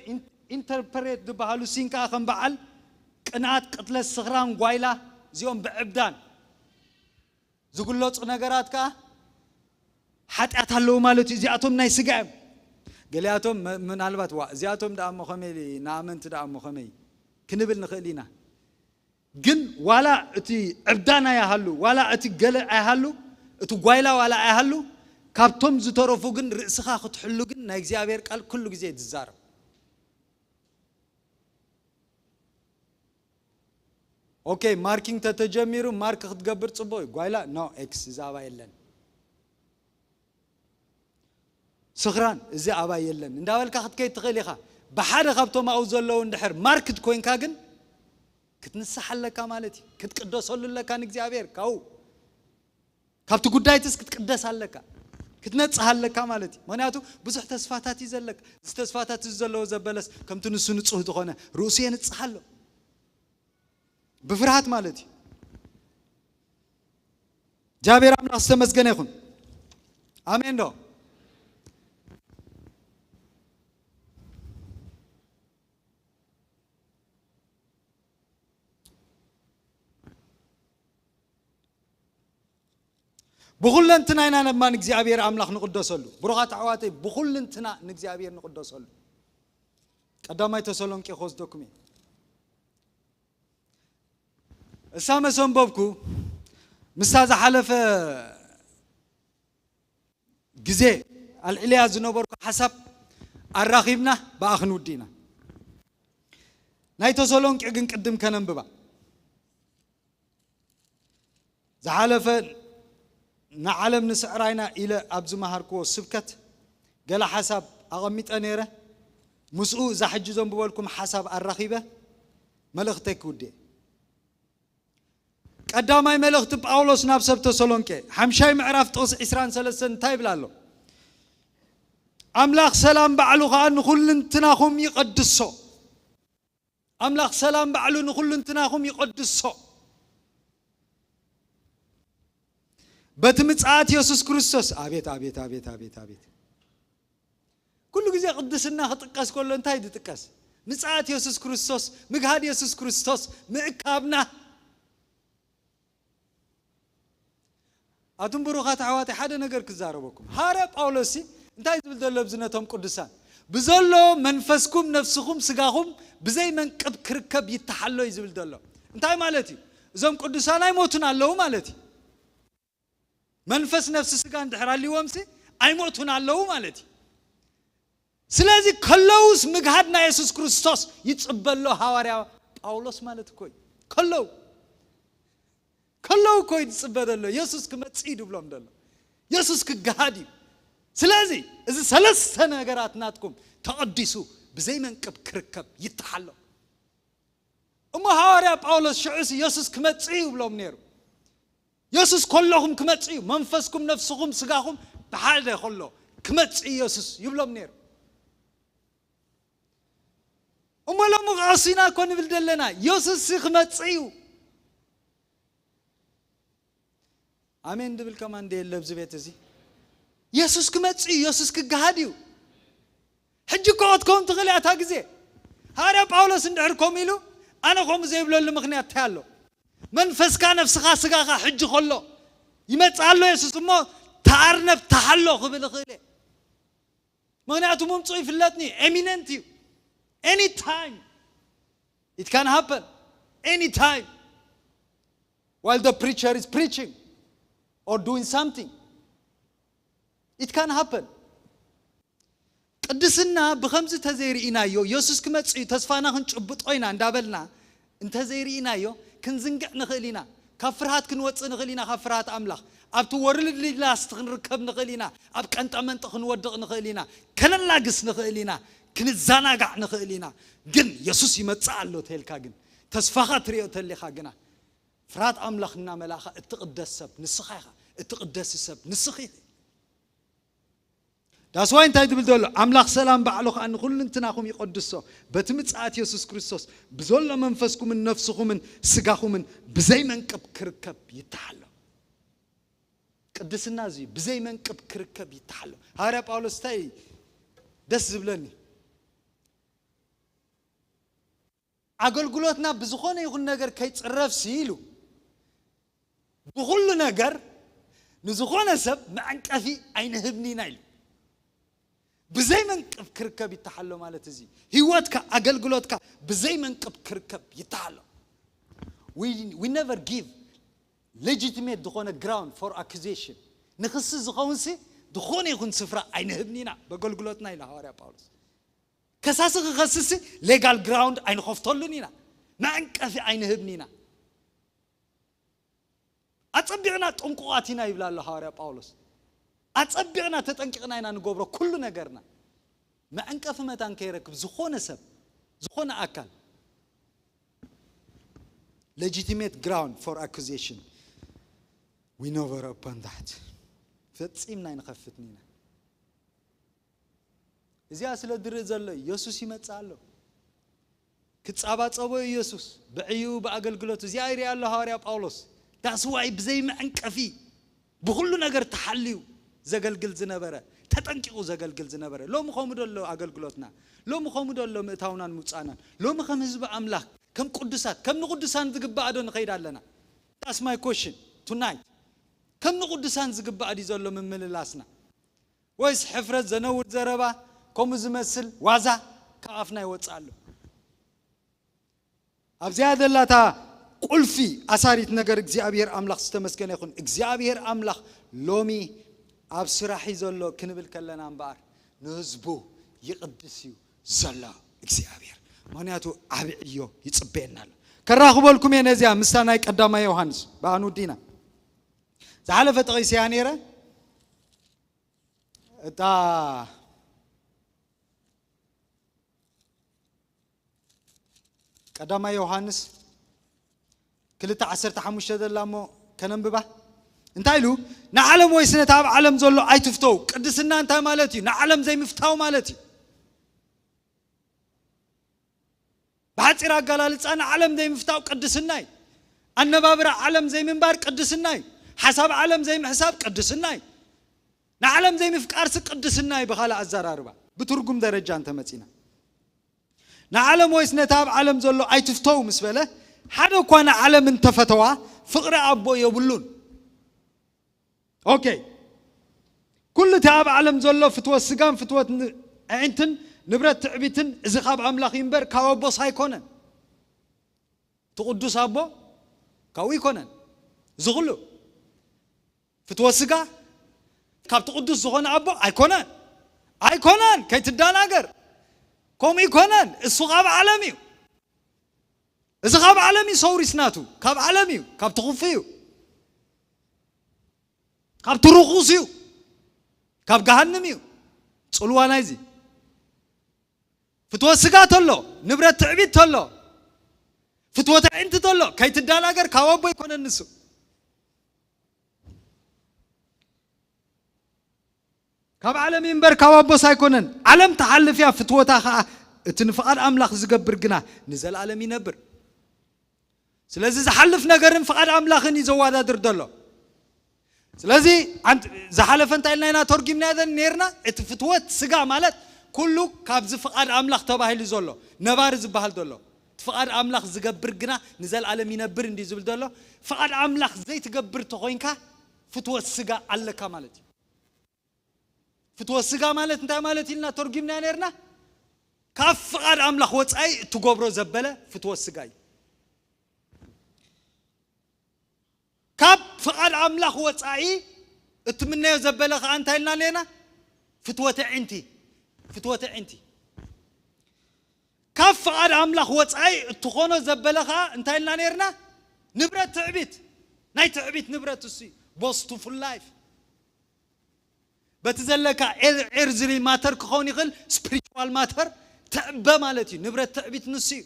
interpret ዝበሃሉ ሲን ከዓ ከም በዓል ቅንኣት፣ ቅትለት፣ ስኽራን፣ ጓይላ፣ እዚኦም ብዕብዳን ዝግለጹ ነገራት ከዓ ሓጢኣት ኣለዉ ማለት እዩ። እዚኣቶም ናይ ስጋ እዮም። ገሊኣቶም መ-፣ ምናልባት ዋ እዚኣቶም ደኣ እሞ ከመይ ንኣመንቲ ደኣ እሞ ከመይ ክንብል ንኽእል ኢና። ግን ዋላ እቲ ዕብዳን ኣይሃሉ፣ ዋላ እቲ ገለ ኣይሃሉ፣ እቲ ጓይላ ዋላ ኣይሃሉ፣ ካብቶም ዝተረፉ ግን ርእስኻ ክትሕሉ ግን ናይ እግዚኣብሔር ቃል ኩሉ ግዜ እዩ ዝዛረብ። ኦኬ፣ ማርኪንግ ተተጀሚሩ ማርክ ክትገብር ጽቡቕ እዩ። ጓይላ ኖ፣ ኤክስ እዛ ኣባይ የለን። ስኽራን እዚ ኣባይ የለን እንዳበልካ ክትከይድ ትኽእል ኢኻ። ብሓደ ካብቶም ኣብኡ ዘለዉ እንድሕር ማርክድ ኮይንካ ግን ክትንስሕ ኣለካ ማለት እዩ። ክትቅደሰሉ ኣለካ ንእግዚኣብሔር ካብኡ። ካብቲ ጉዳይትስ ክትቅደስ ኣለካ። ክትነጽህ ኣለካ ማለት እዩ። ምኽንያቱ ብዙሕ ተስፋታት እዩ ዘለካ። እዚ ተስፋታት እዚ ዘለዎ ዘበለስ ከምቲ ንሱ ንጹህ ዝኾነ ርእሱ የንጽህ ኣሎ። ብፍርሃት ማለት እዩ። እግዚኣብሔር ኣምላኽ ዝተመስገነ ይኹን። ኣሜን ዶ? ብኹለንትና ኢና ነማ ንእግዚኣብሔር ኣምላኽ ንቕደሰሉ። ብሩኻት ኣሕዋተይ፣ ብኹልንትና ንእግዚኣብሔር ንቕደሰሉ። ቀዳማይ ተሰሎንቄ ክወስደኩም እየ። እሳ መሰንበብኩ ምስታ ዝሓለፈ ግዜ ኣልዒለያ ዝነበርኩ ሓሳብ ኣራኺብና ብኣ ክንውዲ ኢና። ናይ ተሰሎንቄ ግን ቅድም ከነንብባ። ዝሓለፈ ንዓለም ንስዕራ ኢና ኢለ ኣብ ዝመሃርክዎ ስብከት ገለ ሓሳብ ኣቐሚጠ ነይረ። ምስኡ እዛ ሕጂ ዘንብበልኩም ሓሳብ ኣራኺበ መልእኽተይ ክውድእ። ቀዳማይ መልእኽቲ ጳውሎስ ናብ ሰብ ተሰሎንቄ፣ ሓምሻይ ምዕራፍ ጥቕሲ ዕስራን ሰለስተን እንታይ ይብል ኣሎ? ኣምላኽ ሰላም ባዕሉ ኸኣ ንኹልንትናኹም ይቐድሶ። ኣምላኽ ሰላም ባዕሉ ንኹልንትናኹም ይቐድሶ። በቲ ምጽኣት የሱስ ክርስቶስ፣ ኣቤት፣ ኣቤት፣ ኣቤት፣ ኣቤት፣ ኣቤት። ኩሉ ግዜ ቅድስና ክጥቀስ ከሎ እንታይ ዝጥቀስ? ምጽኣት የሱስ ክርስቶስ፣ ምግሃድ የሱስ ክርስቶስ፣ ምእካብና። ኣቱም ብሩኻት ኣሕዋተይ፣ ሓደ ነገር ክዛረበኩም። ሃዋርያ ጳውሎስ ሲ እንታይ ዝብል ዘሎ ኣብዚ ነቶም ቅዱሳን? ብዘሎ መንፈስኩም፣ ነፍስኹም፣ ስጋኹም ብዘይ መንቅብ ክርከብ ይተሓሎ እዩ ዝብል ዘሎ። እንታይ ማለት እዩ? እዞም ቅዱሳን ኣይሞቱን ኣለዉ ማለት እዩ። መንፈስ፣ ነፍሲ፣ ስጋ እንድሕር ኣልዎም ሲ ኣይሞቱን ኣለዉ ማለት እዩ። ስለዚ ከለውስ ምግሃድ ናይ የሱስ ክርስቶስ ይጽበ ኣሎ ሃዋርያ ጳውሎስ ማለት እኮ እዩ። ከለው፣ ከለው እኮ እዩ ዝጽበ ዘሎ። የሱስ ክመጽእ እዩ ድብሎም ዘሎ። የሱስ ክገሃድ እዩ። ስለዚ እዚ ሰለስተ ነገራት ናትኩም ተቐዲሱ ብዘይ መንቅብ ክርከብ ይተሓሎ። እሞ ሃዋርያ ጳውሎስ ሽዑስ የሱስ ክመጽእ እዩ ይብሎም ነይሩ። የሱስ ከለኹም ክመጽእ እዩ። መንፈስኩም፣ ነፍስኹም፣ ስጋኹም ብሓደ ከሎ ክመጽእ እዩ የሱስ ይብሎም ነይሩ። እሞ ሎሚ ቃሲና እኮ ንብል ዘለና፣ የሱስ ክመጽእ እዩ። ኣሜን ድብል ከማን እንደ የለ ኣብዚ ቤት እዚ። የሱስ ክመጽእ እዩ፣ የሱስ ክገሃድ እዩ። ሕጂ እኮ ክትከውን ትኽእል እያ እታ ግዜ። ሃዋርያ ጳውሎስ እንድሕር ከምኡ ኢሉ፣ ኣነ ከምኡ ዘይብለሉ ምኽንያት እንታይ ኣሎ? መንፈስካ፣ ነፍስኻ፣ ስጋኻ ሕጂ ከሎ ይመጽእ ኣሎ የሱስ እሞ ተኣርነብ ተሃሎ ክብል እኽእል እየ። ምኽንያቱ ምምጽኡ ይፍለጥኒ፣ ኤሚነንት እዩ። ኤኒ ታይም It can happen anytime while the preacher is preaching or doing something. It can happen. ቅድስና ብኸምዚ ተዘይርኢናዮ፣ የሱስ ክመጽእ እዩ፣ ተስፋና ክንጭብጦ ኢና እንዳበልና እንተዘይርኢናዮ፣ ክንዝንግዕ ንኽእል ኢና። ካብ ፍርሃት ክንወጽእ ንኽእል ኢና፣ ካብ ፍርሃት ኣምላኽ። ኣብቲ ወርልድሊ ላስት ክንርከብ ንኽእል ኢና። ኣብ ቀንጠመንጢ ክንወድቕ ንኽእል ኢና። ከነላግስ ንኽእል ኢና። ክንዘናጋዕ ንኽእል ኢና። ግን የሱስ ይመጽእ ኣሎ ተልካ ግን፣ ተስፋኻ ትሪኦ ተሊኻ ግና፣ ፍርሃት ኣምላኽ እናመላእኻ እትቕደስ ሰብ ንስኻ ኢኻ። እትቕደሲ ሰብ ንስኺ ኢኺ። ዳስዋይ እንታይ ትብል ዘሎ? ኣምላኽ ሰላም ባዕሉ ከኣ ንኹልንትናኹም ይቐድሶ፣ በቲ ምጽኣት የሱስ ክርስቶስ ብዘሎ መንፈስኩምን ነፍስኹምን ስጋኹምን ብዘይ መንቅብ ክርከብ ይተሓሎ። ቅድስና እዚ ብዘይ መንቅብ ክርከብ ይተሓሎ። ሃዋርያ ጳውሎስ እንታይ ደስ ዝብለኒ፣ ኣገልግሎትና ብዝኾነ ይኹን ነገር ከይጽረፍሲ ኢሉ፣ ብኹሉ ነገር ንዝኾነ ሰብ መዐንቀፊ ኣይንህብን ኢና ኢሉ። ብዘይ መንቅብ ክርከብ ይተሓሎ ማለት እዚ፣ ህይወትካ፣ ኣገልግሎትካ ብዘይ መንቅብ ክርከብ ይተሓሎ። We, we never give legitimate ዝኾነ ground for accusation። ንክሲ ዝኸውን ሲ ዝኾነ ይኹን ስፍራ ኣይንህብን ኢና በኣገልግሎትና ኢሉ ሃዋርያ ጳውሎስ። ከሳሲ ክኸስሲ ሌጋል ግራውንድ ኣይንኸፍተሉን ኢና። መዐንቀፊ ኣይንህብን ኢና። ኣጸቢቕና ጥንቁቓት ኢና ይብል ኣሎ ሃዋርያ ጳውሎስ። ኣጸቢቕና ተጠንቂቕና ኢና ንገብሮ ኩሉ ነገርና። መዐንቀፊ መታን ከይረክብ ዝኾነ ሰብ፣ ዝኾነ ኣካል፣ legitimate ground for accusation, we never open that። ፈጺምና ኣይንኸፍትን ኢና። እዚኣ ስለ ዝርኢ ዘሎ ኢየሱስ ይመጽእ ኣሎ። ክጻባጸቦ ኢየሱስ ብዕዩ ብኣገልግሎቱ እዚኣ ይርኢ ኣሎ ሃዋርያ ጳውሎስ። ዳስዋይ ብዘይ መዐንቀፊ ብኹሉ ነገር ተሓልዩ ዘገልግል ዝነበረ፣ ተጠንቂቑ ዘገልግል ዝነበረ። ሎሚ ከምኡ ዶ ኣሎ ኣገልግሎትና? ሎሚ ከምኡ ዶ ኣሎ ምእታውናን ምውጻእናን? ሎሚ ከም ህዝቢ ኣምላኽ፣ ከም ቅዱሳት፣ ከም ንቅዱሳን ዝግባእ ዶ ንኸይድ ኣለና? That's my question tonight። ከም ንቅዱሳን ዝግባእ ድዩ ዘሎ ምምልላስና? ወይስ ሕፍረት፣ ዘነውር ዘረባ፣ ከምኡ ዝመስል ዋዛ ካብ ኣፍና ይወጽእ ኣሎ? ኣብዚኣ ዘላታ ቁልፊ ኣሳሪት ነገር እግዚኣብሔር ኣምላኽ ዝተመስገነ ይኹን። እግዚኣብሔር ኣምላኽ ሎሚ ኣብ ስራሕ እዩ ዘሎ ክንብል ከለና እምበኣር ንህዝቡ ይቕድስ እዩ ዘሎ እግዚኣብሔር። ምኽንያቱ ዓቢ ዕዮ ይጽበየና ኣሎ። ከራኽበልኩም እየ ነዚኣ ምስታ ናይ ቀዳማይ ዮሃንስ ብኣኑ ዲና ዝሓለፈ ጠቒሰያ ነይረ። እታ ቀዳማይ ዮሃንስ ክልተ ዓሰርተ ሓሙሽተ ዘላ እሞ ከነንብባ። እንታይ ኢሉ? ንዓለም ወይስ ነቲ ኣብ ዓለም ዘሎ ኣይትፍተው። ቅድስና እንታይ ማለት እዩ? ንዓለም ዘይምፍታው ማለት እዩ። ብሓጺር ኣገላልጻ ንዓለም ዘይምፍታው ቅድስና እዩ። ኣነባብራ ዓለም ዘይምንባር ቅድስና እዩ። ሓሳብ ዓለም ዘይምሕሳብ ቅድስና እዩ። ንዓለም ዘይምፍቃርሲ ቅድስና እዩ። ብኻልእ ኣዘራርባ፣ ብትርጉም ደረጃ እንተመጺና፣ ንዓለም ወይስ ነቲ ኣብ ዓለም ዘሎ ኣይትፍተው ምስ በለ፣ ሓደ እኳ ንዓለም እንተፈተዋ ፍቕሪ ኣቦ የብሉን። ኦኬ፣ ኩሉ እቲ ኣብ ዓለም ዘሎ ፍትወት ስጋን ፍትወት ን-፣ ኣዒንትን ንብረት ትዕቢትን፣ እዚ ካብ ኣምላኽ እዩ እምበር ካብ ኣቦስ ኣይኮነን። እቲ ቅዱስ ኣቦ ካብኡ ኣይኮነን። እዚ ኩሉ ፍትወት ስጋ ካብቲ ቅዱስ ዝኾነ ኣቦ ኣይኮነን። ኣይኮነን፣ ከይትደናገር። ከምኡ ኣይኮነን። እሱ ካብ ዓለም እዩ። እዚ ካብ ዓለም እዩ፣ ሰውሪስ ናቱ ካብ ዓለም እዩ፣ ካብቲ ክፉእ እዩ፣ ካብቲ ርኹስ እዩ፣ ካብ ገሃንም እዩ። ጽልዋ ናይዚ ፍትወት ስጋ ተሎ፣ ንብረት ትዕቢት ተሎ፣ ፍትወት ኣዒንቲ ተሎ፣ ከይትደናገር፣ ካብ ኣቦ ኣይኮነን ንሱ። ካብ ዓለም እዩ እምበር ካብ ኣቦስ ኣይኮነን። ዓለም ትሓልፍ እያ፣ ፍትወታ ኸኣ፣ እቲ ንፍቓድ ኣምላኽ ዝገብር ግና ንዘለኣለም ይነብር። ስለዚ ዝሓልፍ ነገርን ፍቓድ ኣምላኽን እዩ ዘወዳድር ዘሎ። ስለዚ ኣንት-፣ ዝሓለፈ እንታይ ኢልና ኢና ተርጒምና ነርና? እቲ ፍትወት ስጋ ማለት ኩሉ ካብዚ ፍቓድ ኣምላኽ ተባሂሉ ዘሎ፣ ነባሪ ዝበሃል ዘሎ። እቲ ፍቓድ ኣምላኽ ዝገብር ግና ንዘለኣለም ይነብር እንድዩ ዝብል ዘሎ። ፍቓድ ኣምላኽ ዘይትገብር ተኾይንካ ፍትወት ስጋ ኣለካ ማለት እዩ። ፍትወት ስጋ ማለት እንታይ ማለት ኢልና ተርጒምና ነርና? ካብ ፍቓድ ኣምላኽ ወጻኢ እትገብሮ ዘበለ ፍትወት ስጋ እዩ። ካብ ፍቓድ ኣምላኽ ወጻኢ እትምነዮ ዘበለ ኸኣ እንታይ ኢልና ነርና? ፍትወተ ዕንቲ። ፍትወተ ዕንቲ። ካብ ፍቓድ ኣምላኽ ወጻኢ እትኾኖ ዘበለ ኸኣ እንታይ ኢልና ነርና? ንብረት ትዕቢት። ናይ ትዕቢት ንብረት እሱ እዩ። ቦስትፉል ላይፍ። በቲ ዘለካ ኤር- ኤርዝሊ ማተር ክኸውን ይኽእል፣ ስፒሪቹዋል ማተር ትዕበ ማለት እዩ። ንብረት ትዕቢት ንሱ እዩ።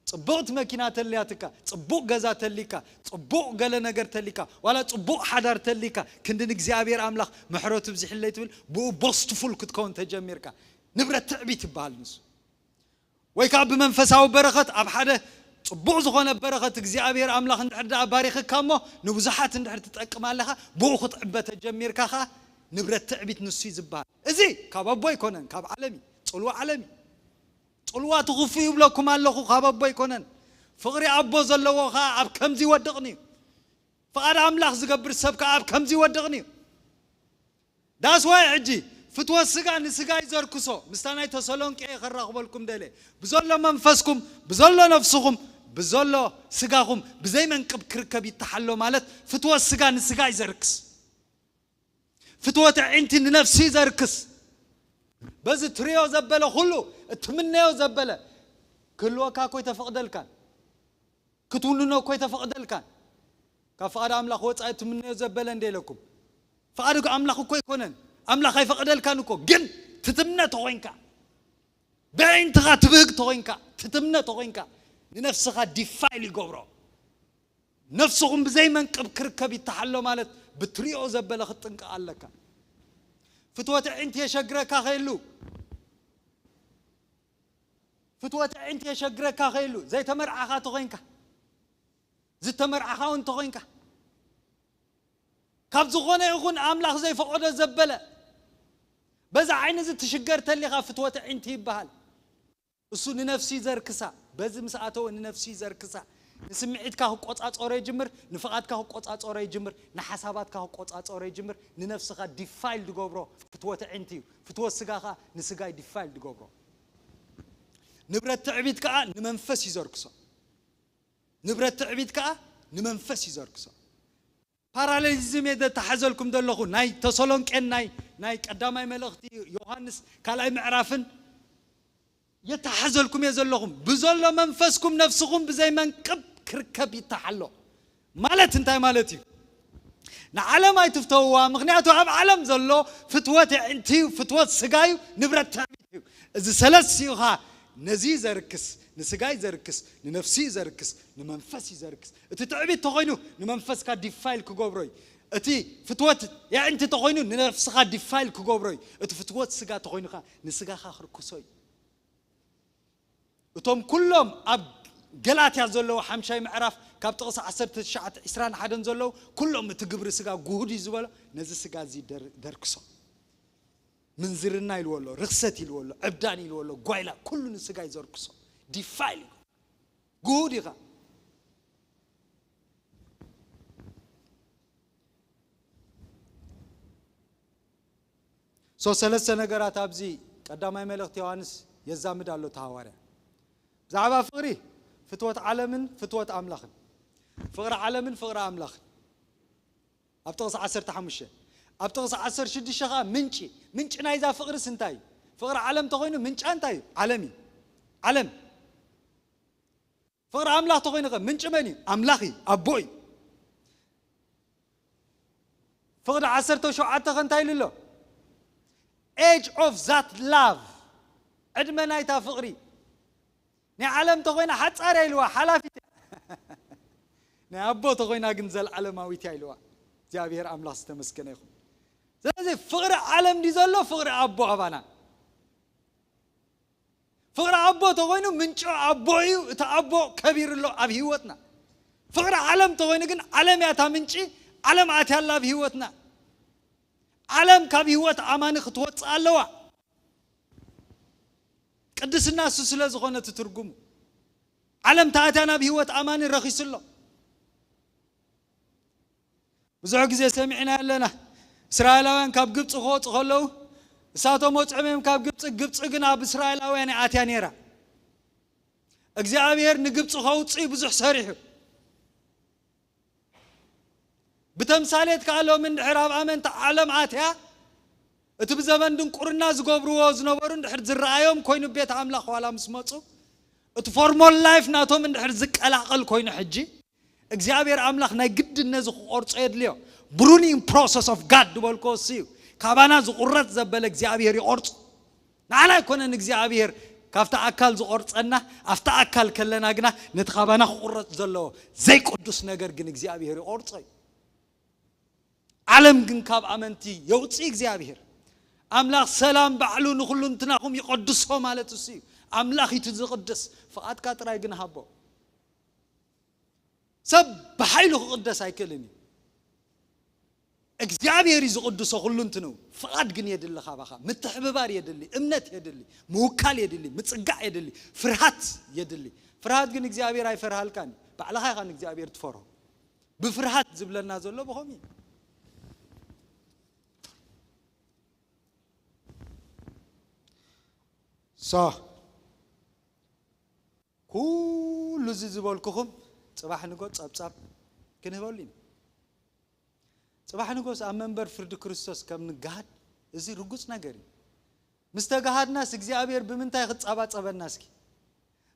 ጽቡቕቲ መኪና ተልያትካ፣ ጽቡቕ ገዛ ተሊካ፣ ጽቡቕ ገለ ነገር ተሊካ፣ ዋላ ጽቡቕ ሓዳር ተሊካ፣ ክንዲ ንእግዚኣብሔር ኣምላኽ ምሕረቱ ብዚሕለይ ትብል፣ ብኡ ቦስትፉል ክትከውን ተጀሚርካ። ንብረት ትዕቢት ይበሃል ንሱ። ወይ ከዓ ብመንፈሳዊ በረኸት ኣብ ሓደ ጽቡቕ ዝኾነ በረኸት እግዚኣብሔር ኣምላኽ እንድሕር ደኣ ባሪኽካ እሞ ንብዙሓት እንድሕር ትጠቅም ኣለኻ፣ ብኡ ክትዕበ ተጀሚርካ ኸዓ ንብረት ትዕቢት ንሱ እዩ ዝበሃል። እዚ ካብ ኣቦ ኣይኮነን፣ ካብ ዓለም እዩ፣ ጽልዋ ዓለም እዩ። ጽልዋ ትኽፉ ይብለኩም ኣለኹ፣ ካብ ኣቦ ኣይኮነን። ፍቕሪ ኣቦ ዘለዎ ኸዓ ኣብ ከምዚ ይወድቕን እዩ። ፍቓድ ኣምላኽ ዝገብር ሰብ ከኣ ኣብ ከምዚ ይወድቕን እዩ። ዳስ ዋይ ሕጂ ፍትወት ስጋ ንስጋ ይዘርክሶ። ምስታ ናይ ተሰሎንቄ ከራኽበልኩም ደለ። ብዘሎ መንፈስኩም፣ ብዘሎ ነፍስኹም፣ ብዘሎ ስጋኹም ብዘይ መንቅብ ክርከብ ይተሓሎ ማለት ፍትወት ስጋ ንስጋ ይዘርክስ። ፍትወት ኣዒንቲ ንነፍሲ ይዘርክስ። በዚ ትሪኦ ዘበለ ኩሉ እትምነዮ ዘበለ ክህልወካ እኮ ኣይተፈቕደልካን። ክትውንኖ እኮ ኣይተፈቕደልካን። ካብ ፍቓድ ኣምላኽ ወጻኢ እትምነዮ ዘበለ እንደ ኢለኩም። ፍቓድ ኣምላኽ እኮ ኣይኮነን። ኣምላኽ ኣይፈቕደልካን እኮ። ግን ትትምነ ተኾይንካ፣ ብኣዒንትኻ ትብህግ ተኾይንካ፣ ትትምነ ተኾይንካ፣ ንነፍስኻ ዲፋይል ይገብሮ። ነፍስኹም ብዘይ መንቅብ ክርከብ ይተሓሎ ማለት ብትሪኦ ዘበለ ክትጥንቀቕ ኣለካ። ፍትወት ኣዒንቲ የሸግረካ ከይሉ፣ ፍትወት ኣዒንቲ የሸግረካ ከይሉ፣ ዘይተመርዓኻ ተኾይንካ፣ ዝተመርዓኻ እውን ተኾይንካ፣ ካብ ዝኾነ ይኹን ኣምላኽ ዘይፈቐዶ ዘበለ፣ በዛ ዓይኒ እዚ ትሽገር ተሊኻ ፍትወት ኣዒንቲ ይበሃል። እሱ ንነፍሲ ዘርክሳ፣ በዚ ምስ ኣተወ ንነፍሲ ዘርክሳ፣ ንስምዒትካ ክቆጻጸሮ ይጅምር፣ ንፍቓድካ ክቆጻጸሮ ይጅምር፣ ንሓሳባትካ ክቆጻጸሮ ይጅምር፣ ንነፍስኻ ዲፋይል ዝገብሮ ፍትወት ኣዒንቲ እዩ። ፍትወት ስጋ ኸኣ ንስጋይ ዲፋይል ዝገብሮ። ንብረት ትዕቢት ከኣ ንመንፈስ እዩ ዘርክሶ። ንብረት ትዕቢት ከኣ ንመንፈስ እዩ ዘርክሶ። ፓራሌሊዝም እየ ዘተሓዘልኩም ዘለኹ። ናይ ተሰሎንቄን ናይ፣ ናይ ቀዳማይ መልእኽቲ ዮሃንስ ካልኣይ ምዕራፍን የተሓዘልኩም እየ ዘለኹም። ብዘሎ መንፈስኩም ነፍስኹም ብዘይ መንቅብ ክርከብ ይተሓሎ። ማለት እንታይ ማለት እዩ? ንዓለም ኣይትፍተውዋ፣ ምኽንያቱ ኣብ ዓለም ዘሎ ፍትወት የዕንቲ እዩ፣ ፍትወት ስጋ እዩ፣ ንብረት ትዕቢት እዩ። እዚ ሰለስቲኡ ኸኣ ነዚ ዘርክስ፣ ንስጋይ ዘርክስ፣ ንነፍሲ ዘርክስ፣ ንመንፈስ እዩ ዘርክስ። እቲ ትዕቢት ተኾይኑ ንመንፈስካ ዲፋይል ክገብሮ እዩ። እቲ ፍትወት የዕንቲ ተኾይኑ ንነፍስኻ ዲፋይል ክገብሮ እዩ። እቲ ፍትወት ስጋ ተኾይኑ ኸኣ ንስጋኻ ክርክሶ እዩ። እቶም ኩሎም ኣብ ገላትያ ዘለዉ ሓምሻይ ምዕራፍ ካብ ጥቕሲ ዓሰርተ ትሽዓተ ዒስራን ሓደን ዘለዉ ኩሎም እቲ ግብሪ ስጋ ጉሁድ እዩ ዝበሎ ነዚ ስጋ እዚ ደር-፣ ደርክሶ። ምንዝርና ኢልዎ ኣሎ፣ ርኽሰት ኢልዎ ኣሎ፣ ዕብዳን ኢልዎ ኣሎ፣ ጓይላ ኩሉ ንስጋ እዩ ዘርክሶ። ዲፋይል እዩ። ጉሁድ ኢኻ። ሶ ሰለስተ ነገራት ኣብዚ ቀዳማይ መልእኽቲ ዮሃንስ የዛምድ ኣሎ እቲ ሃዋርያ። ብዛዕባ ፍቕሪ፣ ፍትወት ዓለምን ፍትወት ኣምላኽን። ፍቕሪ ዓለምን ፍቕሪ ኣምላኽን። ኣብ ጥቕሲ ዓሰርተ ሓሙሽተ። ኣብ ጥቕሲ ዓሰርተ ሽዱሽተ ኸኣ ምንጪ። ምንጪ ናይዛ ፍቕርስ እንታይ እዩ? ፍቕሪ ዓለም ተኾይኑ ምንጫ እንታይ እዩ? ዓለም እዩ። ዓለም። ፍቕሪ ኣምላኽ ተኾይኑ ኸ ምንጪ መን እዩ? ኣምላኽ እዩ፣ ኣቦ እዩ። ፍቕዲ ዓሰርተ ሸውዓተ ኸ እንታይ ኢሉ ኣሎ? Age of that love፣ ዕድመ ናይታ ፍቕሪ። ናይ ዓለም ተኾይና ሓጻር እያ ኢልዋ፣ ሓላፊት እያ። ናይ ኣቦ ተኾይና ግን ዘለዓለማዊት እያ ኢልዋ። እግዚኣብሔር ኣምላኽ ዝተመስገነ ይኹን። ስለዚ ፍቕሪ ዓለም ድዩ ዘሎ? ፍቕሪ ኣቦ ኣባና። ፍቕሪ ኣቦ ተኾይኑ ምንጪ ኣቦ እዩ። እቲ ኣቦ ከቢሩ ኣሎ ኣብ ህይወትና። ፍቕሪ ዓለም ተኾይኑ ግን ዓለም እያ እታ ምንጪ፣ ዓለም ኣትያ ኣላ ኣብ ህይወትና። ዓለም ካብ ህይወት ኣማኒ ክትወጽእ ኣለዋ። ቅድስና እሱ ስለ ዝኾነ እቲ ትርጉሙ። ዓለም ተኣትያ ናብ ህይወት ኣማኒ ረኺሱ ኣሎ። ብዙሕ ግዜ ሰሚዕና ኣለና። እስራኤላውያን ካብ ግብፂ ክወፁ ከለዉ እሳቶም ወፅዖም እዮም ካብ ግብፂ። ግብፂ ግን ኣብ እስራኤላውያን እያ ኣትያ ነይራ። እግዚኣብሔር ንግብፂ ከውፅእ ብዙሕ ሰሪሑ። ብተምሳሌት ከዓ ሎሚ እንድሕር ኣብ ኣመንቲ ዓለም ኣትያ፣ እቲ ብዘመን ድንቁርና ዝገብርዎ ዝነበሩ እንድሕር ዝረኣዮም ኮይኑ ቤት ኣምላኽ ዋላ ምስ መፁ፣ እቲ ፎርሞል ላይፍ ናቶም እንድሕር ዝቀላቐል ኮይኑ ሕጂ እግዚኣብሔር ኣምላኽ ናይ ግድን ነዚ ክቆርጾ የድልዮ። ብሩኒንግ ፕሮሰስ ኦፍ ጋድ ዝበልኮ እሱ እዩ። ካባና ዝቁረጽ ዘበለ እግዚኣብሔር ይቆርጾ። ንዓና ኣይኮነን እግዚኣብሔር ካብቲ ኣካል ዝቆርጸና፣ ኣብቲ ኣካል ከለና ግና ነቲ ካባና ክቁረጽ ዘለዎ ዘይቅዱስ ነገር ግን እግዚኣብሔር ይቆርጾ እዩ። ዓለም ግን ካብ ኣመንቲ የውፅእ እግዚኣብሔር። ኣምላኽ ሰላም ባዕሉ ንኹሉ እንትናኹም ይቐድሶ ማለት እሱ እዩ። ኣምላኽ እዩ እቲ ዝቕድስ። ፍቓድካ ጥራይ ግን ሃቦ። ሰብ ብሓይሉ ክቕደስ ኣይክእልን እዩ። እግዚኣብሔር እዩ ዝቕድሶ ኩሉ እንትንኡ። ፍቓድ ግን የድሊ ካባኻ። ምትሕብባር የድሊ፣ እምነት የድሊ፣ ምውካል የድሊ፣ ምጽጋዕ የድሊ፣ ፍርሃት የድሊ። ፍርሃት ግን እግዚኣብሔር ኣይፈርሃልካን እዩ። ባዕልኻ ኢኻ ንእግዚኣብሔር ትፈርሆ። ብፍርሃት ዝብለና ዘሎ ብኸምኡ እዩ። ሶ ኩሉ እዚ ዝበልኩኹም ጽባሕ ንጎ ጸብጻብ ክንህበሉ ኢና። ጽባሕ ንጎስ ኣብ መንበር ፍርዲ ክርስቶስ ከም ንገሃድ እዚ ርጉጽ ነገር እዩ። ምስ ተገሃድናስ እግዚኣብሔር ብምንታይ ክጻባጸበና? እስኪ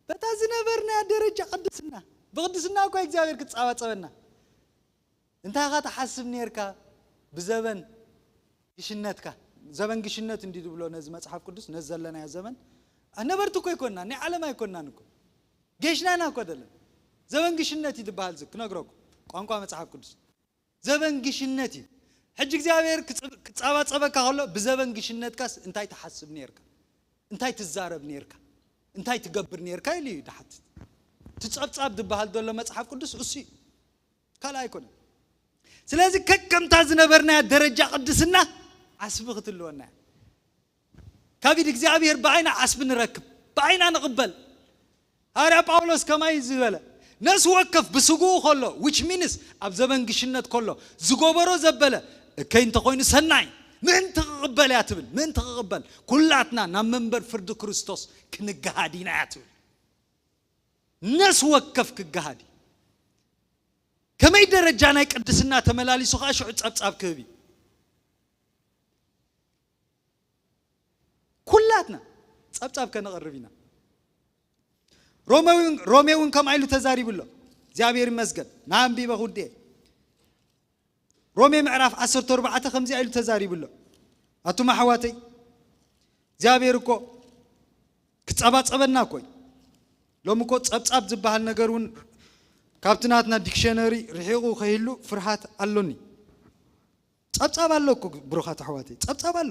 በታ ዝነበርናያ ደረጃ ቅድስና፣ ብቅድስና እኮ እግዚኣብሔር ክጻባጸበና። እንታይ ኢኻ ትሓስብ ነርካ ብዘበን ግሽነትካ? ዘበን ግሽነት እንዲ ዝብሎ ነዚ መጽሓፍ ቅዱስ፣ ነዚ ዘለናዮ ዘመን። ነበርቲ እኮ ኣይኮንና፣ ናይ ዓለም ኣይኮንናን እኮ። ጌሽናና እኮ ደለን። ዘበን ግሽነት እዩ ዝበሃል፣ እዚ ክነግረኩም ቋንቋ መጽሓፍ ቅዱስ። ዘበን ግሽነት እዩ። ሕጂ እግዚኣብሔር ክጽብ-፣ ክጻባጸበካ ከሎ ብዘበን ግሽነትካስ እንታይ ትሓስብ ነርካ? እንታይ ትዛረብ ነርካ? እንታይ ትገብር ነርካ? ኢሉ እዩ ድሓትት። እቲ ጸብጻብ ዝበሃል ዘሎ መጽሓፍ ቅዱስ እሱ እዩ። ካልእ ኣይኮነን። ስለዚ ከከምታ ዝነበርናያ ደረጃ ቅድስና ዓስቢ ክትልወና እያ። ካብ ኢድ እግዚኣብሔር ብኣይና ዓስቢ ንረክብ፣ ብኣይና ንቕበል። ሃዋርያ ጳውሎስ ከማይ ዝበለ፣ ነፍሲ ወከፍ ብስግኡ ከሎ፣ which means ኣብ ዘበን ግሽነት ከሎ ዝገበሮ ዘበለ እከይ እንተኾይኑ ሰናይ፣ ምእንቲ ክቕበል እያ ትብል። ምእንቲ ክቕበል ኩላትና ናብ መንበር ፍርዲ ክርስቶስ ክንገሃድ ኢና እያ ትብል። ነፍሲ ወከፍ ክገሃድ እዩ። ከመይ ደረጃ ናይ ቅድስና ተመላሊሱ ከዓ ሽዑ ጸብጻብ ክህብ እዩ። ኩላትና ጸብጻብ ከነቕርብ ኢና። ሮሜ እውን፣ ሮሜ እውን ከምኣ ኢሉ ተዛሪቡ ኣሎ። እግዚኣብሔር ይመስገን። ንኣንቢበ ክውድኤ። ሮሜ ምዕራፍ ዓሰርተ ኣርባዕተ ከምዚኣ ኢሉ ተዛሪቡ ኣሎ። ኣቱም ኣሕዋተይ፣ እግዚኣብሔር እኮ ክጸባጸበና እኮ እዩ። ሎሚ እኮ ጸብጻብ ዝበሃል ነገር እውን ካብቲ ናትና ዲክሸነሪ ርሒቑ ከይህሉ ፍርሃት ኣሎኒ። ጸብጻብ ኣሎ እኮ ብሩኻት ኣሕዋተይ፣ ጸብጻብ ኣሎ።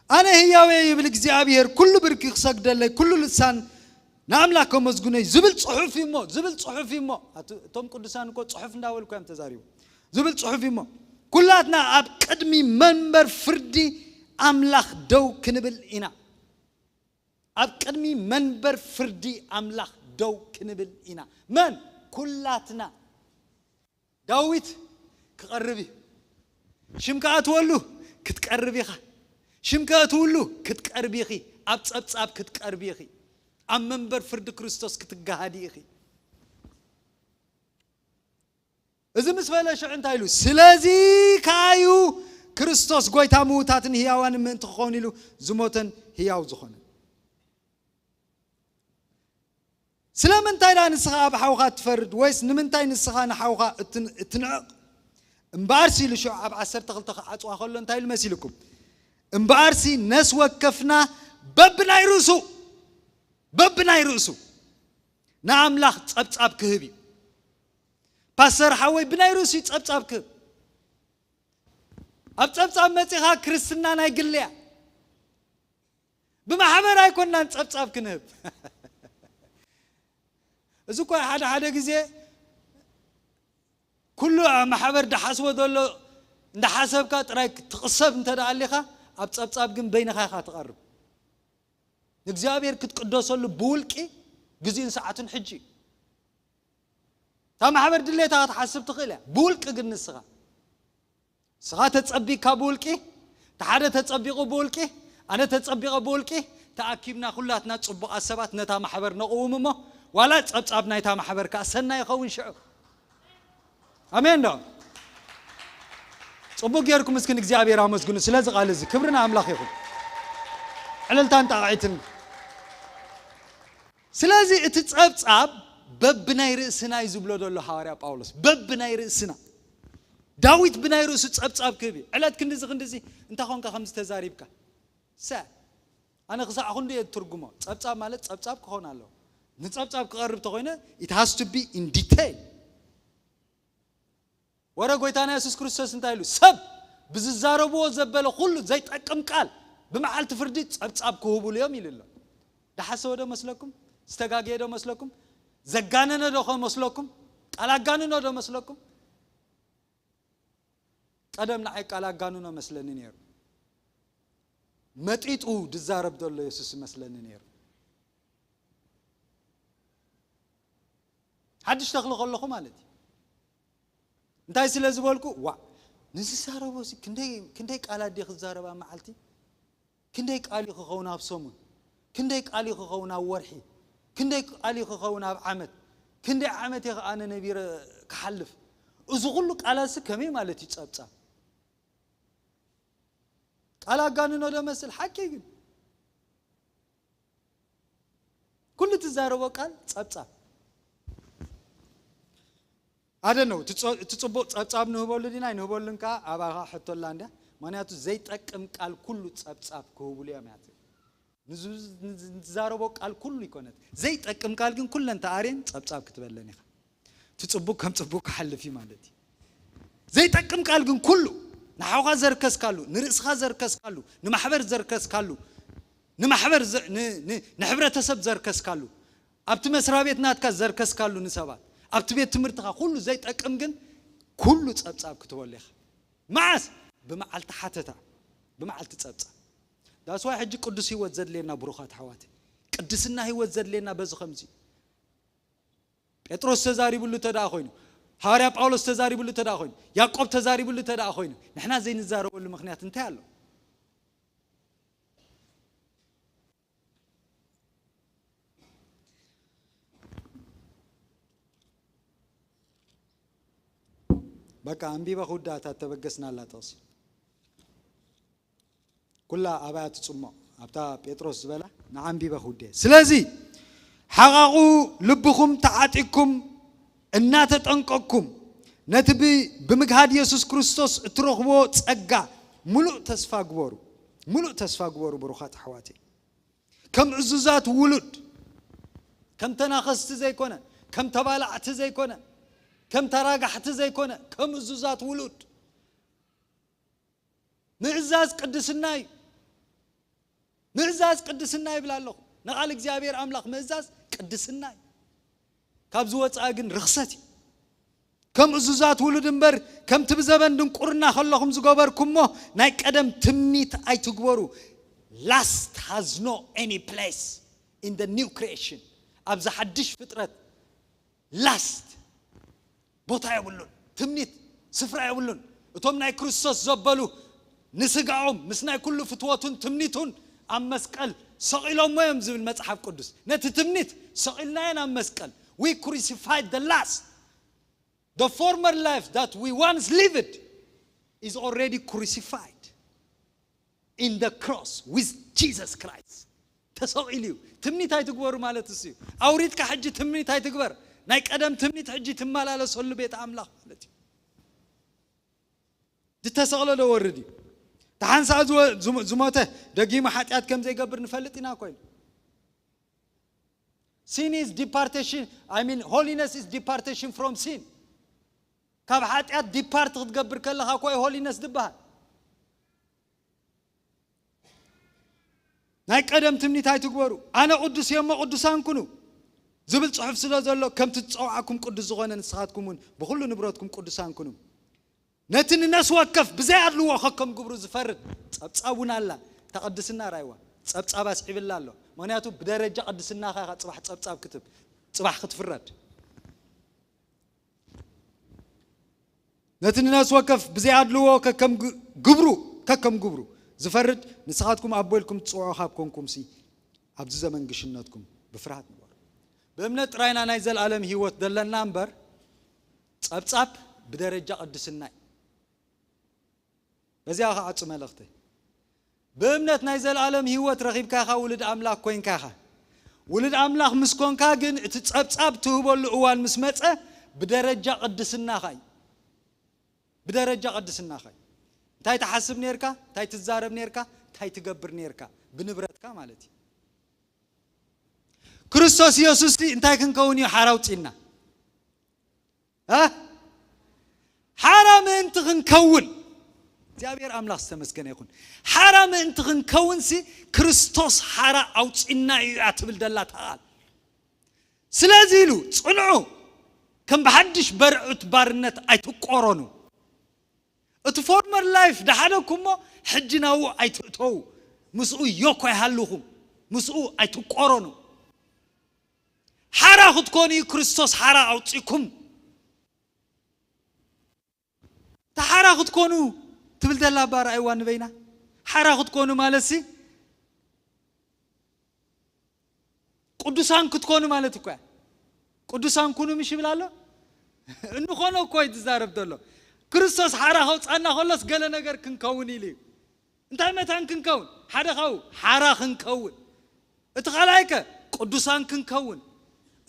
ኣነ ህያው እየ ይብል እግዚኣብሔር፣ ኩሉ ብርኪ ክሰግደለይ፣ ኩሉ ልሳን ንኣምላኽ ከመስግኖ እዩ ዝብል ጽሑፍ እዩ እሞ፣ ዝብል ጽሑፍ እዩ እሞ። ኣቱ-፣ እቶም ቅዱሳን እኮ ጽሑፍ እንዳበልኩ እዮም ተዛሪቡ። ዝብል ጽሑፍ እዩ እሞ፣ ኩላትና ኣብ ቅድሚ መንበር ፍርዲ ኣምላኽ ደው ክንብል ኢና። ኣብ ቅድሚ መንበር ፍርዲ ኣምላኽ ደው ክንብል ኢና። መን? ኩላትና። ዳዊት ክቐርብ እዩ። ሽም ከኣትወሉ ክትቀርብ ኢኻ። ሽም ከእትውሉ ክትቀርብ ኢኺ። ኣብ ጸብጻብ ክትቀርብ ኢኺ። ኣብ መንበር ፍርዲ ክርስቶስ ክትገሃዲ ኢኺ። እዚ ምስ በለ ሽዑ እንታይ ኢሉ? ስለዚ ከኣዩ ክርስቶስ ጎይታ ምዉታትን ህያዋንን ምእንቲ ክኸውን ኢሉ ዝሞተን ህያው ዝኾነ። ስለምንታይ ደኣ ንስኻ ኣብ ሓውኻ እትፈርድ? ወይስ ንምንታይ ንስኻ ንሓውኻ እትን-፣ እትንዕቕ? እምበኣርሲ ኢሉ ሽዑ ኣብ ዓሰርተ ክልተ ክዓጽዋ ከሎ እንታይ ኢሉ መሲልኩም? እምበኣርሲ ነስ ወከፍና በብናይ ርእሱ፣ በብናይ ርእሱ ንኣምላኽ ጸብጻብ ክህብ እዩ። ፓስተር ሓወይ ብናይ ርእሱ እዩ ጸብጻብ ክህብ። ኣብ ጸብጻብ መጺኻ ክርስትና ናይ ግሊ እያ። ብማሕበር ኣይኮንናን ጸብጻብ ክንህብ። እዚ እኮ ሓደ ሓደ ግዜ ኩሉ ኣብ ማሕበር ድሓስቦ ዘሎ እንዳሓሰብካ ጥራይ ክትቕሰብ እንተ ደኣ ኣሊኻ፣ ኣብ ጸብጻብ ግን በይንኻ ኢኻ ትቐርብ። ንእግዚኣብሔር ክትቅደሰሉ ብውልቂ ግዜኡን ሰዓቱን ሕጂ እዩ። እታ ማሕበር ድሌታ ክትሓስብ ትኽእል እያ፣ ብውልቂ ግን ንስኻ። ንስኻ ተጸቢካ ብውልቂ፣ እቲ ሓደ ተጸቢቑ ብውልቂ፣ ኣነ ተጸቢቐ ብውልቂ፣ ተኣኪብና ኩላትና ጽቡቓት ሰባት ነታ ማሕበር ነቕውም እሞ፣ ዋላ ጸብጻብ ናይታ ማሕበር ከኣ ሰናይ ይኸውን ሽዑ። ኣሜን ዶ? ጽቡቕ ጌርኩም እስኪ ንእግዚኣብሔር ኣመስግኑ ስለዚ ቃል እዚ። ክብሪ ንኣምላኽ ይኹን። ዕልልታን ጣቕዒትን። ስለዚ እቲ ጸብጻብ በብናይ ርእስና እዩ ዝብሎ ዘሎ ሃዋርያ ጳውሎስ። በብናይ ርእስና። ዳዊት ብናይ ርእሱ ጸብጻብ ክህብ እዩ። ዕለት ክንድዚ ክንድዚ እንታይ ኾንካ ከምዚ ተዛሪብካ? ሰ-፣ ኣነ ክሳዕ ክንዱ እየ ትርጉሞ። ጸብጻብ ማለት ጸብጻብ ክኾን ኣለዎ። ንጸብጻብ ክቐርብ ተኾይነ፣ it has to be in detail። ወረ ጎይታና የሱስ ክርስቶስ እንታይ ኢሉ? ሰብ ብዝዛረብዎ ዘበለ ኩሉ ዘይጠቅም ቃል ብመዓልቲ ፍርዲ ጸብጻብ ክህቡሉ እዮም ኢሉ ኣሎ። ደሓሰወ ዶ መስለኩም? ዝተጋገየ ዶ መስለኩም? ዘጋነነ ዶ ከመስለኩም? ቃል ኣጋንኖ ዶ መስለኩም? ቀደም ንዓይ ቃል ኣጋንኖ መስለኒ ነይሩ። መጢጡ ዝዛረብ ዘሎ የሱስ መስለኒ ነይሩ። ሓድሽ ተኽሊ ከለኹ ማለት እዩ። እንታይ ስለ ዝበልኩ፣ ዋ፣ ንዝዛረቦ ሲ ክንደይ፣ ክንደይ ቃላት ድየ ክዛረብ ኣብ መዓልቲ? ክንደይ ቃል እዩ ክኸውን ኣብ ሰሙን? ክንደይ ቃል እዩ ክኸውን ኣብ ወርሒ? ክንደይ ቃል እዩ ክኸውን ኣብ ዓመት? ክንደይ ዓመት እየ ኣነ ነቢረ ክሓልፍ? እዚ ኩሉ ቃላት ሲ ከመይ ማለት እዩ ጸብጻብ? ቃል ኣጋንኖ ዶ መስል? ሓቂ ግን ኩሉ ትዛረቦ ቃል ጸብጻብ። ኣደ ነው። እቲ ጽ-፣ እቲ ጽቡቕ ጸብጻብ ንህበሉ ዲና ኣይንህበሉን ከኣ ኣባኻ ሕቶ ኣላ እንድያ። ምኽንያቱ ዘይጠቅም ቃል ኩሉ ጸብጻብ ክህብሉ እዮም እያ ትብል። ንዝ-፣ ንዝ-፣ ንዝዛረቦ ቃል ኩሉ ይኮነት። ዘይጠቅም ቃል ግን ኩለን ተኣርየን ጸብጻብ ክትበለን ኢኻ። እቲ ጽቡቕ ከም ጽቡቕ ክሓልፍ እዩ ማለት እዩ። ዘይጠቅም ቃል ግን ኩሉ ንሓውኻ ዘርከስካሉ፣ ንርእስኻ ዘርከስካሉ፣ ንማሕበር ዘርከስካሉ፣ ንማሕበር ዘ-፣ ን-፣ ን-፣ ንሕብረተሰብ ዘርከስካሉ፣ ኣብቲ መስሪያ ቤት ናትካ ዘርከስካሉ ንሰባት፣ ኣብቲ ቤት ትምህርትኻ ኩሉ ዘይጠቅም ግን ኩሉ ጸብጻብ ክትበሉ ኢኻ። መዓስ? ብመዓልቲ ሓተታ፣ ብመዓልቲ ጸብጻብ። ዳስዋይ ሕጂ ቅዱስ ህይወት ዘድልየና ብሩኻት ኣሕዋት፣ ቅድስና ህይወት ዘድልየና በዚ ከምዚ። ጴጥሮስ ተዛሪብሉ ተደኣ ኮይኑ፣ ሃዋርያ ጳውሎስ ተዛሪብሉ ተደኣ ኮይኑ፣ ያዕቆብ ተዛሪብሉ ተደኣ ኮይኑ፣ ንሕና ዘይንዛረበሉ ምኽንያት እንታይ ኣሎ? በቃ ኣንቢበ ክውዳእ እታ እተበገስናላ ጥቕሲ። ኩላ ኣብያ ትጽሞ፣ ኣብታ ጴጥሮስ ዝበላ ንዓንቢበ ክውድየ። ስለዚ ሓቓቑ ልብኹም ተዓጢቅኩም እናተጠንቀቅኩም ነቲ ብ-፣ ብምግሃድ የሱስ ክርስቶስ እትረኽብዎ ጸጋ ምሉእ ተስፋ ግበሩ። ምሉእ ተስፋ ግበሩ ብሩኻት ኣሕዋተይ። ከም ዕዙዛት ውሉድ፣ ከም ተናኸስቲ ዘይኮነ፣ ከም ተባላዕቲ ዘይኮነ፣ ከም ተራጋሕቲ ዘይኮነ፣ ከም ዕዙዛት ውሉድ። ምእዛዝ ቅድስና እዩ። ምእዛዝ ቅድስና ይብል ኣለኹ። ንቓል እግዚኣብሔር ኣምላኽ ምእዛዝ ቅድስና እዩ። ካብ ዝወፅኣ ግን ርኽሰት እዩ። ከም እዙዛት ውሉድ እምበር፣ ከምቲ ብዘበን ድንቁርና ከለኹም ዝገበርኩሞ ናይ ቀደም ትምኒት ኣይትግበሩ። Lust has no any place in the new creation። ኣብዚ ሓድሽ ፍጥረት ላስት ቦታ የብሉን። ትምኒት ስፍራ የብሉን። እቶም ናይ ክርስቶስ ዘበሉ ንስጋኦም ምስ ናይ ኩሉ ፍትወቱን ትምኒቱን ኣብ መስቀል ሰቒሎሞ እዮም ዝብል መጽሓፍ ቅዱስ። ነቲ ትምኒት ሰቒልናዮ ናብ መስቀል። We crucified the lust. The former life that we once lived is already crucified in the cross with Jesus Christ. ተሰቒሉ እዩ። ትምኒት ኣይትግበሩ ማለት እሱ እዩ። ኣውሪድካ ሕጂ ትምኒት ኣይትግበር። ናይ ቀደም ትምኒት ሕጂ ትመላለሰሉ ቤት ኣምላኽ ማለት እዩ። ዝተሰቕለ ዶ ወርድ እዩ? እቲ ሓንሳእ ዝወ-፣ ዝሞ-፣ ዝሞተ ደጊሙ ሓጢኣት ከም ዘይገብር ንፈልጥ ኢና ኮይኑ። Sin is departation, I mean, holiness is departation from sin. ካብ ሓጢኣት ዲፓርት ክትገብር ከለኻ እኮ እዩ ሆሊነስ ዝበሃል። ናይ ቀደም ትምኒት ኣይትግበሩ። ኣነ ቅዱስ እየ እሞ ቅዱሳን ኩኑ ዝብል ጽሑፍ ስለ ዘሎ፣ ከምቲ ዝጸውዓኩም ቅዱስ ዝኾነ ንስኻትኩም እውን ብኹሉ ንብረትኩም ቅዱሳን ኩኑ። ነቲ ንነፍሲ ወከፍ ብዘይ ኣድልዎ ከከም ግብሩ ዝፈርድ ጸብጻብ እውን ኣላ። እታ ቅድስና ራይዋ ጸብጻብ ኣስዒብላ ኣሎ። ምኽንያቱ ብደረጃ ቅድስናኻ ኢኻ ጽባሕ ጸብጻብ ክትብ-፣ ጽባሕ ክትፍረድ። ነቲ ንነፍሲ ወከፍ ብዘይ ኣድልዎ ከከም ግ-፣ ግብሩ፣ ከከም ግብሩ። ዝፈርድ ንስኻትኩም ኣቦ ኢልኩም ትጽውዑ ካብ ኮንኩምሲ፣ ኣብዚ ዘመን ግሽነትኩም ብፍርሃት ንበሩ። ብእምነት ጥራይና ናይ ዘለኣለም ህይወት ደለና እምበር፣ ጸብጻብ ብደረጃ ቅድስና እዩ። በዚኣ ክዓጹ መልእኽተይ። ብእምነት ናይ ዘለኣለም ህይወት ረኺብካ ኢኻ፣ ውሉድ ኣምላኽ ኮይንካ ኢኻ። ውሉድ ኣምላኽ ምስ ኮንካ ግን እቲ ጸብጻብ ትህበሉ እዋን ምስ መጸ ብደረጃ ቅድስናኻ እዩ። ብደረጃ ቅድስናኻ እዩ። እንታይ ትሓስብ ኔርካ፣ እንታይ ትዛረብ ኔርካ፣ እንታይ ትገብር ኔርካ፣ ብንብረትካ ማለት እዩ። ክርስቶስ ኢየሱስ እንታይ ክንከውን እዩ ሓራ ኣውጺእና? እ? ሓራ ምእንቲ ክንከውን፣ እግዚኣብሔር ኣምላኽ ዝተመስገነ ይኹን። ሓራ ምእንቲ ክንከውንሲ ክርስቶስ ሓራ ኣውጺእና እዩ እያ ትብል ደላ እታ ቃል። ስለዚ ኢሉ ጽንዑ፣ ከም ብሓድሽ በርዑት ባርነት ኣይትቆረኑ። እቲ ፎርመር ላይፍ ደሓደኩሞ ሕጂ ናብኡ ኣይትእተዉ፣ ምስኡ ዮኮ ኣይሃልኹም፣ ምስኡ ኣይትቆረኑ። ሓራ ክትኮኑ እዩ ክርስቶስ ሓራ ኣውጺእኩም። ተሓራ ክትኮኑ ትብል ዘላ እባ ረኣይዋ ንበይና። ሓራ ክትኮኑ ማለትሲ ቅዱሳን ክትኮኑ ማለት እኮ እያ። ቅዱሳን ኩኑ ምሽ ይብል ኣሎ። እንኾኖ እኮ እዩ ዝዛረብ ዘሎ። ክርስቶስ ሓራ ከውፃና ከሎስ ገለ ነገር ክንከውን ኢሉ እዩ። እንታይ መታን ክንከውን? ሓደ ካብኡ ሓራ ክንከውን። እቲ ካልኣይከ ቅዱሳን ክንከውን።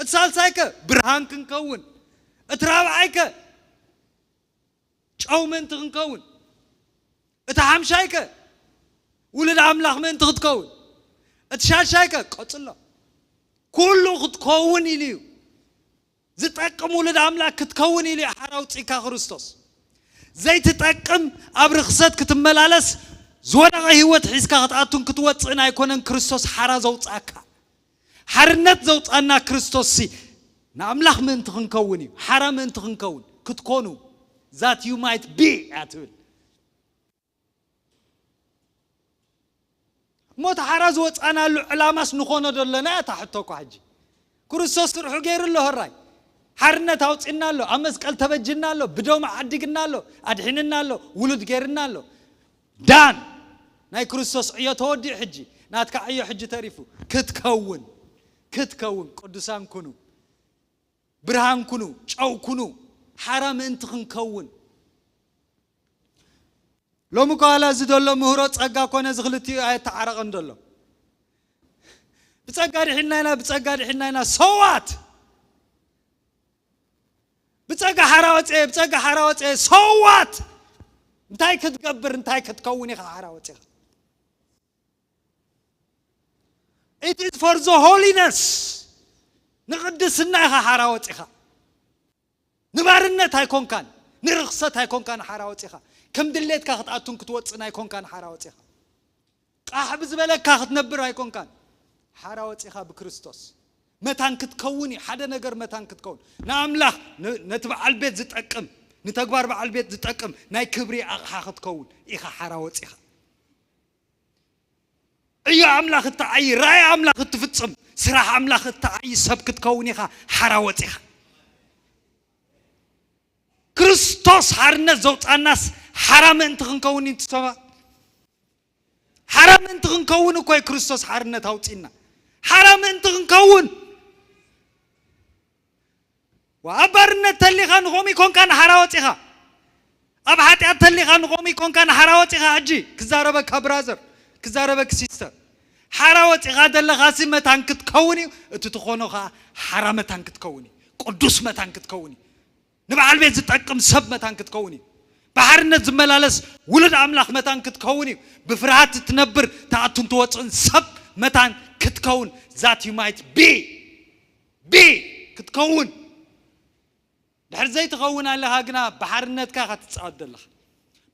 እቲ ሳልሳይከ ብርሃን ክንከውን። እቲ ራብዓይከ ጨው ምእንቲ ክንከውን። እቲ ሓምሻይከ ውሉድ ኣምላኽ ምእንቲ ክትከውን። እቲ ሻሻይከ ቀጽሎ። ኩሉ ክትከውን ኢሉ እዩ። ዝጠቅም ውሉድ ኣምላኽ ክትከውን ኢሉ እዩ ሓራ ኣውጺእካ ክርስቶስ። ዘይትጠቅም ኣብ ርኽሰት ክትመላለስ ዝወደቐ ህይወት ሒዝካ ክትኣቱን ክትወጽእን ኣይኮነን ክርስቶስ ሓራ ዘውጻእካ። ሓርነት ዘውጻና ክርስቶስ ሲ ንኣምላኽ ምእንቲ ክንከውን እዩ። ሓራ ምእንቲ ክንከውን ክትኮኑ that you might be እያ ትብል። እሞ እቲ ሓራ ዝወጻናሉ ዕላማስ ንኾኖ ዶ ኣለና እያ እታ ሕቶ እኮ ሕጂ። ክርስቶስ ስርሑ ገይሩ ኣሎ። ህራይ ሓርነት ኣውጺና ኣሎ። ኣብ መስቀል ተበጅና ኣሎ። ብደሙ ዓዲግና ኣሎ። ኣድሒንና ኣሎ። ውሉድ ገይርና ኣሎ። ዳን ናይ ክርስቶስ ዕዮ ተወዲኡ ሕጂ ናትካ ዕዮ ሕጂ ተሪፉ ክትከውን ክትከውን ቅዱሳን ኩኑ ብርሃን ኩኑ ጨው ኩኑ ሓራ ምእንቲ ክንከውን ሎሚ ከዋላ እዚ ዘሎ ምህሮ ጸጋ ኮነ እዚ ክልቲኡ ኣየተዓረቐን ዘሎ ብጸጋ ድሒና ኢና ብጸጋ ድሒና ኢና ሰዋት ብጸጋ ሓራ ወጸ ብጸጋ ሓራ ወጸ ሰዋት እንታይ ክትገብር እንታይ ክትከውን ኢኻ ሓራ ወጺኻ It is for the holiness ንቅድስና ኢኻ ሓራ ወጺኻ ንባርነት ኣይኮንካን ንርኽሰት ኣይኮንካን ሓራ ወጺኻ ከም ድሌትካ ክትኣቱን ክትወጽን ኣይኮንካን ሓራ ወጺኻ ቃሕ ብዝበለካ ክትነብር ኣይኮንካን ሓራ ወጺኻ ብክርስቶስ መታን ክትከውን እዩ ሓደ ነገር መታን ክትከውን ንኣምላኽ ነቲ በዓል ቤት ዝጠቅም ንተግባር በዓል ቤት ዝጠቅም ናይ ክብሪ ኣቕሓ ክትከውን ኢኻ ሓራ ወጺኻ ዕዮ ኣምላኽ እተዓዪ ራእይ ኣምላኽ እትፍጽም ስራሕ ኣምላኽ እተዓዪ ሰብ ክትከውን ኢኻ ሓራ ወጺኻ ክርስቶስ ሓርነት ዘውፃናስ ሓራ ምእንቲ ክንከውን እዩ ትሰባ ሓራ ምእንቲ ክንከውን እኮ እዩ ክርስቶስ ሓርነት ኣውፂና ሓራ ምእንቲ ክንከውን ኣብ ባርነት ተሊኻ ንኸምኡ ይኮንካ ንሓራ ወፂኻ ኣብ ሓጢኣት ተሊኻ ንኸምኡ ይኮንካ ንሓራ ወፂኻ ሕጂ ክዛረበካ ብራዘር ክዛረበክ ሲስተር ሓራ ወፂኻ ዘለኻሲ መታን ክትከውን እዩ እቲ ትኾኖ ከዓ ሓራ መታን ክትከውን እዩ ቅዱስ መታን ክትከውን እዩ ንበዓል ቤት ዝጠቅም ሰብ መታን ክትከውን እዩ ብሓርነት ዝመላለስ ውሉድ ኣምላኽ መታን ክትከውን እዩ ብፍርሃት እትነብር ተኣቱን ትወፅእን ሰብ መታን ክትከውን that you might be be ክትከውን ድሕር ዘይትኸውን ኣለኻ ግና ብሓርነትካ ኢኻ ትፃወት ዘለኻ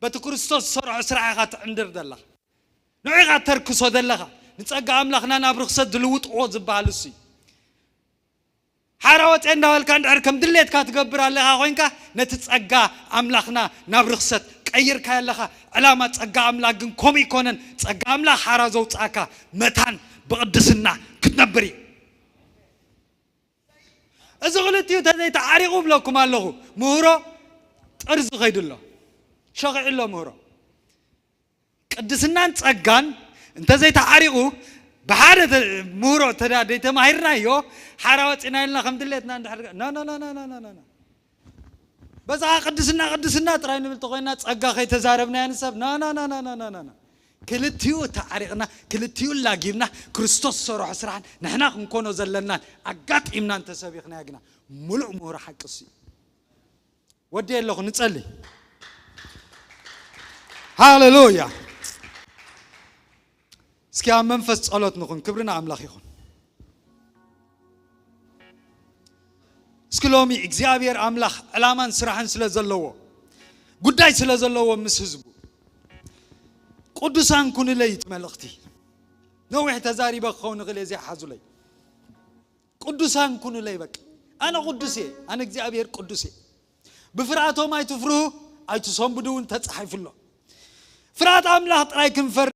በቲ ክርስቶስ ዝሰርሖ ስራሕ ኢኻ ትዕንድር ዘለኻ ንዑ ኢኻ ተርክሶ ዘለኻ ንፀጋ ኣምላኽና ናብ ርክሰት ዝልውጥዎ ዝበሃል እሱ ሓራ ወፀ እንዳበልካ እንድሕር ከም ድሌትካ ትገብር ኣለኻ ኮይንካ ነቲ ፀጋ ኣምላኽና ናብ ርክሰት ቀይርካ ኣለኻ ዕላማ ፀጋ ኣምላኽ ግን ከምኡ ይኮነን ፀጋ ኣምላኽ ሓራ ዘውፅኣካ መታን ብቅድስና ክትነብር እዩ እዚ ክልቲኡ ተዘይተዓሪቑ ብለኩም ኣለኹ ምህሮ ጥርዚ ከይዱ ኣሎ ሸኺዑ ኣሎ ምህሮ ቅድስናን ጸጋን እንተዘይተዓሪቑ፣ ብሓደ ተ- ምህሮ ተዳ ደይተማሂርናዮ፣ ሓራ ወፂና ኢልና ከም ድሌትና እንድሕር ኖ ኖ ኖ ኖ ኖ ኖ ኖ። በዛ ቅድስና ቅድስና ጥራይ ንብል ተኮይና፣ ጸጋ ከይተዛረብናዮ ንሰብ ኖ ኖ ኖ ኖ ኖ ኖ ኖ። ክልቲኡ ተዓሪቕና፣ ክልቲኡ ላጊብና፣ ክርስቶስ ዝሰርሖ ስራሕን ንሕና ክንኮኖ ዘለናን ኣጋጢምና እንተሰቢኽናዮ ግና፣ ሙሉእ ምህሮ ሓቂ እሱ እዩ። ወዲ ኣለኹ ንጸሊ። ሃሌሉያ። እስኪ ኣብ መንፈስ ጸሎት ንኹን። ክብሪ ንኣምላኽ ይኹን። እስኪ ሎሚ እግዚኣብሔር ኣምላኽ ዕላማን ስራሕን ስለ ዘለዎ፣ ጉዳይ ስለ ዘለዎ ምስ ህዝቡ፣ ቅዱሳን ኩኑለይ እቲ መልእኽቲ። ነዊሕ ተዛሪበ ክኸውን ይኽእል እየ፣ ዘይሓዙለይ። ቅዱሳን ኩኑለይ በቃ። ኣነ ቅዱስ እየ፣ ኣነ እግዚኣብሔር ቅዱስ እየ። ብፍርሃቶም ኣይትፍርሁ፣ ኣይትሰንብዱ እውን ተጻሒፉ ኣሎ። ፍርሃት ኣምላኽ ጥራይ ክንፈር